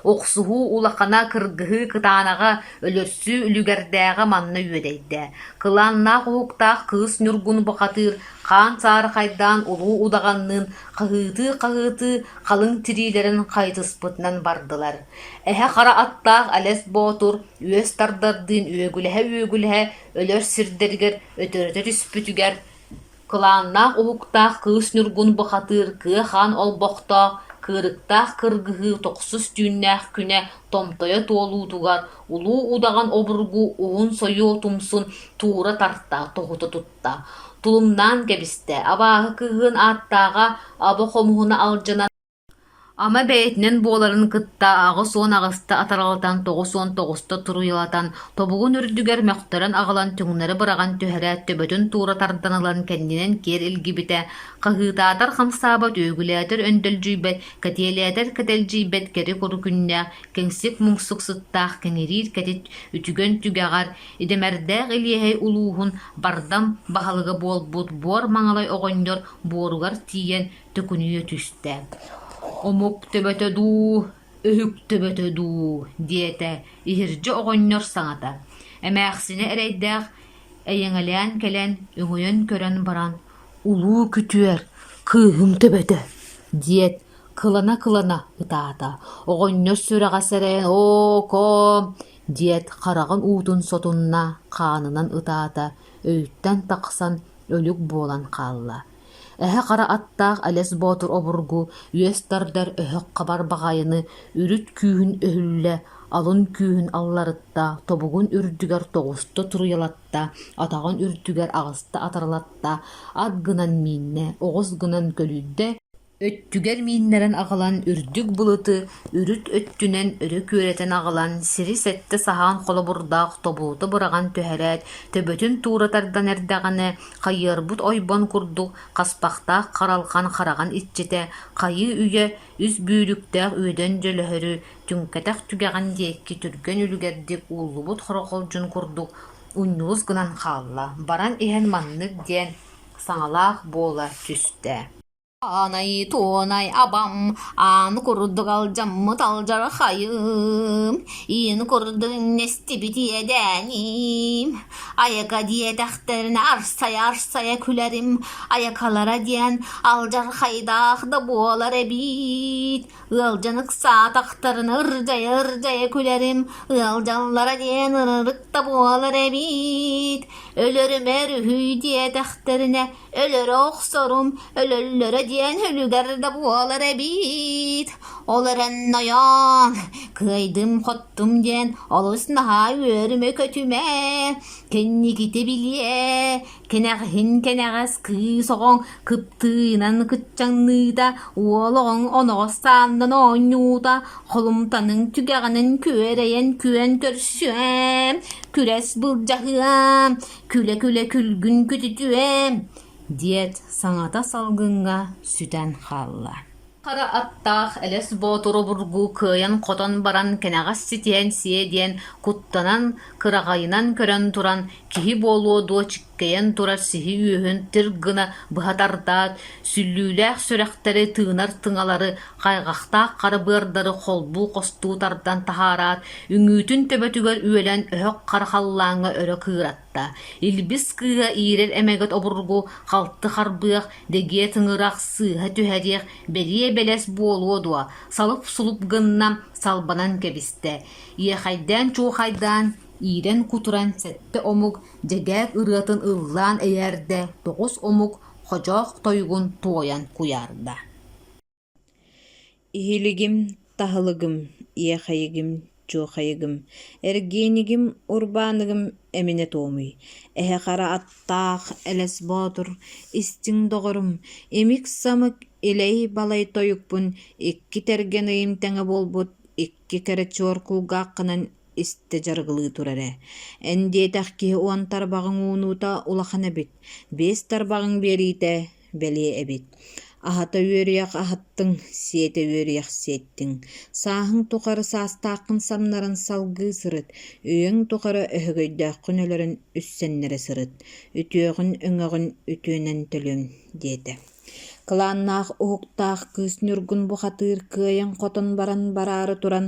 Охсуһуу улахана, кыргыһыы кытаанаҕа, өлөрсүү үлүгэрдээҕэ манна үөдэйдэ. Кылааннаах уһуктаах кыыс Ньургун бухатыыр хаан саарахайдаан улуу удаҕанныын хаһыытыы-хаһыытыы халыҥ тириилэрин хайытыспытынан бардылар. Эһэ хара аттаах Элэс Боотур үөс тардардыын үөгүлэһэ-үөгүлэһэ өлөр сирдэригэр өтөрүтэ түспүтүгэр Кылааннаах уһуктаах кыыс Ньургун бухатыыр кыа хаан олбохтоох. Кыырыктаах кыргыһыы тохсус түүннээх күнэ томтойо туолуутугар улуу удаҕан обургу уһун сойуо тумсун туура тарта, тоһута тутта, тулумнаан кэбистэ, абааһы кыыһын ааттааҕа аба хомуһуна алдьанан Ама бэйэтинэн буоларын кытта 88-та атаралатан, 99-та туруйалатан, тобугун үрдүгэр мөхтөрөн аҕалан түҥнэри быраҕан түһэрээт төбөтүн туура тардан ылан кэннинэн киэр илгибитэ, хаһыытаатар хамсаабат, үөгүлээтэр өндөлдьүйбэт, кэтиэлээтэр кэтэлдьийбэт кэри-куру күннээх, киҥсик-муҥсук сыттаах кэҥириир кэтит үтүгэн түгэҕэр, идэмэрдээх илиэһэй улууһун бардам баһылыга буолбут буор маҥалай оҕонньор буоругар тиийэн төкүнүйэ түстэ: «Омук төбөтө дуу, өһүк төбөтө дуу?» диэтэ иһирдьэ оҕонньор саҥата. Эмээхсинэ эрэйдээх эйэҥэлээн кэлэн, өҥөйөн көрөн баран: «Улуу күтүөр, кыыһым төбөтө!» диэт, кылана-кылана ытаата. Оҕонньор сүрэҕэ сэрэйэн: «Оокоо!» диэт, хараҕын уутун сотунна, хаанынан ытаата, өйүттэн тахсан өлүк буолан хаалла. Эһэ хара аттаах Элэс Боотур обургу үөс тардар өһөх хабар баҕайыны үрүт күүһүн өһүллэ, алын күүһүн алларытта, тобугун үрдүгэр тоҕуста туруйалатта, атаҕын үрдүгэр аҕыста атаралатта, ат гынан мииннэ, оҕус гынан көлүйдэ, Өттүгэр мииннэрэн аҕалан үрдүк былыты үрүт өттүнэн өрө күөрэтэн аҕалан сири сэттэ саһаан холобурдаах тобулута быраҕан түһэрээт төбөтүн туура тардан эрдэҕинэ хайыарбыт ойбон курдук хаспахтаах харалҕан хараҕын иччитэ хайыы-үйэ үс бүүрүктээх үөдэн дьөлөһөрү түҥкэтэх түгэҕин диэки түргэн үлүгэрдик ууллубут хорохолдьун курдук унньулус гынан хаалла, баран иһэн маннык диэн саҥалаах буола түстэ Аанай-туонай абам, аан курдук алдьаммыт алдьархайым, иин курдук иҥнэстибит иэдээним. Айака диэтэхтэринэ арсайа-арсайа күлэрим, айакалара диэн алдьархайдаах да буолар эбит. Ыалдьан ыксаатахтарына ырдьайа-ырдьайа күлэрим, ыалдьаллара диэн ырырык да буолар эбит. Өлөрүмэр үһүй диэтэхтэринэ Өлөрө охсорум, өлөллөрө диэн үлүгэр да буолар эбит. Ол эрэн нойоон, кыайдым-хоттум диэн олус наһаа үөрүмэ-көтүмэ, кэнникити билиэ, кэнэҕэһин кэнэҕэс кыыс оҕоҥ кыптыынан кыччаҥныыта, уол оҕоҥ оноҕос сааннан оонньуута, холумтаныҥ түгэҕинэн күөрэйэн күөн көрсүөм, күрэс былдьаһыам, Күлэ-күлэ күлгүн күтүтүөм, диэт саҥата салгыҥҥа сүтэн хаалла. Хара аттаах Элэс Боотур обургу кыайан-хотон баран кэнэҕэс ситиһэн сиэ диэн куттанан, кыраҕайынан көрөн туран, киһи буолуо дуо чиккэйэн турар сиһи үөһүн тир гына быһа тардаат, сүллүүлээх сүрэхтэри, тыынар тыҥалары, хайҕахтаах хара быардары холбуу-хостуу тардан таһаараат, үҥүүтүн төбөтүгэр үөлэн өһөх хара халлааҥҥа өрө кыыратта. Илбис кыыһа иирэр эмэгэт обургу халты харбыах, дэгиэ тыҥырах, сыыһа түһэриэх, бэлиэ бэлэс буолуо дуо, салып-сулуп гынна, салбанан кэбистэ. Иэхэйдээн-чуохайдаан, иирэн-кутуран сэттэ омук дьэгээк ырыатын ыллаан эйээрдэ, тоҕус омук ходьоох тойугун туойан куйаарда. Иһилигим, таһылыгым, иэхэйигим, чуохайыгым, эргиэнигим, урбааныгым эминэ туомуй, эһэ хара аттаах Элэс Боотур, истиҥ доҕорум, имик-самык, илэй-балай тойукпун икки тэргэн ыйым тэҥэ буолбут икки кэрэ чуор кулгааххынан истэ дьарыгылыы турар ээ. Эн диэтэх киһи уон тарбаҕыҥ уунуута улахан эбит, биэс тарбаҕыҥ биэриитэ бэлиэ эбит. Аһата үөрүйэх аһаттыҥ, сиэтэ үөрүйэх сиэттиҥ. Сааһыҥ тухары саастааххын самнаран салгыы сырыт, үйэҥ тухары өһөгөйдөөххүн өлөрөн үссэннэрэ сырыт. Үтүөҕүн өҥөҕүн үтүөнэн төлүөм диэтэ. Кылааннаах уһуктаах кыыс Ньургун бухатыыр кыайан-хотон баран бараары туран,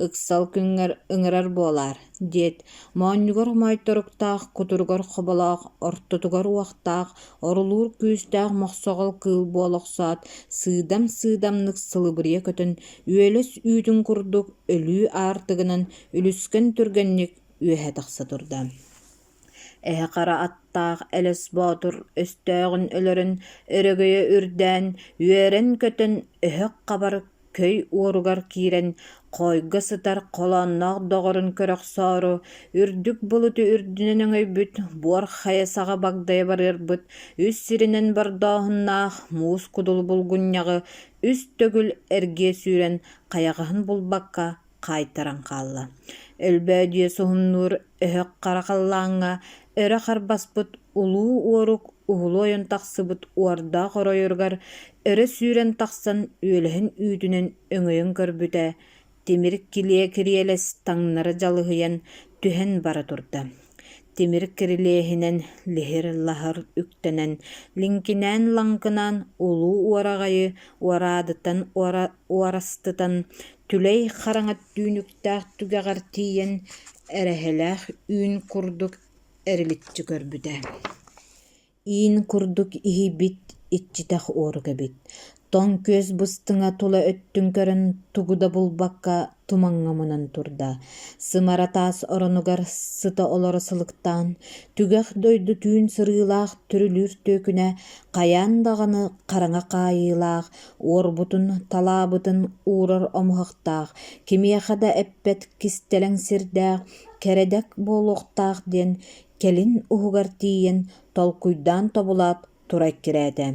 ыксал күҥҥэр ыҥырар буолаар диэт, моонньугар моойторуктаах, кутуругар хоболоох, ортотугар уохтаах, орулуур күүстээх мохсоҕол кыыл буола охсоот, сыыдам-сыыдамнык сылыбырыйа көтөн, үөлэс үүтүн курдук өлүү аартыгынан үлүскэн түргэнник үөһэ тахса турда. Эһэ хара аттаах Элэс Боотур өстөөҕүн өлөрөн, өрөгөйө үрдээн, үөрэн-көтөн өһөх хабар. көй уоругар киирэн, хоойго сытар холоонноох доҕорун көрө охсоору, үрдүк былыты үрдүнэн өҥөйбүт, буор хайа саҕа багдайа барыарбыт, үс сиринэн бордооһуннаах муус кудул булгунньаҕы үс төгүл эргийэ сүүрэн хайаҕаһын булбакка хаайтаран хаалла. Өлбөөдүйэ суһумнуур өһөх хара халлааҥҥа өрө харбаспыт улуу уорук уһулу ойон тахсыбыт уордаах оройугар өрө сүүрэн тахсан үөлэһин үүтүнэн өҥөйөн көрбүтэ, тимир килиэ кириэлэс таҥнары дьалыһыйан түһэн бара турда. Тимир кирилиэһинэн лиһир-лаһыр үктэнэн, лиҥкинээн-лаҥкынаан улуу уораҕайы уораадытан уорастытан, түлэй хараҥа түүнүктээх түгэҕэр тиийэн, эрэһэлээх үүн курдук эриличчи көрбүтэ. Иин курдук иһийбит иччитэх уорук эбит. Тоҥ күөс быстыҥа тула өттүн көрөн тугу да булбакка тумаҥҥа мунан турда. Сымара таас оронугар сыта-олоро сылыктаан, түгэх дойду түүн сырыылаах түрүлүүр түөкүнэ хайаан даҕаны хараҥа хаайыылаах, уорбутун, талаабытын уурар омуһахтаах, кимиэхэ да эппэт кистэлэҥ сирдээх, кэрэдэк буолуохтаах диэн кэлин уһугар тиийэн толкуйдаан тобулаат тура эккирээтэ.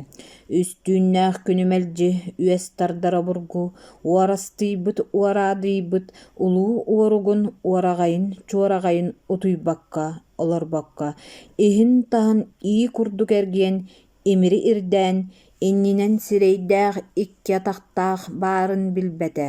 Үс түүннээх күнү мэлдьи үөс тардар обургу, уорастыйбыт уораадыйбыт улуу уоругун уораҕайын чуораҕайын утуйбакка олорбокко, иһин-таһын ии курдук эргийэн имири ирдээн, иннинэн сирэйдээх икки атахтаах баарын билбэтэ,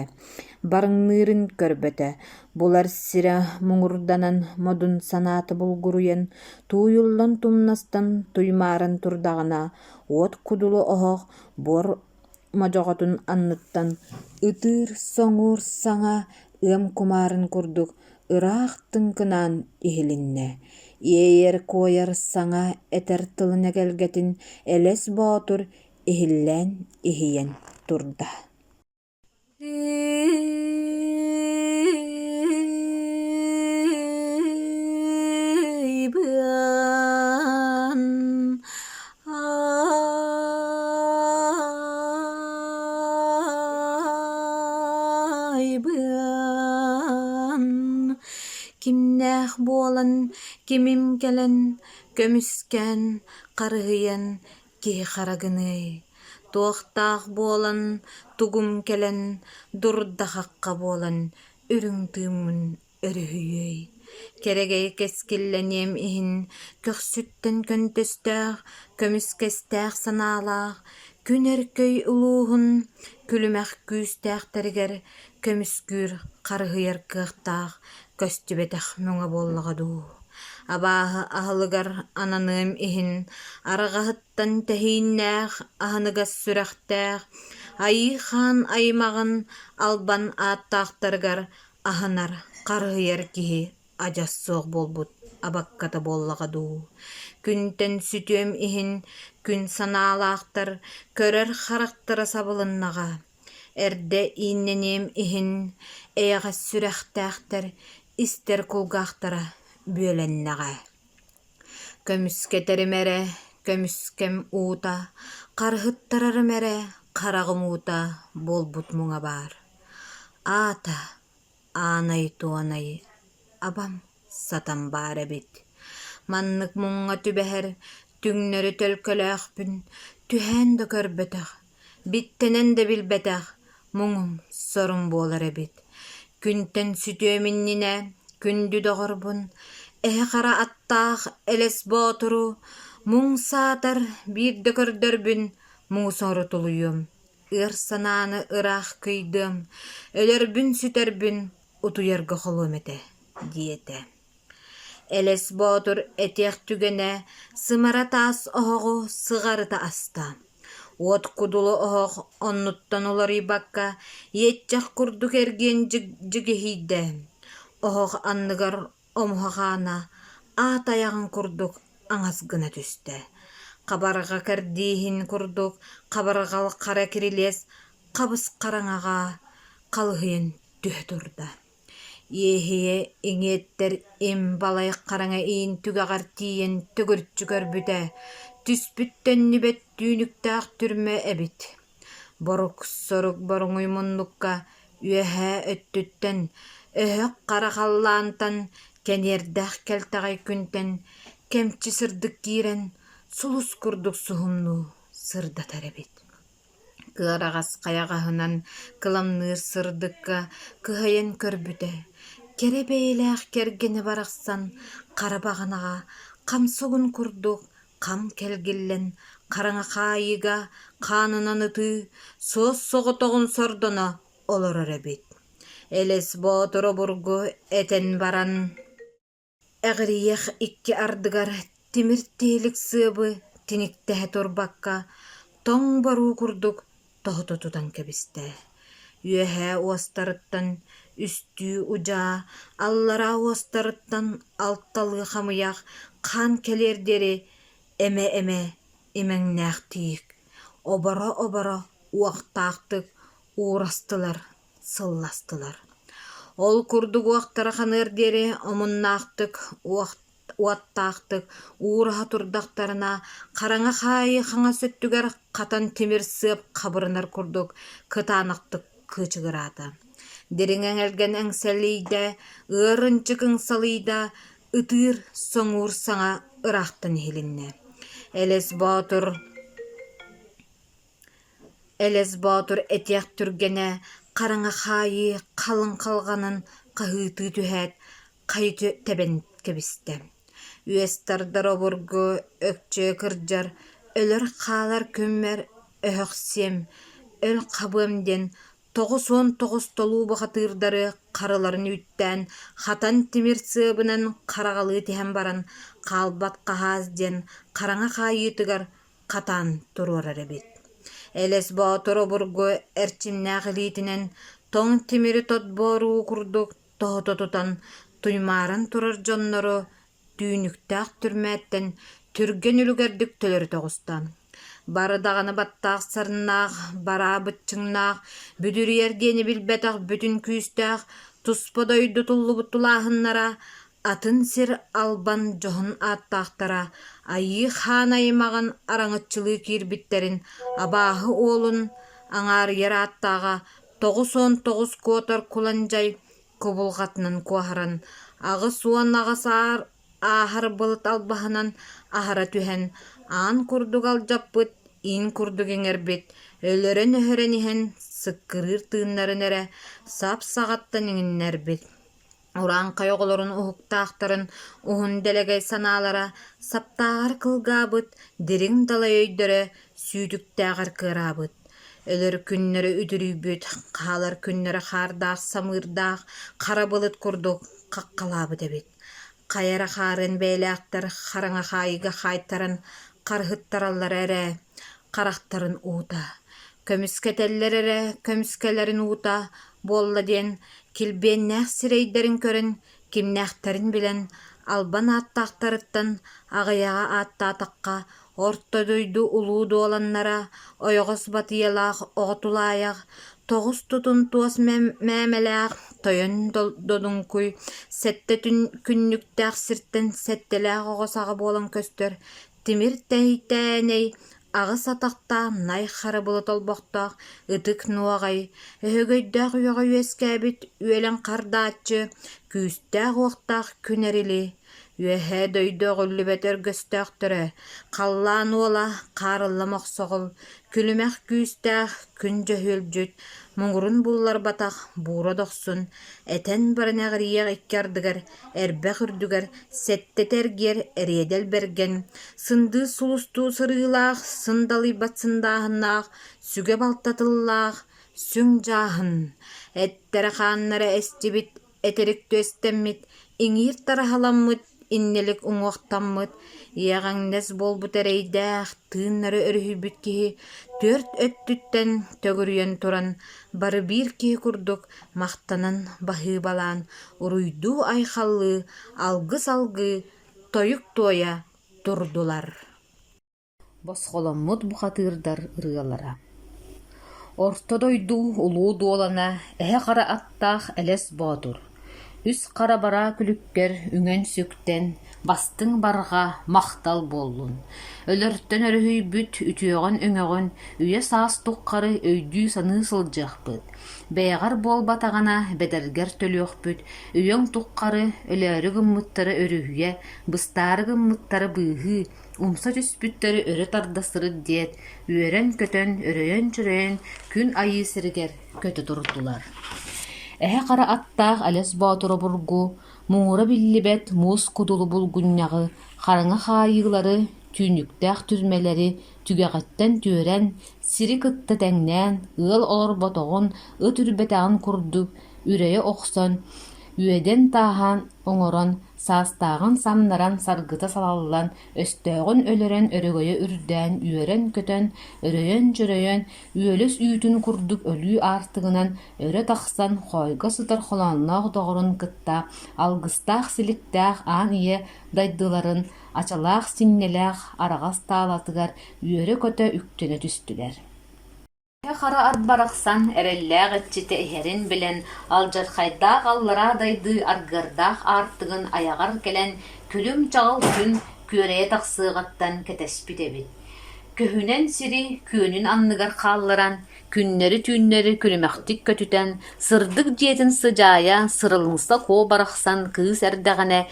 барыҥныырын көрбөтө, булар сирэ муҥурданан модун санаата булгуруйан, тууйуллан тумнастан туймааран турдаҕына, уот кудулу оһох буор модьоҕотун анныттан ытыыр-соҥуур саҥа ыам кумаарын курдук ыраах тыҥкынаан иһилиннэ. Иэйэр-куойар саҥа этэр тылын эгэлгэтин Элэс Боотур иһиллээн иһийэн турда. Ыйбыан Айбыан Кимнээх буолан кимим кэлэн көмүскээн харыһыйан киһи харагыныай Туохтаах буолан тугум кэлэн дурда-хахха буолан үрүҥ тыыммын өрүһүйүөй, кэрэгэй кэскиллэниэм иһин көхсүттэн көнтөстөөх, көмүскэстээх санаалаах күн өркөй улууһун күлүмэх күүстээхтэригэр көмүскүүр харыһыйар кыахтаах көстүбэтэх мөҥө буоллаҕа дуу. Абааһы аһылыгар ананыам иһин арҕаһыттан тэһииннээх, аһыныгас сүрэхтээх, айыы хаан аймаҕын албан ааттаахтарыгар аһынар, харыһыйар киһи адьас суох буолбут абакката буоллаҕа дуу. Күнтэн сүтүөм иһин күн санаалаахтар көрөр харахтара сабылыннаҕа. Эрдэ ииннэниэм иһин эйэҕэс сүрэхтээхтэр истэр кулгаахтара бүөлэннэҕэ. Көмүскэтэрим эрэ көмүскэм уута, харыһыттарарым эрэ хараҕым уута буолбут муҥа баар. Аата, аанай-туонай, абам сатам баар эбит. Маннык муҥҥа түбэһэр түҥнэри төлкөлөөхпүн түһээн да көрбөтөх, биттэнэн да билбэтэх муҥум сорум буолар эбит. Күнтэн сүтүөм иннинэ күндү доҕорбун, эһэ хара аттаах Элэс Боотуру муҥ саатар биирдэ көрдөрбүн муҥу-соҥору тулуйуом, ыар санааны ыраах кыйдыам, өлөрбүн-сүтэрбин утуйарга холуом этэ диэтэ. Элэс Боотур этиэх түгэнэ сымара таас оһоҕу сыҕарыта аста. Уот кудулу оһох оннуттан уларыйбакка иэччэх курдук эргийэн дьигиһийдэ. Оһох анныгар омуһах аана аат айаҕын курдук аҥас гына түстэ. Хабарҕа кэрдииһин курдук хабарҕал хара кирилиэс хабыс-хараҥаҕа халыһыйан түһэ турда. Иэһийэ иҥиэттэр им балай хараҥа иин түгэҕэр тиийэн төгүрүччү көрбүтэ, түспүт төннүбэт түүнүктээх түрмэ эбит. Борук-сорук боруҥуй муннукка үөһээ өттүттэн, өһөх хара халлаантан, кэниэрдээх кэлтэҕэй күнтэн кэмчи сырдык киирэн, сулус курдук суһумнуу сырдатар эбит. Кыараҕас хайаҕаһынан кыламныыр сырдыкка кыһайан көрбүтэ, кэрэ бэйэлээх кэргэнэ барахсан хара баҕанаҕа хамсыгын курдук хам кэлгиллэн хараҥа хаайыыга хаанынан ытыы, суос-соҕотоҕун сордоно олорор эбит. Элэс Боотур обургу этэн баран Эҕирийэх икки ардыгар тимир тиһилик сыабы тиниктэһэ турбакка, тоҥ боруу курдук тоһута тутан кэбистэ. Үөһээ уостарыттан үстүү удьаа, аллараа уостарыттан алталыы хамыйах хаан кэлиэр диэри эмэ-эмэ имэҥнээхтиик, оборо-оборо уохтаахтык уурастылар сылластылар. Ол курдук уохтара ханыар диэри омуннаахтык, уоттаахтык уураһа турдахтарына, хараҥа хаайыы хаҥас өттүгэр хатан тимир сыап хабырынар курдук кытаанахтык кыычыгыраата. Дириҥ эҥэлгэн эҥсэлийдэ, ыар ынчык ыҥсалыйда, ытыыр, соҥуур саҥа ыраахтан иһилиннэ. Элэс Боотур Элэс Боотур этиэх түргэнэ, хараҥа хаайыы халыҥ халҕанын хаһыытыы түһээт, хайы тэбэн кэбистэ. Үөс тардар обургу өкчөйө кырдьар, өлөр-хаалар күммэр өһөх сиэм, өл хабыам диэн 99 толуу бухатыырдары харыларын үүттээн, хатан тимир сыабынан хараҕалыы түһэн баран, хаалбат хаһаас диэн хараҥа хаайыытыгар хатаан туруорар эбит. Элэс Боотур обургу эрчимнээх илиитинэн тоҥ тимири тот буоруу курдук тоһута тутан туймааран турар дьоннору түүнүктээх түрмэттэн түргэн үлүгэрдик төлөрүтэ оҕуста. Бары даҕаны баттаах сарыннаах, бараа быччыҥнаах, бүдүрүйэр диэни билбэтэх бүтүн күүстээх, туспа дойду туллубут тулааһыннара Атын сир албан дьоһун ааттаахтара Айыы Хаан аймаҕын араҥаччылыы киирбиттэрин абааһы уолун аҥаарыйар ааттааҕа 99 куотар куландьай кубулҕатынан куоһаран, 88 аар ааһар былыт албаһынан аһара түһэн, аан курдук алдьаппыт, иин курдук иҥэрбит, өлөрөн-өһөрөн иһэн сыккырыыр тыыннарын эрэ сап саҕаттан иҥиннэрбит. Урааҥхай оҕолорун уһуктаахтарын уһун дэлэгэй санаалара саптааҕар кылгаабыт, дириҥ далай өйдөрө сүүтүктээҕэр кыараабыт. Өлөр күннэрэ үтүрүйбүт, хаалар күннэрэ хаардаах самыырдаах хара былыт курдук хаххалаабыт эбит. Хайа эрэ хаарыан бэйэлээхтэр хараҥа хаайыыга хаайтаран харыһыттараллара эрэ харахтарын уута, көмүскэтэллэр эрэ көмүскэлэрин уута буолла диэн килбиэннээх сирэйдэрин көрөн, кимнээхтэрин билэн, албан ааттаахтарыттан аҕыйаҕа ааттаатахха, Орто дойду улуу дуоланнара, ойоҕос батыйалаах оҕо тулаайах, тоҕус тутун туос мээмэлээх тойон додуҥкуй, сэттэ күннүктээх сиртэн сэттэлээх оҕо саҕа буолан көстөр Тимир тэһийтээнэй, аҕыс атахтаах най харабыла толбохтоох ытык нуоҕай, өһөгөйдөөх үйэҕэ үөскээбит үөлэн хардааччы, күүстээх-уохтаах күн эрили, Үөһээ дойду өҕүллүбэт өргөстөөхтөрө, халлаан уола хаарылла мохсоҕол, күлүмэх күүстээх күн дьөһүөлдьүт, муҥурун булларбатах буура дохсун, этэн баран эҕирийиэх икки ардыгар эрбэх үрдүгэр сэттэтэ эргиэр эриэдэл бэргэн, сындыыс сулустуу сырыылаах, сындалыйбат сындааһыннаах, сүгэ балта тыллаах, сүҥ дьааһын, эттэрэ-хааннара эстибит этэрик түөстэммит, иҥиир тараһаламмыт, иннэлик уҥуохтаммыт, иэҕэҥнэс буолбут эрэйдээх, тыыннары өрүһүйбүт киһи түөрт өттүттэн төгүрүйэн туран, бары биир киһи курдук махтанан баһыыбалаан, уруйдуу-айхаллыы, алгыс алгыы, тойук туойа турдулар. Босхоломмут бухатыырдар ырыалара Орто дойду улуу дуолана эһэ хара аттаах Элэс Боотур. Үс хара бараа күлүккэр үҥэн-сүктэн, бастыҥ барҕа махтал буоллун. Өлөртөн өрүһүйбүт үтүөҕүн-өҥөҕүн үйэ-саас тухары өйдүү-саныы сылдьыахпыт. Бэйэҕэр буолбатаҕына бэдэргэр төлүөхпүт, үйэҥ тухары өлөөрү гыммыттары өрүһүйэ, быстаары гыммыттары быыһыы, умса түспүттэри өрө тарда сырыт диэт, үөрэн-көтөн, өрөйөн-чөрөйөн күн айыы сиригэр көтө турдулар. Эһэ хара аттаах Элэс Боотур обургу, муҥура биллибэт муус кудулу булгунньаҕы, хараҥа хаайыылары, түүнүктээх түрмэлэри түгэҕиттэн түөрэн, сири кытта тэҥнээн, ыал олорботоҕун, ыт үрбэтэҕин курдук үрэйэ охсон, үөдэн-тааһаан оҥорон, саастааҕын самнаран саргыта салаллан, өстөөҕүн өлөрөн өрөгөйө үрдээн, үөрэн-көтөн, өрөйөн-чөрөйөн, үөлэс үүтүн курдук өлүү аартыгынан өрө тахсан хоойго сытар холоонноох доҕорун кытта алгыстаах силиктээх аан ийэ дайдыларын ачалаах синньэлээх араҕас таалатыгар үөрэ-көтө үктэнэ түстүлэр. Хара ат барахсан эрэллээх иччитэ иһэрин билэн, алдьархайдаах аллараа дайдыы аргыардаах аартыгын айаҕар кэлэн күлүм-чаҕыл күн күөрэйэ тахсыаҕыттан кэтэспит эбит. Көһүнэн сири күөнүн анныгар хаалларан, күннэри-түүннэри күлүмэхтик көтүтэн, сырдык дьиэтин сыдьаайа сырылыҥса куо барахсан кыыс эрдэҕинэ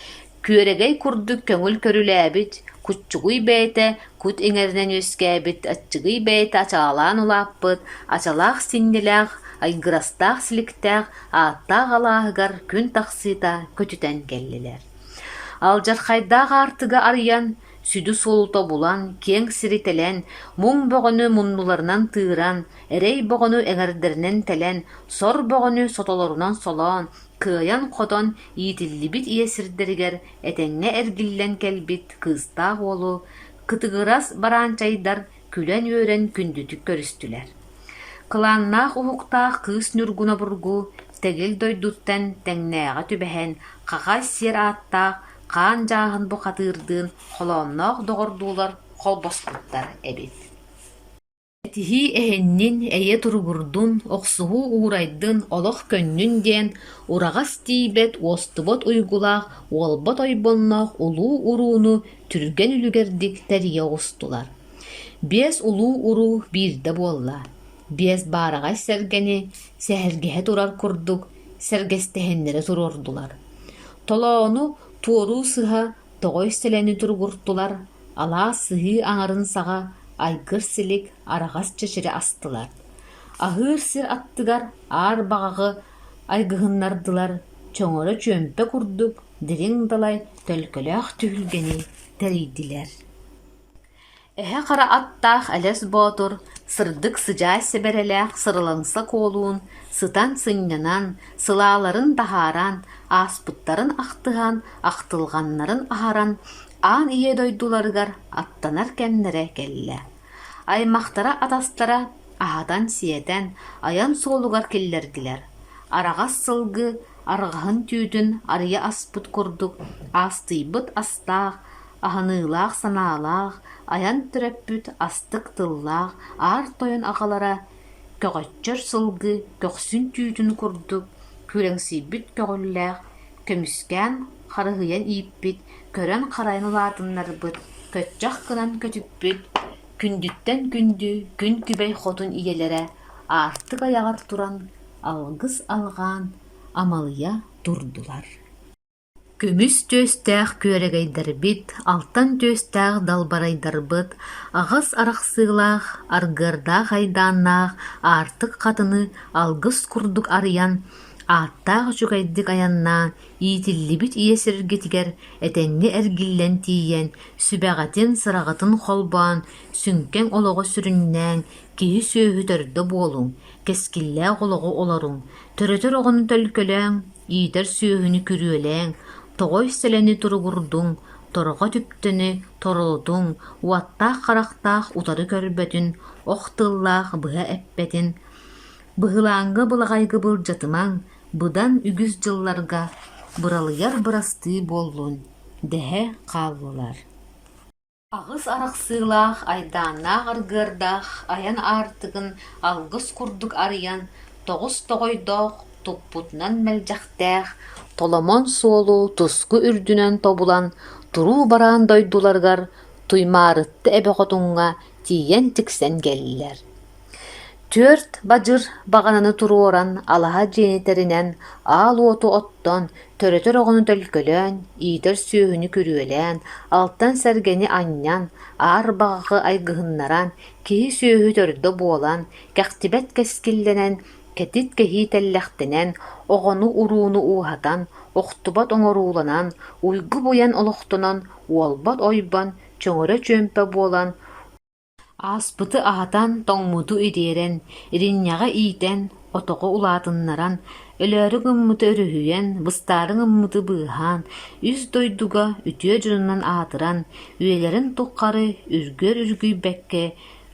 Күөрэгэй курдук көҥүл көрүлээбит, куччугуй бэйэтэ кут иҥэринэн үөскээбит, аччыгый бэйэтэ ачаалаан улааппыт, ачалаах синньилээх, айгырастаах силиктээх, ааттаах алааһыгар күн тахсыыта көтүтэн кэллилэр. Алдьархайдаах аартыгы арыйан, сүдү суолу тобулан, киэҥ сири тэлэн, муҥ бөҕөнү муннуларынан тыыран, эрэй бөҕөнү эҥэрдэринэн тэлэн, сор бөҕөнү сотолорунан солоон, Кыайан-хотон иитиллибит ийэ сирдэригэр этэҥҥэ эргиллэн кэлбит кыыстаах уолу кытыгырас бараанчайдар күлэн-үөрэн күндүтүк көрүстүлэр. Кылааннаах уһуктаах кыыс Ньургун обургу тэгил дойдуттан тэҥнээҕэ түбэһэн, хахай сиэр ааттаах хаан дьааһын бухатыырдыын холоонноох доҕордуулар холбоспуттар эбит. Этиһии эһиннин, эйэ туругурдун, охсуһуу уурайдын, олох көннүн диэн ураҕас тиийбэт, уостубат уйгулаах, уолбат ойбонноох улуу урууну түргэн үлүгэрдик тэрийэ оҕустулар. Биэс улуу уруу биирдэ буолла. Биэс баараҕай сэргэни сэһэргэһэ турар курдук сэргэстэһиннэрэ туруордулар. Толоону туоруу сыһа тоҕой сэлэни туругуртулар, алаас сыһыы аҥарын саҕа айгыр-силик араҕас чэчири астылар. Аһыыр сир аттыгар аар баҕаҕы айгыһыннардылар, чоҥоро чүөмпэ курдук дириҥ далай төлкөлөөх түһүлгэни тэрийдилэр. Эһэ хара аттаах Элэс Боотур сырдык сыдьаай сэбэрэлээх сырылаҥса куолуун сытан сынньанан, сылааларын таһааран, ааспыттарын ахтыһан, ахтылҕаннарын аһаран, аан ийэ дойдуларыгар аттанар кэмнэрэ кэллэ. Аймахтара атастара аһатан-сиэтэн, айан суолугар киллэрдилэр. Араҕас сылгы арҕаһын түүтүн арыйа аспыт курдук аастыйбыт астаах, аһыныылаах санаалаах, айан төрөппүт астык тыллаах аар тойон аҕалара көҕөччөр сылгы көхсүн түүтүн курдук күрэҥсийбит көҕүллээх, көмүскээн харыһыйан ииппит, көрөн-харайан улаатыннарбыт, көччөх гынан көтүппүт, күндүттэн күндү күн күбэй хотун ийэлэрэ аартык айаҕар туран алгыс алҕаан амалыйа турдулар. Көмүс түөстээх күөрэгэйдэрбит, алтан түөстээх далбарайдарбыт, аҕыс арахсыылаах, аргыардаах айдааннаах аартык хатыны алгыс курдук арыйан, ааттаах үчүгэйдик айаннаан, иитиллибит ийэ сиргитигэр этэҥҥэ эргиллэн тиийэн, сүбэҕитин, сыраҕытын холбоон, сүҥкэҥ олоҕу сүрүннээҥ, киһи-сүөһү төрдө буолуҥ, кэскиллээх олоҕу олоруҥ, төрөтөр оҕону төлкөлөөҥ, иитэр сүөһүнү күрүөлээҥ, тоҕой сэлэни туругурдуҥ, торҕо түптэни торолутуҥ, уоттаах харахтаах утары көрбөтүн, ох тыллаах быһа эппэтин, быһылааҥҥа былаҕайга былдьатымаҥ, быдан үгүс дьылларга быралыйар бырастыы буоллун, дэһэ хааллылар. Аҕыс арахсыылаах, айдааннаах аргыардаах айан аартыгын алгыс курдук арыйан, тоҕус тоҕойдоох. Туппутунан мэлдьэхтээх, толомон суолу туску үрдүнэн тобулан, туруу бараан дойдуларыгар Туймаарытта эбэ хотуҥҥа тиийэн тиксэн кэллилэр. Түөрт бадьыр баҕананы туруоран, алаһа дьиэни тэринэн, аал уоту оттон, төрөтөр оҕону төлкөлөөн, иитэр сүөһүнү күрүөлээн, алтан сэргэни анньан, аар баҕаҕы айгыһыннаран, киһи-сүөһү төрдө буолан, кэхтибэт кэскиллэнэн, кэтит кэһии тэллэхтэнэн, оҕону-урууну ууһатан, охтубат оҥорууланан, уйгу-буйан олохтонон, уолбат ойбон, чөҥөрө чүөмпэ буолан, Ааспыты аһатан, тоҥмуту ириэрэн, иринньэҕи иитэн, отоҕу улаатыннаран, өлөөрү гыммыты өрүһүйэн, быстаары гыммыты быыһаан, үс дойдуга үтүө дьонунан аатыран, үйэлэрин тухары үргүөр үргүйбэккэ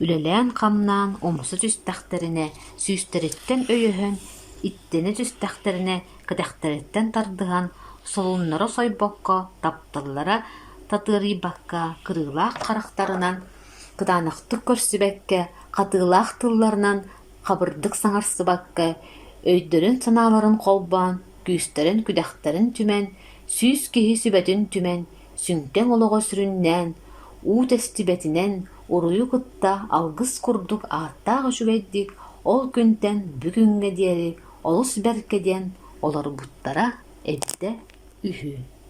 үлэлээн-хамнаан умса түстэхтэринэ, сүүстэриттэн өйөһөн, иттэнэ түстэхтэринэ, кэтэхтэриттэн тардыһан, солуннара сойбокко, тапталлара татыарыйбакка, кырыылаах харахтарынан кытаанахтык көрсүбэккэ, хатыылаах тылларынан хабырдык саҥарсыбакка, өйдөрүн-санааларын холбоон, күүстэрин-күдэхтэрин түмэн, 100 киһи сүбэтин түмэн, сүҥкэҥ олоҕу сүрүннээн, уу тэстибэтинэн, уруйу кытта алгыс курдук ааттаах үчүгэйдик ол күнтэн бүгүҥҥэ диэри олус бэркэ диэн олорбуттара эбитэ үһү.